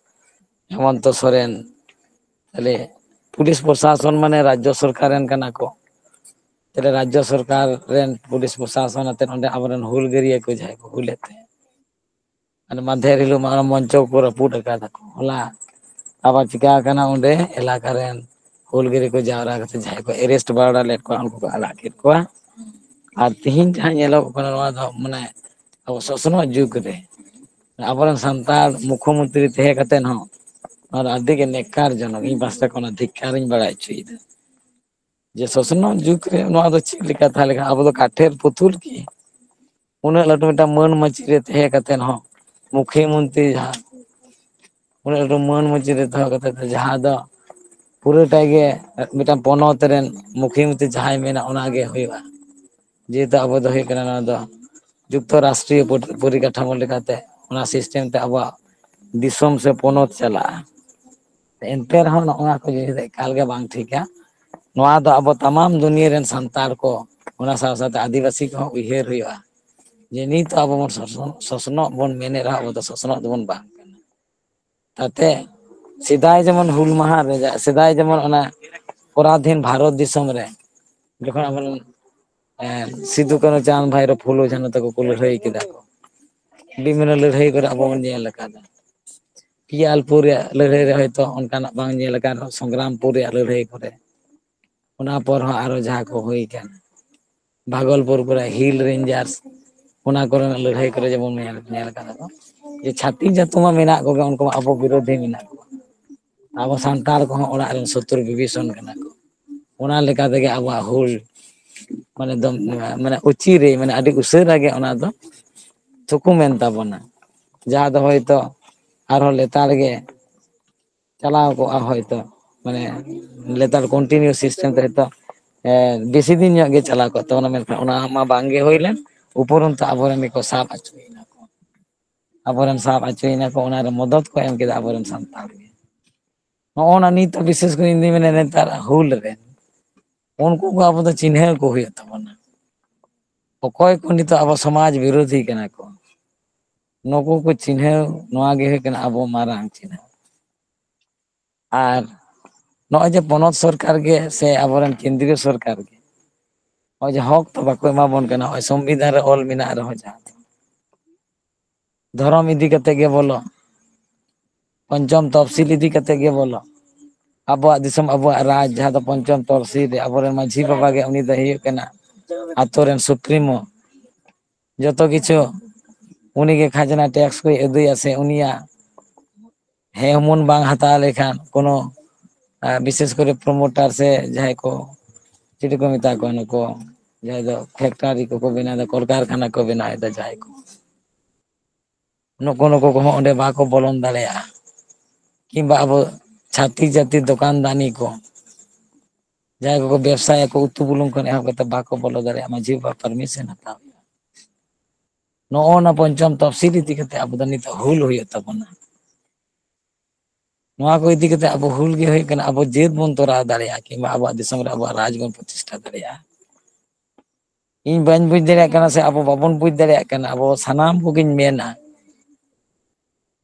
ᱦᱮᱢᱚᱱᱛᱚ ᱥᱚᱨᱮᱱ ᱛᱟᱦᱞᱮ ᱯᱩᱞᱤᱥ ᱯᱨᱚᱥᱟᱥᱚᱱ ᱢᱟᱱᱮ ᱨᱟᱡᱽᱡᱚ ᱥᱚᱨᱠᱟᱨ ᱨᱮᱱ ᱠᱟᱱᱟ ᱠᱚ᱾ ᱛᱟᱦᱞᱮ ᱨᱟᱡᱽᱡᱚ ᱥᱚᱨᱠᱟᱨ ᱨᱮᱱ ᱯᱩᱞᱤᱥ ᱯᱨᱚᱥᱟᱥᱚᱱ ᱟᱛᱮ ᱚᱸᱰᱮ ᱟᱵᱚᱨᱮᱱ ᱦᱩᱞᱜᱟᱹᱨᱤᱭᱟᱹ ᱠᱚ ᱡᱟᱦᱟᱸᱭ ᱠᱚ ᱦᱩᱞᱮᱫ ᱛᱟᱦᱮᱸᱫ, ᱢᱟᱱᱮ ᱢᱟᱫᱷᱮᱨ ᱦᱤᱞᱳᱜ ᱢᱟ ᱚᱱᱟ ᱢᱚᱧᱪᱚ ᱠᱚ ᱨᱟᱹᱯᱩᱫ ᱟᱠᱟᱫᱟ ᱠᱚ᱾ ᱦᱚᱞᱟ ᱟᱵᱟᱨ ᱪᱤᱠᱟ ᱟᱠᱟᱱᱟ, ᱚᱸᱰᱮ ᱮᱞᱟᱠᱟ ᱨᱮᱱ ᱦᱩᱞᱜᱟᱹᱨᱤᱭᱟᱹ ᱠᱚ ᱡᱟᱣᱨᱟ ᱠᱟᱛᱮ ᱡᱟᱦᱟᱸᱭ ᱠᱚ ᱮᱨᱮᱥᱴ ᱵᱟᱲᱟ ᱞᱮᱫ ᱠᱚᱣᱟ, ᱩᱱᱠᱩ ᱠᱚ ᱟᱲᱟᱜ ᱠᱮᱫ ᱠᱚᱣᱟ᱾ ᱟᱨ ᱛᱤᱦᱤᱧ ᱡᱟᱦᱟᱸ ᱧᱮᱞᱚᱜ ᱠᱟᱱᱟ, ᱱᱚᱣᱟ ᱫᱚ ᱢᱟᱱᱮ ᱟᱵᱚ ᱥᱚᱥᱱᱚᱜ ᱡᱩᱜᱽ ᱨᱮ ᱟᱵᱚᱨᱮᱱ ᱥᱟᱱᱛᱟᱲ ᱢᱩᱠᱷᱚᱢᱚᱱᱛᱨᱤ ᱛᱟᱦᱮᱸ ᱠᱟᱛᱮ ᱦᱚᱸ ᱱᱚᱣᱟ ᱫᱚ ᱟᱹᱰᱤ ᱜᱮ ᱱᱮᱠᱟᱨ ᱡᱚᱱᱚᱠ, ᱤᱧ ᱯᱟᱥᱴᱟ ᱠᱷᱚᱱᱟᱜ ᱫᱷᱤᱠᱠᱟᱨᱤᱧ ᱵᱟᱲᱟᱭ ᱦᱚᱪᱚᱭᱮᱫᱟ᱾ ᱡᱮ ᱥᱚᱥᱱᱚᱜ ᱡᱩᱜᱽ ᱨᱮ ᱱᱚᱣᱟ ᱫᱚ ᱪᱮᱫ ᱞᱮᱠᱟ ᱛᱟᱦᱮᱸ ᱞᱮᱠᱷᱟᱱ ᱟᱵᱚ ᱫᱚ ᱠᱟᱴᱷᱮᱨ ᱯᱩᱛᱩᱞ ᱠᱤ? ᱩᱱᱟᱹᱜ ᱞᱟᱹᱴᱩ ᱢᱤᱫᱴᱟᱝ ᱢᱟᱹᱱ ᱢᱟᱹᱪᱤ ᱨᱮ ᱛᱟᱦᱮᱸ ᱠᱟᱛᱮ ᱦᱚᱸ ᱢᱩᱠᱷᱭᱟᱹ ᱢᱚᱱᱛᱨᱤ ᱡᱟᱦᱟᱸ ᱩᱱᱟᱹᱜ ᱞᱟᱹᱴᱩ ᱢᱟᱹᱱ ᱢᱟᱹᱪᱤ ᱨᱮ ᱫᱚᱦᱚ ᱠᱟᱛᱮ ᱫᱚ ᱡᱟᱦᱟᱸ ᱫᱚ ᱯᱩᱨᱟᱹᱴᱟ ᱜᱮ ᱢᱤᱫᱴᱟᱝ ᱯᱚᱱᱚᱛ ᱨᱮᱱ ᱢᱩᱠᱷᱭᱟᱹ ᱢᱚᱱᱛᱨᱤ ᱡᱟᱦᱟᱸᱭ ᱢᱮᱱᱟ ᱚᱱᱟᱜᱮ ᱦᱩᱭᱩᱜᱼᱟ᱾ ᱡᱮᱦᱮᱛᱩ ᱟᱵᱚ ᱫᱚ ᱦᱩᱭᱩᱜ ᱠᱟᱱᱟ ᱱᱚᱣᱟ ᱫᱚ ᱡᱩᱠᱛᱚ ᱨᱟᱥᱴᱨᱤᱭᱚ ᱯᱚᱨᱤ-, ᱯᱚᱨᱤᱠᱟᱴᱷᱟᱢᱳ ᱞᱮᱠᱟᱛᱮ ᱚᱱᱟ system ᱛᱮ ᱟᱵᱚᱣᱟᱜ ᱫᱤᱥᱚᱢ ᱥᱮ ᱯᱚᱱᱚᱛ ᱪᱟᱞᱟᱜᱼᱟ᱾ ᱮᱱᱛᱮ ᱨᱮᱦᱚᱸ ᱱᱚᱜᱼᱚ ᱱᱚᱣᱟ ᱠᱚ ᱡᱤᱱᱤᱥ ᱫᱚ ᱮᱠᱟᱞ ᱜᱮ ᱵᱟᱝ ᱴᱷᱤᱠᱟ᱾ ᱱᱚᱣᱟ ᱫᱚ ᱟᱵᱚ ᱛᱟᱢᱟᱢ ᱫᱩᱱᱤᱭᱟᱹ ᱨᱮᱱ ᱥᱟᱱᱛᱟᱲ ᱠᱚ, ᱚᱱᱟ ᱥᱟᱶ ᱥᱟᱶᱛᱮ ᱟᱹᱫᱤᱵᱟᱹᱥᱤ ᱠᱚᱦᱚᱸ ᱩᱭᱦᱟᱹᱨ ᱦᱩᱭᱩᱜᱼᱟ ᱡᱮ ᱱᱤᱛ ᱟᱵᱚ ᱵᱚᱱ ᱥᱚᱥᱱᱚᱜ, ᱥᱚᱥᱱᱚᱜ ᱵᱚᱱ ᱢᱮᱱᱮᱫ ᱨᱮᱦᱚᱸ ᱟᱵᱚ ᱫᱚ ᱥᱚᱥᱱᱚᱜ ᱫᱚᱵᱚᱱ ᱵᱟᱝ ᱠᱟᱱᱟ᱾ ᱛᱟᱛᱮ ᱥᱮᱫᱟᱭ ᱡᱮᱢᱚᱱ ᱦᱩᱞ ᱢᱟᱦᱟ ᱨᱮ, ᱥᱮᱫᱟᱭ ᱡᱮᱢᱚᱱ ᱚᱱᱟ ᱯᱚᱨᱟᱫᱷᱤᱱ ᱵᱷᱟᱨᱚᱛ ᱫᱤᱥᱚᱢ ᱨᱮ ᱡᱚᱠᱷᱚᱱ ᱟᱵᱚ ᱨᱮᱱ, ᱮ, ᱥᱤᱫᱩ, ᱠᱟᱹᱱᱦᱩ, ᱪᱟᱸᱫᱽ, ᱵᱷᱟᱭᱨᱳ, ᱯᱷᱩᱞᱳ, ᱡᱷᱟᱱᱳ ᱛᱟᱠᱚ ᱠᱚ ᱞᱟᱹᱲᱦᱟᱹᱭ ᱠᱮᱫᱟ ᱠᱚ, ᱵᱤᱵᱷᱤᱱᱱᱚ ᱞᱟᱹᱲᱦᱟᱹᱭ ᱠᱚᱨᱮ ᱟᱵᱚ ᱵᱚᱱ ᱧᱮᱞ ᱟᱠᱟᱫᱟ᱾ ᱯᱤᱭᱟᱞᱯᱩᱨ ᱨᱮᱭᱟᱜ ᱞᱟᱹᱲᱦᱟᱹᱭ ᱨᱮ ᱦᱚᱭᱛᱳ ᱚᱱᱠᱟᱱᱟᱜ ᱵᱟᱝ ᱧᱮᱞ ᱟᱠᱟᱱ ᱨᱮᱦᱚᱸ, ᱥᱚᱝᱜᱨᱟᱢᱯᱩᱨ ᱨᱮᱭᱟᱜ ᱞᱟᱹᱲᱦᱟᱹᱭ ᱠᱚᱨᱮ, ᱚᱱᱟ ᱯᱚᱨ ᱦᱚᱸ ᱟᱨᱚ ᱡᱟᱦᱟᱸ ᱠᱚ ᱦᱩᱭ ᱟᱠᱟᱱ, ᱵᱷᱟᱜᱚᱞᱯᱩᱨ ᱠᱚᱨᱮ ᱦᱤᱞ ᱨᱮᱧᱡᱟᱨᱥ, ᱚᱱᱟ ᱠᱚᱨᱮᱱᱟᱜ ᱞᱟᱹᱲᱦᱟᱹᱭ ᱠᱚᱨᱮ ᱡᱮᱢᱚᱱ ᱧᱮᱞ, ᱧᱮᱞ ᱟᱠᱟᱫᱟ ᱠᱚ ᱡᱮ ᱪᱷᱟᱹᱛᱤᱠ ᱡᱟᱹᱛ ᱢᱟ ᱢᱮᱱᱟᱜ ᱠᱚᱜᱮ, ᱩᱱᱠᱩ ᱢᱟ ᱟᱵᱚ ᱵᱤᱨᱳᱫᱷᱤ ᱢᱮᱱᱟᱜ ᱠᱚᱣᱟ᱾ ᱟᱵᱚ ᱥᱟᱱᱛᱟᱲ ᱠᱚᱦᱚᱸ ᱚᱲᱟᱜ ᱨᱮᱱ ᱥᱚᱛᱨᱩ ᱵᱤᱵᱷᱤᱥᱚᱱ ᱠᱟᱱᱟ ᱠᱚ᱾ ᱚᱱᱟ ᱞᱮᱠᱟ ᱛᱮᱜᱮ ᱟᱵᱚᱣᱟᱜ ᱦᱩᱞ ᱢᱟᱱᱮ ᱫᱚ, ᱢᱟᱱᱮ ᱩᱪᱤᱛ ᱨᱮ, ᱢᱟᱱᱮ ᱟᱹᱰᱤ ᱩᱥᱟᱹᱨᱟ ᱜᱮ ᱚᱱᱟ ᱫᱚ ᱛᱷᱩᱠᱩᱢ ᱮᱱ ᱛᱟᱵᱚᱱᱟ, ᱡᱟᱦᱟᱸ ᱫᱚ ᱦᱚᱭᱛᱚ ᱟᱨᱦᱚᱸ ᱞᱮᱛᱟᱲ ᱜᱮ ᱪᱟᱞᱟᱣ ᱠᱚᱜᱼᱟ ᱦᱚᱭᱛᱚ, ᱢᱟᱱᱮ ᱞᱮᱛᱟᱲ continue system ᱛᱮ ᱦᱚᱭᱛᱚ, ᱮ, ᱵᱮᱥᱤ ᱫᱤᱱ ᱧᱚᱜ ᱜᱮ ᱪᱟᱞᱟᱣ ᱠᱚᱜ ᱛᱟᱵᱚᱱᱟ, ᱢᱮᱱᱠᱷᱟᱱ ᱚᱱᱟ ᱢᱟ ᱵᱟᱝ ᱜᱮ ᱦᱩᱭ ᱞᱮᱱ᱾ ᱩᱯᱚᱨᱚᱱᱛᱚ ᱟᱵᱚᱨᱮᱱ ᱜᱮᱠᱚ ᱥᱟᱵ ᱟᱹᱪᱩᱨᱮᱱᱟ ᱠᱚ, ᱟᱵᱚᱨᱮᱱ ᱥᱟᱵ ᱟᱹᱪᱩᱨᱮᱱᱟ ᱠᱚ, ᱚᱱᱟᱨᱮ ᱢᱚᱫᱚᱛ ᱠᱚ ᱮᱢ ᱠᱮᱫᱟ ᱟᱵᱚᱨᱮᱱ ᱥᱟᱱᱛᱟᱲ ᱜᱮ᱾ ᱱᱚᱜᱼᱚ ᱱᱟ ᱱᱤᱛ ᱵᱤᱥᱮᱥ ᱠᱚᱨᱮ ᱤᱧ ᱫᱩᱧ ᱢᱮᱱᱟ ᱱᱮᱛᱟᱨ ᱦᱩᱞ ᱨᱮ ᱩᱱᱠᱩ ᱠᱚ ᱟᱵᱚ ᱫᱚ ᱪᱤᱱᱦᱟᱹᱣ ᱠᱚ ᱦᱩᱭᱩᱜ ᱛᱟᱵᱚᱱᱟ, ᱚᱠᱚᱭ ᱠᱚ ᱱᱤᱛᱚᱜ ᱟᱵᱚ ᱥᱚᱢᱟᱡᱽ ᱵᱤᱨᱳᱫᱷᱤ ᱠᱟᱱᱟ ᱠᱚ, ᱱᱩᱠᱩ ᱠᱚ ᱪᱤᱱᱦᱟᱹᱣ, ᱱᱚᱣᱟ ᱜᱮ ᱦᱩᱭᱩᱜ ᱠᱟᱱᱟ ᱟᱵᱚ ᱢᱟᱨᱟᱝ ᱪᱤᱱᱦᱟᱹᱣ᱾ ᱟᱨ ᱱᱚᱜᱼᱚᱭ ᱡᱮ ᱯᱚᱱᱚᱛ ᱥᱚᱨᱠᱟᱨ ᱜᱮ ᱥᱮ ᱟᱵᱚᱨᱮᱱ ᱠᱮᱱᱫᱨᱤᱭᱚ ᱥᱚᱨᱠᱟᱨ ᱜᱮ ᱱᱚᱜᱼᱚᱭ ᱡᱮ ᱦᱚᱠ ᱛᱚ ᱵᱟᱠᱚ ᱮᱢᱟ ᱵᱚᱱ ᱠᱟᱱᱟ, ᱱᱚᱜᱼᱚᱭ ᱥᱚᱝᱵᱤᱫᱷᱟᱱ ᱨᱮ ᱚᱞ ᱢᱮᱱᱟᱜ ᱨᱮᱦᱚᱸ, ᱡᱟᱦᱟᱸ ᱫᱚ ᱫᱷᱚᱨᱚᱢ ᱤᱫᱤ ᱠᱟᱛᱮ ᱜᱮ ᱵᱚᱞᱚ, ᱯᱚᱧᱪᱚᱢ ᱛᱚᱯᱥᱤᱞ ᱤᱫᱤ ᱠᱟᱛᱮ ᱜᱮ ᱵᱚᱞᱚ, ᱟᱵᱚᱣᱟᱜ ᱫᱤᱥᱚᱢ, ᱟᱵᱚᱣᱟᱜ ᱨᱟᱡᱽ, ᱡᱟᱦᱟᱸ ᱫᱚ ᱯᱚᱧᱪᱚᱢ ᱛᱚᱯᱥᱤᱞ ᱨᱮ ᱟᱵᱚᱨᱮᱱ ᱢᱟᱹᱡᱷᱤ ᱵᱟᱵᱟ ᱜᱮ, ᱩᱱᱤ ᱫᱚᱭ ᱦᱩᱭᱩᱜ ᱠᱟᱱᱟ ᱟᱛᱳ ᱨᱮᱱ ᱥᱩᱯᱨᱤᱢᱳ᱾ ᱡᱚᱛᱚ ᱠᱤᱪᱷᱩ ᱩᱱᱤᱜᱮ ᱠᱷᱟᱡᱽᱱᱟ, ᱴᱮᱠᱥ ᱠᱚᱭ ᱟᱹᱫᱟᱹᱭᱟ ᱥᱮ ᱩᱱᱤᱭᱟᱜ ᱦᱮᱸ ᱦᱩᱢᱩᱱ ᱵᱟᱝ ᱦᱟᱛᱟᱣ ᱞᱮᱠᱷᱟᱱ ᱠᱳᱱᱳ, ᱟᱨ ᱵᱤᱥᱮᱥ ᱠᱚᱨᱮ ᱯᱨᱚᱢᱳᱴᱟᱨ ᱥᱮ ᱡᱟᱦᱟᱸᱭ ᱠᱚ, ᱪᱮᱫ ᱠᱚ ᱢᱮᱛᱟ ᱠᱚᱣᱟ ᱱᱩᱠᱩ, ᱡᱟᱦᱟᱸᱭ ᱫᱚ ᱯᱷᱮᱠᱴᱟᱨᱤ ᱠᱚᱠᱚ ᱵᱮᱱᱟᱣ ᱮᱫᱟ, ᱠᱚᱞᱠᱟᱨᱠᱷᱟᱱᱟ ᱠᱚ ᱵᱮᱱᱟᱣ ᱮᱫᱟ ᱡᱟᱦᱟᱸᱭ ᱠᱚ, ᱱᱩᱠᱩ ᱱᱩᱠᱩ ᱠᱚᱦᱚᱸ ᱚᱸᱰᱮ ᱵᱟᱠᱚ ᱵᱚᱞᱚᱱ ᱫᱟᱲᱮᱭᱟᱜᱼᱟ᱾ ᱠᱤᱝᱵᱟ ᱟᱵᱚ ᱪᱷᱟᱹᱛᱤᱠ ᱡᱟᱹᱛᱤ ᱫᱚᱠᱟᱱ ᱫᱟᱱᱤ ᱠᱚ, ᱡᱟᱦᱟᱸᱭ ᱠᱚᱠᱚ ᱵᱮᱵᱽᱥᱟᱭᱟᱠᱚ, ᱩᱛᱩ ᱵᱩᱞᱩᱝ ᱠᱷᱚᱱ ᱮᱦᱚᱵ ᱠᱟᱛᱮ ᱵᱟᱠᱚ ᱵᱚᱞᱚ ᱫᱟᱲᱮᱭᱟᱜᱼᱟ, ᱢᱟᱹᱡᱷᱤ ᱵᱟᱵᱟ ᱯᱟᱨᱢᱤᱥᱚᱱ ᱦᱟᱛᱟᱣ ᱦᱩᱭᱩᱜᱼᱟ᱾ ᱱᱚᱜᱼᱚ ᱱᱟ ᱯᱚᱧᱪᱚᱢ ᱛᱚᱯᱥᱤᱞ ᱤᱫᱤ ᱠᱟᱛᱮ ᱟᱵᱚ ᱫᱚ ᱱᱤᱛᱚᱜ ᱦᱩᱞ ᱦᱩᱭᱩᱜ ᱛᱟᱵᱚᱱᱟ᱾ ᱱᱚᱣᱟ ᱠᱚ ᱤᱫᱤ ᱠᱟᱛᱮ ᱟᱵᱚ ᱦᱩᱞ ᱜᱮ ᱦᱩᱭᱩᱜ ᱠᱟᱱᱟ ᱟᱵᱚ ᱡᱟᱹᱛ ᱵᱚᱱ ᱛᱚᱨᱟᱣ ᱫᱟᱲᱮᱭᱟᱜᱼᱟ, ᱠᱤᱝᱵᱟ ᱟᱵᱚᱣᱟᱜ ᱫᱤᱥᱚᱢ ᱨᱮ ᱟᱵᱚᱣᱟᱜ ᱨᱟᱡᱽ ᱵᱚᱱ ᱯᱨᱚᱛᱤᱥᱴᱷᱟ ᱫᱟᱲᱮᱭᱟᱜᱼᱟ᱾ ᱤᱧ ᱵᱟᱹᱧ ᱵᱩᱡᱽ ᱫᱟᱲᱮᱭᱟᱜ ᱠᱟᱱᱟ ᱥᱮ ᱟᱵᱚ ᱵᱟᱵᱚᱱ ᱵᱩᱡᱽ ᱫᱟᱲᱮᱭᱟᱜ ᱠᱟᱱᱟ, ᱟᱵᱚ ᱥᱟᱱᱟᱢ ᱠᱚᱜᱮᱧ ᱢᱮᱱᱟ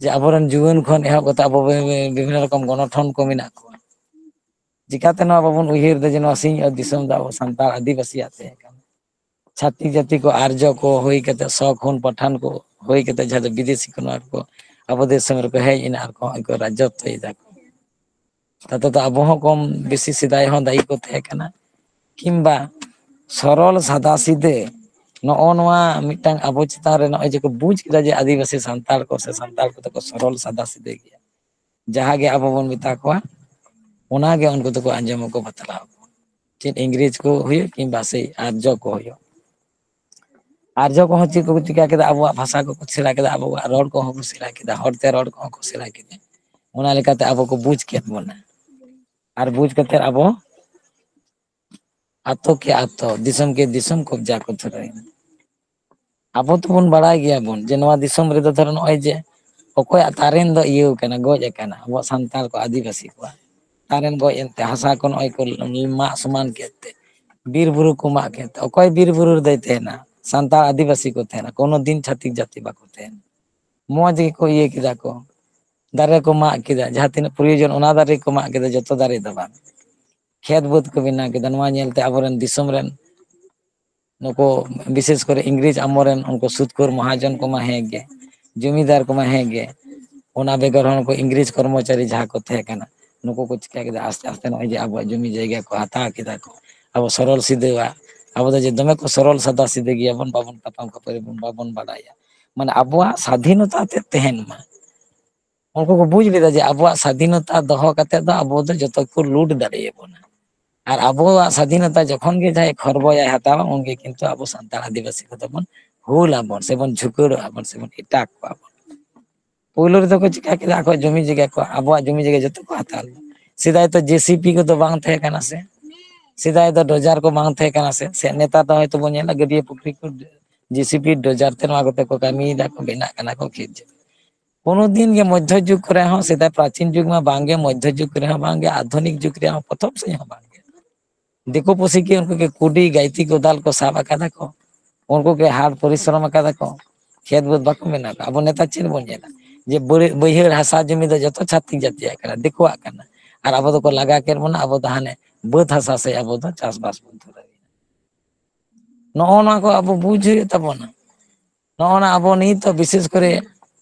ᱡᱮ ᱟᱵᱚᱨᱮᱱ ᱡᱩᱣᱟᱹᱱ ᱠᱷᱚᱱ ᱮᱦᱚᱵ ᱠᱟᱛᱮ ᱟᱵᱚ ᱵᱤ-, ᱵᱤ-, ᱵᱤᱵᱷᱤᱱᱱᱚ ᱨᱚᱠᱚᱢ ᱜᱚᱱᱚᱴᱷᱚᱱ ᱠᱚ ᱢᱮᱱᱟᱜ ᱠᱚᱣᱟ᱾ ᱪᱤᱠᱟᱛᱮ ᱱᱚᱣᱟ ᱵᱟᱵᱚᱱ ᱩᱭᱦᱟᱹᱨ ᱮᱫᱟ ᱡᱮ ᱱᱚᱣᱟ ᱥᱤᱧ ᱚᱛ ᱫᱤᱥᱚᱢ ᱫᱚ ᱟᱵᱚ ᱥᱟᱱᱛᱟᱲ ᱟᱹᱫᱤᱵᱟᱹᱥᱤᱭᱟᱜ ᱛᱟᱦᱮᱸ ᱠᱟᱱᱟ? ᱪᱷᱟᱹᱛᱤᱠ ᱡᱟᱹᱛᱤ ᱠᱚ, ᱟᱨᱡᱚ ᱠᱚ ᱦᱩᱭ ᱠᱟᱛᱮ, ᱥᱚᱠ ᱦᱚᱱ ᱯᱟᱴᱷᱟᱱ ᱠᱚ ᱦᱩᱭ ᱠᱟᱛᱮ, ᱡᱟᱦᱟᱸ ᱫᱚ ᱵᱤᱫᱮᱥᱤ ᱠᱚ ᱱᱚᱣᱟ ᱠᱚ ᱟᱵᱚ ᱫᱤᱥᱚᱢ ᱨᱮᱠᱚ ᱦᱮᱡ ᱮᱱᱟ ᱟᱨ ᱠᱚ ᱦᱚᱸᱜᱼᱚᱭ ᱠᱚ ᱨᱟᱡᱽᱡᱚᱛᱛᱚᱭᱮᱫᱟ ᱠᱚ᱾ ᱛᱟᱛᱮ ᱫᱚ ᱟᱵᱚ ᱦᱚᱸ ᱠᱚᱢ ᱵᱮᱥᱤ ᱥᱮᱫᱟᱭ ᱦᱚᱸ ᱫᱟᱹᱭᱤ ᱠᱚ ᱛᱟᱦᱮᱸ ᱠᱟᱱᱟ, ᱠᱤᱝᱵᱟ ᱥᱚᱨᱚᱞ ᱥᱟᱫᱟ ᱥᱤᱫᱟᱹ ᱱᱚᱜᱼᱚ ᱱᱚᱣᱟ ᱢᱤᱫᱴᱟᱝ ᱟᱵᱚ ᱪᱮᱛᱟᱱ ᱨᱮ ᱱᱚᱜᱼᱚᱭ ᱡᱮ ᱠᱚ ᱵᱩᱡᱽ ᱠᱮᱫᱟ ᱡᱮ ᱟᱹᱫᱤᱵᱟᱹᱥᱤ ᱥᱟᱱᱛᱟᱲ ᱠᱚ ᱥᱮ ᱥᱟᱱᱛᱟᱲ ᱠᱚᱫᱚ ᱠᱚ ᱥᱚᱨᱚᱞ ᱥᱟᱫᱟ ᱥᱤᱫᱟᱹ ᱜᱮᱭᱟ, ᱡᱟᱦᱟᱸ ᱜᱮ ᱟᱵᱚ ᱵᱚᱱ ᱢᱮᱛᱟ ᱠᱚᱣᱟ, ᱚᱱᱟ ᱜᱮ ᱩᱱᱠᱩ ᱫᱚᱠᱚ ᱟᱸᱡᱚᱢ ᱟᱠᱚ, ᱵᱟᱛᱞᱟᱣ ᱟᱠᱚ᱾ ᱪᱮᱫ ᱤᱝᱨᱮᱡᱽ ᱠᱚ ᱦᱩᱭᱩᱜ ᱠᱤᱝᱵᱟ ᱥᱮ ᱟᱨᱡᱚ ᱠᱚ ᱦᱩᱭᱩᱜ, ᱟᱨᱡᱚ ᱠᱚᱦᱚᱸ ᱪᱮᱫ ᱠᱚᱠᱚ ᱪᱤᱠᱟ ᱠᱮᱫᱟ? ᱟᱵᱚᱣᱟᱜ ᱵᱷᱟᱥᱟ ᱠᱚᱠᱚ ᱥᱮᱬᱟ ᱠᱮᱫᱟ, ᱟᱵᱚᱣᱟᱜ ᱨᱚᱲ ᱠᱚᱦᱚᱸ ᱠᱚ ᱥᱮᱬᱟ ᱠᱮᱫᱟ, ᱦᱚᱲᱛᱮ ᱨᱚᱲ ᱠᱚᱦᱚᱸ ᱠᱚ ᱥᱮᱬᱟ ᱠᱮᱫᱟ᱾ ᱚᱱᱟ ᱞᱮᱠᱟᱛᱮ ᱟᱵᱚ ᱠᱚ ᱵᱩᱡᱽ ᱠᱮᱫ ᱵᱚᱱᱟ, ᱟᱨ ᱵᱩᱡᱽ ᱠᱟᱛᱮ ᱟᱵᱚ ᱟᱛᱳ ᱠᱮ ᱟᱛᱳ, ᱫᱤᱥᱚᱢ ᱠᱮ ᱫᱤᱥᱚᱢ ᱠᱚᱵᱡᱟ ᱠᱚ ᱫᱷᱩᱨᱟᱹᱣᱮᱱᱟ᱾ ᱟᱵᱚ ᱛᱚᱵᱚᱱ ᱵᱟᱲᱟᱭ ᱜᱮᱭᱟᱵᱚᱱ ᱡᱮ ᱱᱚᱣᱟ ᱫᱤᱥᱚᱢ ᱨᱮᱫᱚ ᱫᱷᱚᱨᱚ ᱱᱚᱜᱼᱚᱭ ᱡᱮ ᱚᱠᱚᱭᱟᱜ ᱛᱟᱨᱮᱱ ᱫᱚ ᱤᱭᱟᱹ ᱠᱟᱱᱟ, ᱜᱚᱡ ᱟᱠᱟᱱᱟ, ᱟᱵᱚᱣᱟᱜ ᱥᱟᱱᱛᱟᱲ ᱠᱚ, ᱟᱹᱫᱤᱵᱟᱹᱥᱤ ᱠᱚᱣᱟᱜ ᱛᱟᱨᱮᱱ ᱜᱚᱡ ᱮᱱᱛᱮ ᱦᱟᱥᱟ ᱠᱚ ᱱᱚᱜᱼᱚᱭ ᱠᱚ ᱢᱟᱜ ᱥᱚᱢᱟᱱ ᱠᱮᱫ ᱛᱮ, ᱵᱤᱨ ᱵᱩᱨᱩ ᱠᱚ ᱢᱟᱜ ᱠᱮᱫ ᱛᱮ, ᱚᱠᱚᱭ ᱵᱤᱨ ᱵᱩᱨᱩ ᱨᱮᱫᱚᱭ ᱛᱟᱦᱮᱱᱟ? ᱥᱟᱱᱛᱟᱲ ᱟᱹᱫᱤᱵᱟᱹᱥᱤ ᱠᱚ ᱛᱟᱦᱮᱱᱟ, ᱠᱳᱱᱳ ᱫᱤᱱ ᱪᱷᱟᱹᱛᱤᱠ ᱡᱟᱹᱛᱤ ᱵᱟᱠᱚ ᱛᱟᱦᱮᱱᱟ᱾ ᱢᱚᱡᱽ ᱜᱮᱠᱚ ᱤᱭᱟᱹ ᱠᱮᱫᱟ ᱠᱚ, ᱫᱟᱨᱮ ᱠᱚ ᱢᱟᱜ ᱠᱮᱫᱟ, ᱡᱟᱦᱟᱸ ᱛᱤᱱᱟᱹᱜ ᱯᱨᱚᱭᱳᱡᱚᱱ ᱚᱱᱟ ᱫᱟᱨᱮ ᱠᱚ ᱢᱟᱜ ᱠᱮᱫᱟ, ᱡᱚᱛᱚ ᱫᱟᱨᱮ ᱫᱚ ᱵᱟᱝ, ᱠᱷᱮᱛ ᱵᱟᱹᱫᱽ ᱠᱚ ᱵᱮᱱᱟᱣ ᱠᱮᱫᱟ᱾ ᱱᱚᱣᱟ ᱧᱮᱞᱛᱮ ᱟᱵᱚᱨᱮᱱ ᱫᱤᱥᱚᱢ ᱨᱮᱱ ᱱᱩᱠᱩ ᱵᱤᱥᱮᱥ ᱠᱚᱨᱮ ᱤᱝᱨᱮᱡᱽ ᱟᱢᱚᱞ ᱨᱮᱱ ᱩᱱᱠᱩ ᱥᱩᱫᱽᱠᱷᱳᱨ ᱢᱚᱦᱟᱡᱚᱱ ᱠᱚᱢᱟ ᱦᱮᱸ ᱜᱮ, ᱡᱚᱢᱤᱫᱟᱨ ᱠᱚᱢᱟ ᱦᱮᱸ ᱜᱮ, ᱚᱱᱟ ᱵᱮᱜᱚᱨ ᱦᱚᱸ ᱱᱩᱠᱩ ᱤᱝᱨᱮᱡᱽ ᱠᱚᱨᱢᱚᱪᱟᱨᱤ ᱡᱟᱦᱟᱸ ᱠᱚ ᱛᱟᱦᱮᱸ ᱠᱟᱱᱟ, ᱱᱩᱠᱩ ᱠᱚ ᱪᱤᱠᱟ ᱠᱮᱫᱟ, ᱟᱥᱛᱮ ᱟᱥᱛᱮ ᱱᱚᱜᱼᱚᱭ ᱡᱮ ᱟᱵᱚᱣᱟᱜ ᱡᱚᱢᱤ ᱡᱟᱭᱜᱟ ᱠᱚ ᱦᱟᱛᱟᱣ ᱠᱮᱫᱟ ᱠᱚ, ᱟᱵᱚ ᱥᱚᱨᱚᱞ ᱥᱤᱫᱟᱹᱣᱟᱜ, ᱟᱵᱚ ᱫᱚ ᱡᱮ ᱫᱚᱢᱮ ᱠᱚ ᱥᱚᱨᱚᱞ ᱥᱟᱫᱟ ᱥᱤᱫᱟᱹ ᱜᱮᱭᱟᱵᱚᱱ, ᱵᱟᱵᱚᱱ ᱛᱟᱯᱟᱢ ᱠᱷᱟᱹᱯᱟᱹᱨᱤ ᱵᱚᱱ, ᱵᱟᱵᱚᱱ ᱵᱟᱰᱟᱭᱟ, ᱢᱟᱱᱮ ᱟᱵᱚᱣᱟᱜ ᱥᱟᱫᱷᱤᱱᱚᱛᱟ ᱛᱮᱫ ᱛᱟᱦᱮᱱ ᱢᱟ᱾ ᱩᱱᱠᱩ ᱠᱚ ᱵᱩᱡᱽ ᱞᱮᱫᱟ ᱡᱮ ᱟᱵᱚᱣᱟᱜ ᱥᱟᱫᱷᱤᱱᱚᱛᱟ ᱫᱚᱦᱚ ᱠᱟᱛᱮ ᱫᱚ ᱟᱵᱚ ᱫᱚ ᱡᱚᱛᱚ ᱠᱚ ᱞᱩᱴ ᱫᱟᱲᱮᱭᱟᱵᱚᱱᱟ᱾ ᱟᱨ ᱟᱵᱚᱣᱟᱜ ᱥᱟᱫᱷᱤᱱᱚᱛᱟ ᱡᱚᱠᱷᱚᱱ ᱜᱮ ᱡᱟᱦᱟᱸᱭ ᱠᱷᱚᱨᱵᱚᱭᱟᱭ, ᱦᱟᱛᱟᱣᱟ, ᱩᱱᱜᱮ ᱠᱤᱱᱛᱩ ᱟᱵᱚ ᱥᱟᱱᱛᱟᱲ ᱟᱹᱫᱤᱵᱟᱹᱥᱤ ᱠᱚᱫᱚ ᱵᱚᱱ ᱦᱩᱞ ᱟᱵᱚᱱ, ᱥᱮᱵᱚᱱ ᱡᱷᱩᱠᱟᱹᱲᱚᱜ ᱟᱵᱚᱱ, ᱥᱮᱵᱚᱱ ᱮᱴᱟᱜ ᱠᱚᱣᱟ ᱵᱚᱱ᱾ ᱯᱳᱭᱞᱳ ᱨᱮᱫᱚ ᱠᱚ ᱪᱤᱠᱟ ᱠᱮᱫᱟ, ᱟᱠᱚᱣᱟᱜ ᱡᱚᱢᱤ ᱡᱟᱭᱜᱟ ᱠᱚ, ᱟᱵᱚᱣᱟᱜ ᱡᱚᱢᱤ ᱡᱟᱭᱜᱟ ᱡᱚᱛᱚ ᱠᱚ ᱦᱟᱛᱟᱣ ᱞᱮᱫᱟ᱾ ᱥᱮᱫᱟᱭ ᱛᱚ ᱡᱮᱥᱤᱯᱤ ᱠᱚᱫᱚ ᱵᱟᱝ ᱛᱟᱦᱮᱸ ᱠᱟᱱᱟ ᱥᱮ, ᱥᱮᱫᱟᱭ ᱫᱚ ᱰᱚᱡᱟᱨ ᱠᱚ ᱵᱟᱝ ᱛᱟᱦᱮᱸ ᱠᱟᱱᱟ ᱥᱮ᱾ ᱥᱮ ᱱᱮᱛᱟᱨ ᱫᱚ ᱦᱚᱭᱛᱚ ᱵᱚᱱ ᱧᱮᱞᱟ ᱜᱟᱹᱰᱭᱟᱹ ᱯᱩᱠᱷᱨᱤ ᱠᱚ ᱡᱮᱥᱤᱯᱤ ᱰᱚᱡᱟᱨ ᱛᱮ ᱱᱚᱣᱟ ᱠᱚᱛᱮ ᱠᱚ ᱠᱟᱹᱢᱤᱭᱮᱫᱟ ᱠᱚ, ᱵᱮᱱᱟᱜ ᱠᱟᱱᱟ ᱠᱚ ᱠᱷᱮᱛ ᱡᱮ᱾ ᱠᱳᱱᱳ ᱫᱤᱱ ᱜᱮ ᱢᱚᱫᱽᱫᱷᱚ ᱡᱩᱜᱽ ᱠᱚᱨᱮ ᱦᱚᱸ, ᱥᱮᱫᱟᱭ ᱯᱨᱟᱪᱤᱱ ᱡᱩᱜᱽ ᱢᱟ ᱵᱟᱝᱜᱮ, ᱢᱚᱫᱽᱫᱷᱚ ᱡᱩᱜᱽ ᱨᱮᱦᱚᱸ ᱵᱟᱝᱜᱮ, ᱟᱫᱷᱩᱱᱤᱠ ᱡᱩᱜᱽ ᱨᱮᱦᱚᱸ ᱯᱨᱚᱛᱷᱚᱢ ᱥᱮᱫ ᱦᱚᱸ ᱵᱟᱝᱜᱮ᱾ ᱫᱤᱠᱩ ᱯᱩᱥᱤ ᱠᱤ ᱩᱱᱠᱩ ᱠᱤ ᱠᱩᱰᱤ, ᱜᱟᱹᱭᱛᱤ, ᱠᱚᱫᱟᱞ ᱠᱚ ᱥᱟᱵ ᱟᱠᱟᱫᱟ ᱠᱚ? ᱩᱱᱠᱩ ᱠᱤ ᱦᱟᱲ ᱯᱚᱨᱤᱥᱨᱚᱢ ᱟᱠᱟᱫᱟ ᱠᱚ? ᱠᱷᱮᱛ ᱵᱟᱹᱫᱽ ᱵᱟᱠᱚ ᱵᱮᱱᱟᱣ ᱠᱟᱜᱼᱟ᱾ ᱟᱵᱚ ᱱᱮᱛᱟᱨ ᱪᱮᱫ ᱵᱚᱱ ᱧᱮᱞᱟ? ᱡᱮ ᱵᱟᱹᱲ-, ᱵᱟᱹᱭᱦᱟᱹᱲ ᱦᱟᱥᱟ ᱡᱚᱢᱤ ᱫᱚ ᱡᱚᱛᱚ ᱪᱷᱟᱹᱛᱤᱠ ᱡᱟᱹᱛᱤᱭᱟᱜ ᱠᱟᱱᱟ, ᱫᱤᱠᱩᱣᱟᱜ ᱠᱟᱱᱟ᱾ ᱟᱨ ᱟᱵᱚ ᱫᱚᱠᱚ ᱞᱟᱜᱟ ᱠᱮᱫ ᱵᱚᱱᱟ, ᱟᱵᱚ ᱫᱚ ᱦᱟᱱᱮ ᱵᱟᱹᱫᱽ ᱦᱟᱥᱟ ᱥᱮᱫ ᱟᱵᱚ ᱫᱚ ᱪᱟᱥᱵᱟᱥ ᱵᱚᱱ ᱫᱷᱩᱨᱟᱹᱣ ᱮᱱᱟ᱾ ᱱᱚᱜᱼᱚ ᱱᱚᱣᱟ ᱠᱚ ᱟᱵᱚ ᱵᱩᱡᱽ ᱦᱩᱭᱩᱜ ᱛᱟᱵᱚᱱᱟ᱾ ᱱᱚᱜᱼᱚ ᱱᱟ ᱟᱵᱚ ᱱᱤᱛ ᱫᱚ ᱵᱤᱥᱮᱥ ᱠᱚᱨᱮ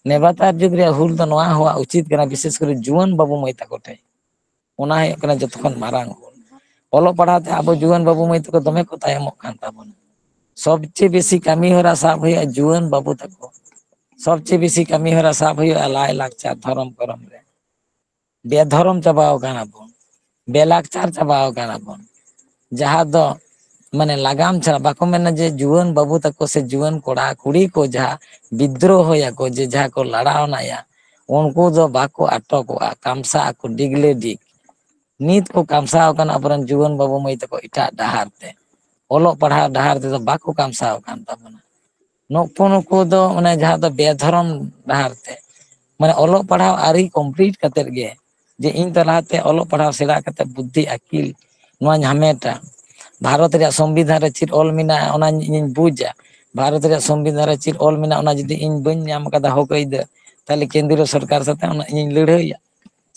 ᱱᱮᱵᱟᱛᱟᱨ ᱡᱩᱜᱽ ᱨᱮᱭᱟᱜ ᱦᱩᱞ ᱫᱚ ᱱᱚᱣᱟ ᱦᱚᱸᱣᱟᱜ ᱩᱪᱤᱛ ᱠᱟᱱᱟ, ᱵᱤᱥᱮᱥ ᱠᱚᱨᱮ ᱡᱩᱣᱟᱹᱱ ᱵᱟᱹᱵᱩ ᱢᱟᱹᱭ ᱛᱟᱠᱚ ᱴᱷᱮᱱ᱾ ᱚᱱᱟ ᱦᱩᱭᱩᱜ ᱠᱟᱱᱟ ᱡᱚᱛᱚ ᱠᱷᱚᱱ ᱢᱟᱨᱟᱝ ᱦᱩᱞ᱾ ᱚᱞᱚᱜ ᱯᱟᱲᱦᱟᱣ ᱛᱮ ᱟᱵᱚ ᱡᱩᱣᱟᱹᱱ ᱵᱟᱹᱵᱩ ᱢᱟᱹᱭ ᱛᱟᱠᱚ ᱫᱚᱢᱮ ᱠᱚ ᱛᱟᱭᱚᱢᱚᱜ ᱠᱟᱱ ᱛᱟᱵᱚᱱᱟ᱾ ᱥᱚᱵᱪᱮᱭᱮ ᱵᱮᱥᱤ ᱠᱟᱹᱢᱤ ᱦᱚᱨᱟ ᱥᱟᱵ ᱦᱩᱭᱩᱜᱼᱟ ᱡᱩᱣᱟᱹᱱ ᱵᱟᱹᱵᱩ ᱛᱟᱠᱚ᱾ ᱥᱚᱵᱪᱮᱭᱮ ᱵᱮᱥᱤ ᱠᱟᱹᱢᱤ ᱦᱚᱨᱟ ᱥᱟᱵ ᱦᱩᱭᱩᱜᱼᱟ ᱞᱟᱭ ᱞᱟᱠᱪᱟᱨ, ᱫᱷᱚᱨᱚᱢ ᱠᱚᱨᱚᱢ ᱨᱮ᱾ ᱵᱮᱫᱷᱚᱨᱚᱢ ᱪᱟᱵᱟᱣ ᱠᱟᱱᱟ ᱵᱚᱱ, ᱵᱮᱞᱟᱠᱪᱟᱨ ᱪᱟᱵᱟᱣ ᱠᱟᱱᱟ ᱵᱚᱱ᱾ ᱡᱟᱦᱟᱸ ᱫᱚ ᱢᱟᱱᱮ ᱞᱟᱜᱟᱢ ᱪᱷᱟᱲᱟ, ᱵᱟᱠᱚ ᱢᱮᱱᱟ ᱡᱮ ᱡᱩᱣᱟᱹᱱ ᱵᱟᱹᱵᱩ ᱛᱟᱠᱚ ᱥᱮ ᱡᱩᱣᱟᱹᱱ ᱠᱚᱲᱟ ᱠᱩᱲᱤ ᱠᱚ ᱡᱟᱦᱟᱸ ᱵᱤᱫᱽᱨᱳᱦᱚᱭᱟᱠᱚ, ᱡᱮ ᱡᱟᱦᱟᱸ ᱠᱚ ᱞᱟᱲᱟᱣᱱᱟᱭᱟ, ᱩᱱᱠᱩ ᱫᱚ ᱵᱟᱠᱚ ᱟᱴᱚᱠᱚᱜᱼᱟ, ᱠᱟᱢᱥᱟᱜ ᱟᱠᱚ ᱰᱤᱜᱽᱞᱮ ᱰᱤᱜᱽ᱾ ᱱᱤᱛ ᱠᱚ ᱠᱟᱢᱥᱟᱣ ᱟᱠᱟᱱᱟ ᱟᱵᱚᱨᱮᱱ ᱡᱩᱣᱟᱹᱱ ᱵᱟᱹᱵᱩ ᱢᱟᱹᱭ ᱛᱟᱠᱚ ᱮᱴᱟᱜ ᱰᱟᱦᱟᱨ ᱛᱮ, ᱚᱞᱚᱜ ᱯᱟᱲᱦᱟᱣ ᱰᱟᱦᱟᱨ ᱛᱮᱫᱚ ᱵᱟᱠᱚ ᱠᱟᱢᱥᱟᱣ ᱟᱠᱟᱱ ᱛᱟᱵᱚᱱᱟ᱾ ᱱᱩᱠᱩ ᱱᱩᱠᱩ ᱫᱚ ᱚᱱᱮ ᱡᱟᱦᱟᱸ ᱫᱚ ᱵᱮᱫᱷᱚᱨᱚᱢ ᱰᱟᱦᱟᱨ ᱛᱮ, ᱢᱟᱱᱮ ᱚᱞᱚᱜ ᱯᱟᱲᱦᱟᱣ ᱟᱹᱣᱨᱤ complete ᱠᱟᱛᱮᱫ ᱜᱮ, ᱡᱮ ᱤᱧ ᱫᱚ ᱞᱟᱦᱟᱛᱮ ᱚᱞᱚᱜ ᱯᱟᱲᱦᱟᱣ ᱥᱮᱬᱟ ᱠᱟᱛᱮ ᱵᱩᱫᱽᱫᱷᱤ ᱟᱹᱠᱤᱞ ᱱᱚᱣᱟᱧ ᱦᱟᱢᱮᱴᱟ, ᱵᱷᱟᱨᱚᱛ ᱨᱮᱭᱟᱜ ᱥᱚᱝᱵᱤᱫᱷᱟᱱ ᱨᱮ ᱪᱮᱫ ᱚᱞ ᱢᱮᱱᱟᱜᱼᱟ ᱚᱱᱟ ᱤᱧᱤᱧ ᱵᱩᱡᱟ, ᱵᱷᱟᱨᱚᱛ ᱨᱮᱭᱟᱜ ᱥᱚᱝᱵᱤᱫᱷᱟᱱ ᱨᱮ ᱪᱮᱫ ᱚᱞ ᱢᱮᱱᱟᱜᱼᱟ ᱚᱱᱟ ᱡᱩᱫᱤ ᱤᱧ ᱵᱟᱹᱧ ᱧᱟᱢ ᱠᱟᱫᱟ ᱦᱚᱠ ᱟᱹᱭᱫᱟᱹᱨ, ᱛᱟᱦᱞᱮ ᱠᱮᱱᱫᱨᱤᱭᱚ ᱥᱚᱨᱠᱟᱨ ᱥᱟᱛᱮ ᱚᱱᱟ ᱤᱧᱤᱧ ᱞᱟᱹᱲᱦᱟᱹᱭᱟ᱾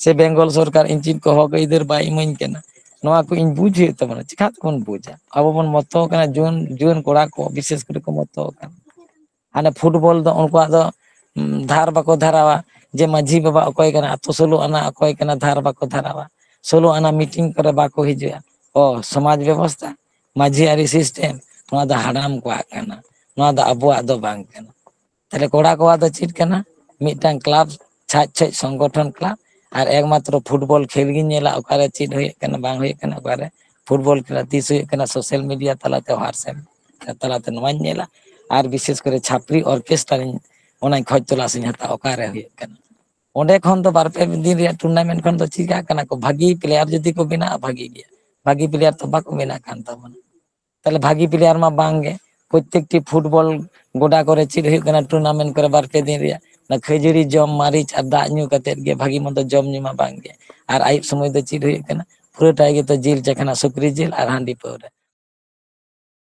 ᱥᱮ ᱵᱮᱝᱜᱚᱞ ᱥᱚᱨᱠᱟᱨ ᱤᱧ ᱪᱮᱫ ᱠᱚ ᱦᱚᱠ ᱟᱹᱭᱫᱟᱹᱨ ᱵᱟᱭ ᱤᱢᱟᱹᱧ ᱠᱟᱱᱟ, ᱱᱚᱣᱟ ᱠᱚ ᱤᱧ ᱵᱩᱡᱽ ᱦᱩᱭᱩᱜ ᱛᱟᱵᱚᱱᱟ᱾ ᱪᱤᱠᱟ ᱛᱮᱵᱚᱱ ᱵᱩᱡᱟ? ᱟᱵᱚ ᱵᱚᱱ ᱢᱚᱛᱚ ᱠᱟᱱᱟ, ᱡᱩᱣᱟᱹᱱ, ᱡᱩᱣᱟᱹᱱ ᱠᱚᱲᱟ ᱠᱚ ᱵᱤᱥᱮᱥ ᱠᱚᱨᱮ ᱠᱚ ᱢᱚᱛᱚ ᱠᱟᱱᱟ᱾ ᱦᱟᱱᱮ ᱯᱷᱩᱴᱵᱚᱞ ᱫᱚ ᱩᱱᱠᱩᱣᱟᱜ ᱫᱚ, ᱩᱢ, ᱫᱷᱟᱨ ᱵᱟᱠᱚ ᱫᱷᱟᱨᱟᱣᱟ, ᱡᱮ ᱢᱟᱹᱡᱷᱤ ᱵᱟᱵᱟ ᱚᱠᱚᱭ ᱠᱟᱱᱟ, ᱟᱛᱳ ᱥᱳᱞᱳ ᱟᱱᱟ ᱚᱠᱚᱭ ᱠᱟᱱᱟ, ᱫᱷᱟᱨ ᱵᱟᱠᱚ ᱫᱷᱟᱨᱟᱣᱟ᱾ ᱥᱳᱞᱳ ᱟᱱᱟ ᱢᱤᱴᱤᱝ ᱠᱚᱨᱮ ᱵᱟᱠᱚ ᱦᱤᱡᱩᱜᱼᱟ᱾ ᱚ, ᱥᱚᱢᱟᱡᱽ ᱵᱮᱵᱚᱥᱛᱷᱟ, ᱢᱟᱹᱡᱷᱤ ᱟᱹᱨᱤ system, ᱱᱚᱣᱟ ᱫᱚ ᱦᱟᱲᱟᱢ ᱠᱚᱣᱟᱜ ᱠᱟᱱᱟ, ᱱᱚᱣᱟ ᱫᱚ ᱟᱵᱚᱣᱟᱜ ᱫᱚ ᱵᱟᱝ ᱠᱟᱱᱟ᱾ ᱛᱟᱦᱞᱮ ᱠᱚᱲᱟ ᱠᱚᱣᱟᱜ ᱫᱚ ᱪᱮᱫ ᱠᱟᱱᱟ? ᱢᱤᱫᱴᱟᱝ ᱠᱞᱟᱵᱽ ᱪᱷᱟᱡ ᱪᱷᱟᱡ ᱥᱚᱝᱜᱚᱴᱷᱚᱱ ᱠᱞᱟᱵᱽ᱾ ᱟᱨ ᱮᱠᱢᱟᱛᱨᱚ ᱯᱷᱩᱴᱵᱚᱞ ᱠᱷᱮᱞ ᱜᱤᱧ ᱧᱮᱞᱟ, ᱚᱠᱟᱨᱮ ᱪᱮᱫ ᱦᱩᱭᱩᱜ ᱠᱟᱱᱟ ᱵᱟᱝ ᱦᱩᱭᱩᱜ ᱠᱟᱱᱟ, ᱚᱠᱟᱨᱮ ᱯᱷᱩᱴᱵᱚᱞ ᱠᱷᱮᱞ ᱛᱤᱥ ᱦᱩᱭᱩᱜ ᱠᱟᱱᱟ, ᱥᱳᱥᱟᱞ ᱢᱤᱰᱤᱭᱟ ᱛᱟᱞᱟᱛᱮ, WhatsApp ᱛᱟᱞᱟᱛᱮ ᱱᱚᱣᱟᱧ ᱧᱮᱞᱟ᱾ ᱟᱨ ᱵᱤᱥᱮᱥ ᱠᱚᱨᱮ ᱪᱷᱟᱯᱨᱤ ᱚᱨᱠᱮᱥᱴᱨᱟ ᱤᱧ ᱚᱱᱟᱧ ᱠᱷᱚᱡᱽ ᱛᱚᱞᱟᱥ ᱤᱧ ᱦᱟᱛᱟᱣᱟ, ᱚᱠᱟᱨᱮ ᱦᱩᱭᱩᱜ ᱠᱟᱱᱟ᱾ ᱚᱸᱰᱮ ᱠᱷᱚᱱ ᱫᱚ ᱵᱟᱨ ᱯᱮ ᱫᱤᱱ ᱨᱮᱭᱟᱜ ᱴᱩᱨᱱᱟᱢᱮᱱᱴ ᱠᱷᱚᱱ ᱫᱚ ᱪᱤᱠᱟᱹᱜ ᱠᱟᱱᱟ ᱠᱚ, ᱵᱷᱟᱹᱜᱤ ᱯᱞᱮᱭᱟᱨ ᱡᱩᱫᱤ ᱠᱚ ᱵᱮᱱᱟᱜᱼᱟ, ᱵᱷᱟᱹᱜᱤ ᱜᱮᱭᱟ᱾ ᱵᱷᱟᱹᱜᱤ ᱯᱞᱮᱭᱟᱨ ᱛᱚ ᱵᱟᱠᱚ ᱵᱮᱱᱟᱜ ᱠᱟᱱ ᱛᱟᱵᱚᱱᱟ᱾ ᱛᱟᱦᱞᱮ ᱵᱷᱟᱹᱜᱤ ᱯᱞᱮᱭᱟᱨ ᱢᱟ ᱵᱟᱝ ᱜᱮ᱾ ᱯᱨᱚᱛᱮᱠᱴᱤ ᱯᱷᱩᱴᱵᱚᱞ ᱜᱚᱰᱟ ᱠᱚᱨᱮ ᱪᱮᱫ ᱦᱩᱭᱩᱜ ᱠᱟᱱᱟ, ᱴᱩᱨᱱᱟᱢᱮᱱᱴ ᱠᱚᱨᱮ ᱵᱟᱨ ᱯᱮ ᱫᱤᱱ ᱨᱮᱭᱟᱜ ᱚᱱᱟ ᱠᱷᱟᱹᱡᱟᱹᱲᱤ ᱡᱚᱢ, ᱢᱟᱹᱨᱤᱪ ᱟᱨ ᱫᱟᱜ ᱧᱩ ᱠᱟᱛᱮᱫ ᱜᱮ, ᱵᱷᱟᱹᱜᱤ ᱢᱚᱱᱫᱚ ᱡᱚᱢ ᱧᱩ ᱢᱟ ᱵᱟᱝ ᱜᱮ᱾ ᱟᱨ ᱟᱹᱭᱩᱵ ᱥᱚᱢᱚᱭ ᱫᱚ ᱪᱮᱫ ᱦᱩᱭᱩᱜ ᱠᱟᱱᱟ, ᱯᱩᱨᱟᱹᱴᱟᱭ ᱜᱮᱛᱚ ᱡᱤᱞ ᱪᱟᱠᱷᱱᱟ, ᱥᱩᱠᱨᱤ ᱡᱤᱞ ᱟᱨ ᱦᱟᱺᱰᱤ ᱯᱟᱹᱣᱨᱟᱹ᱾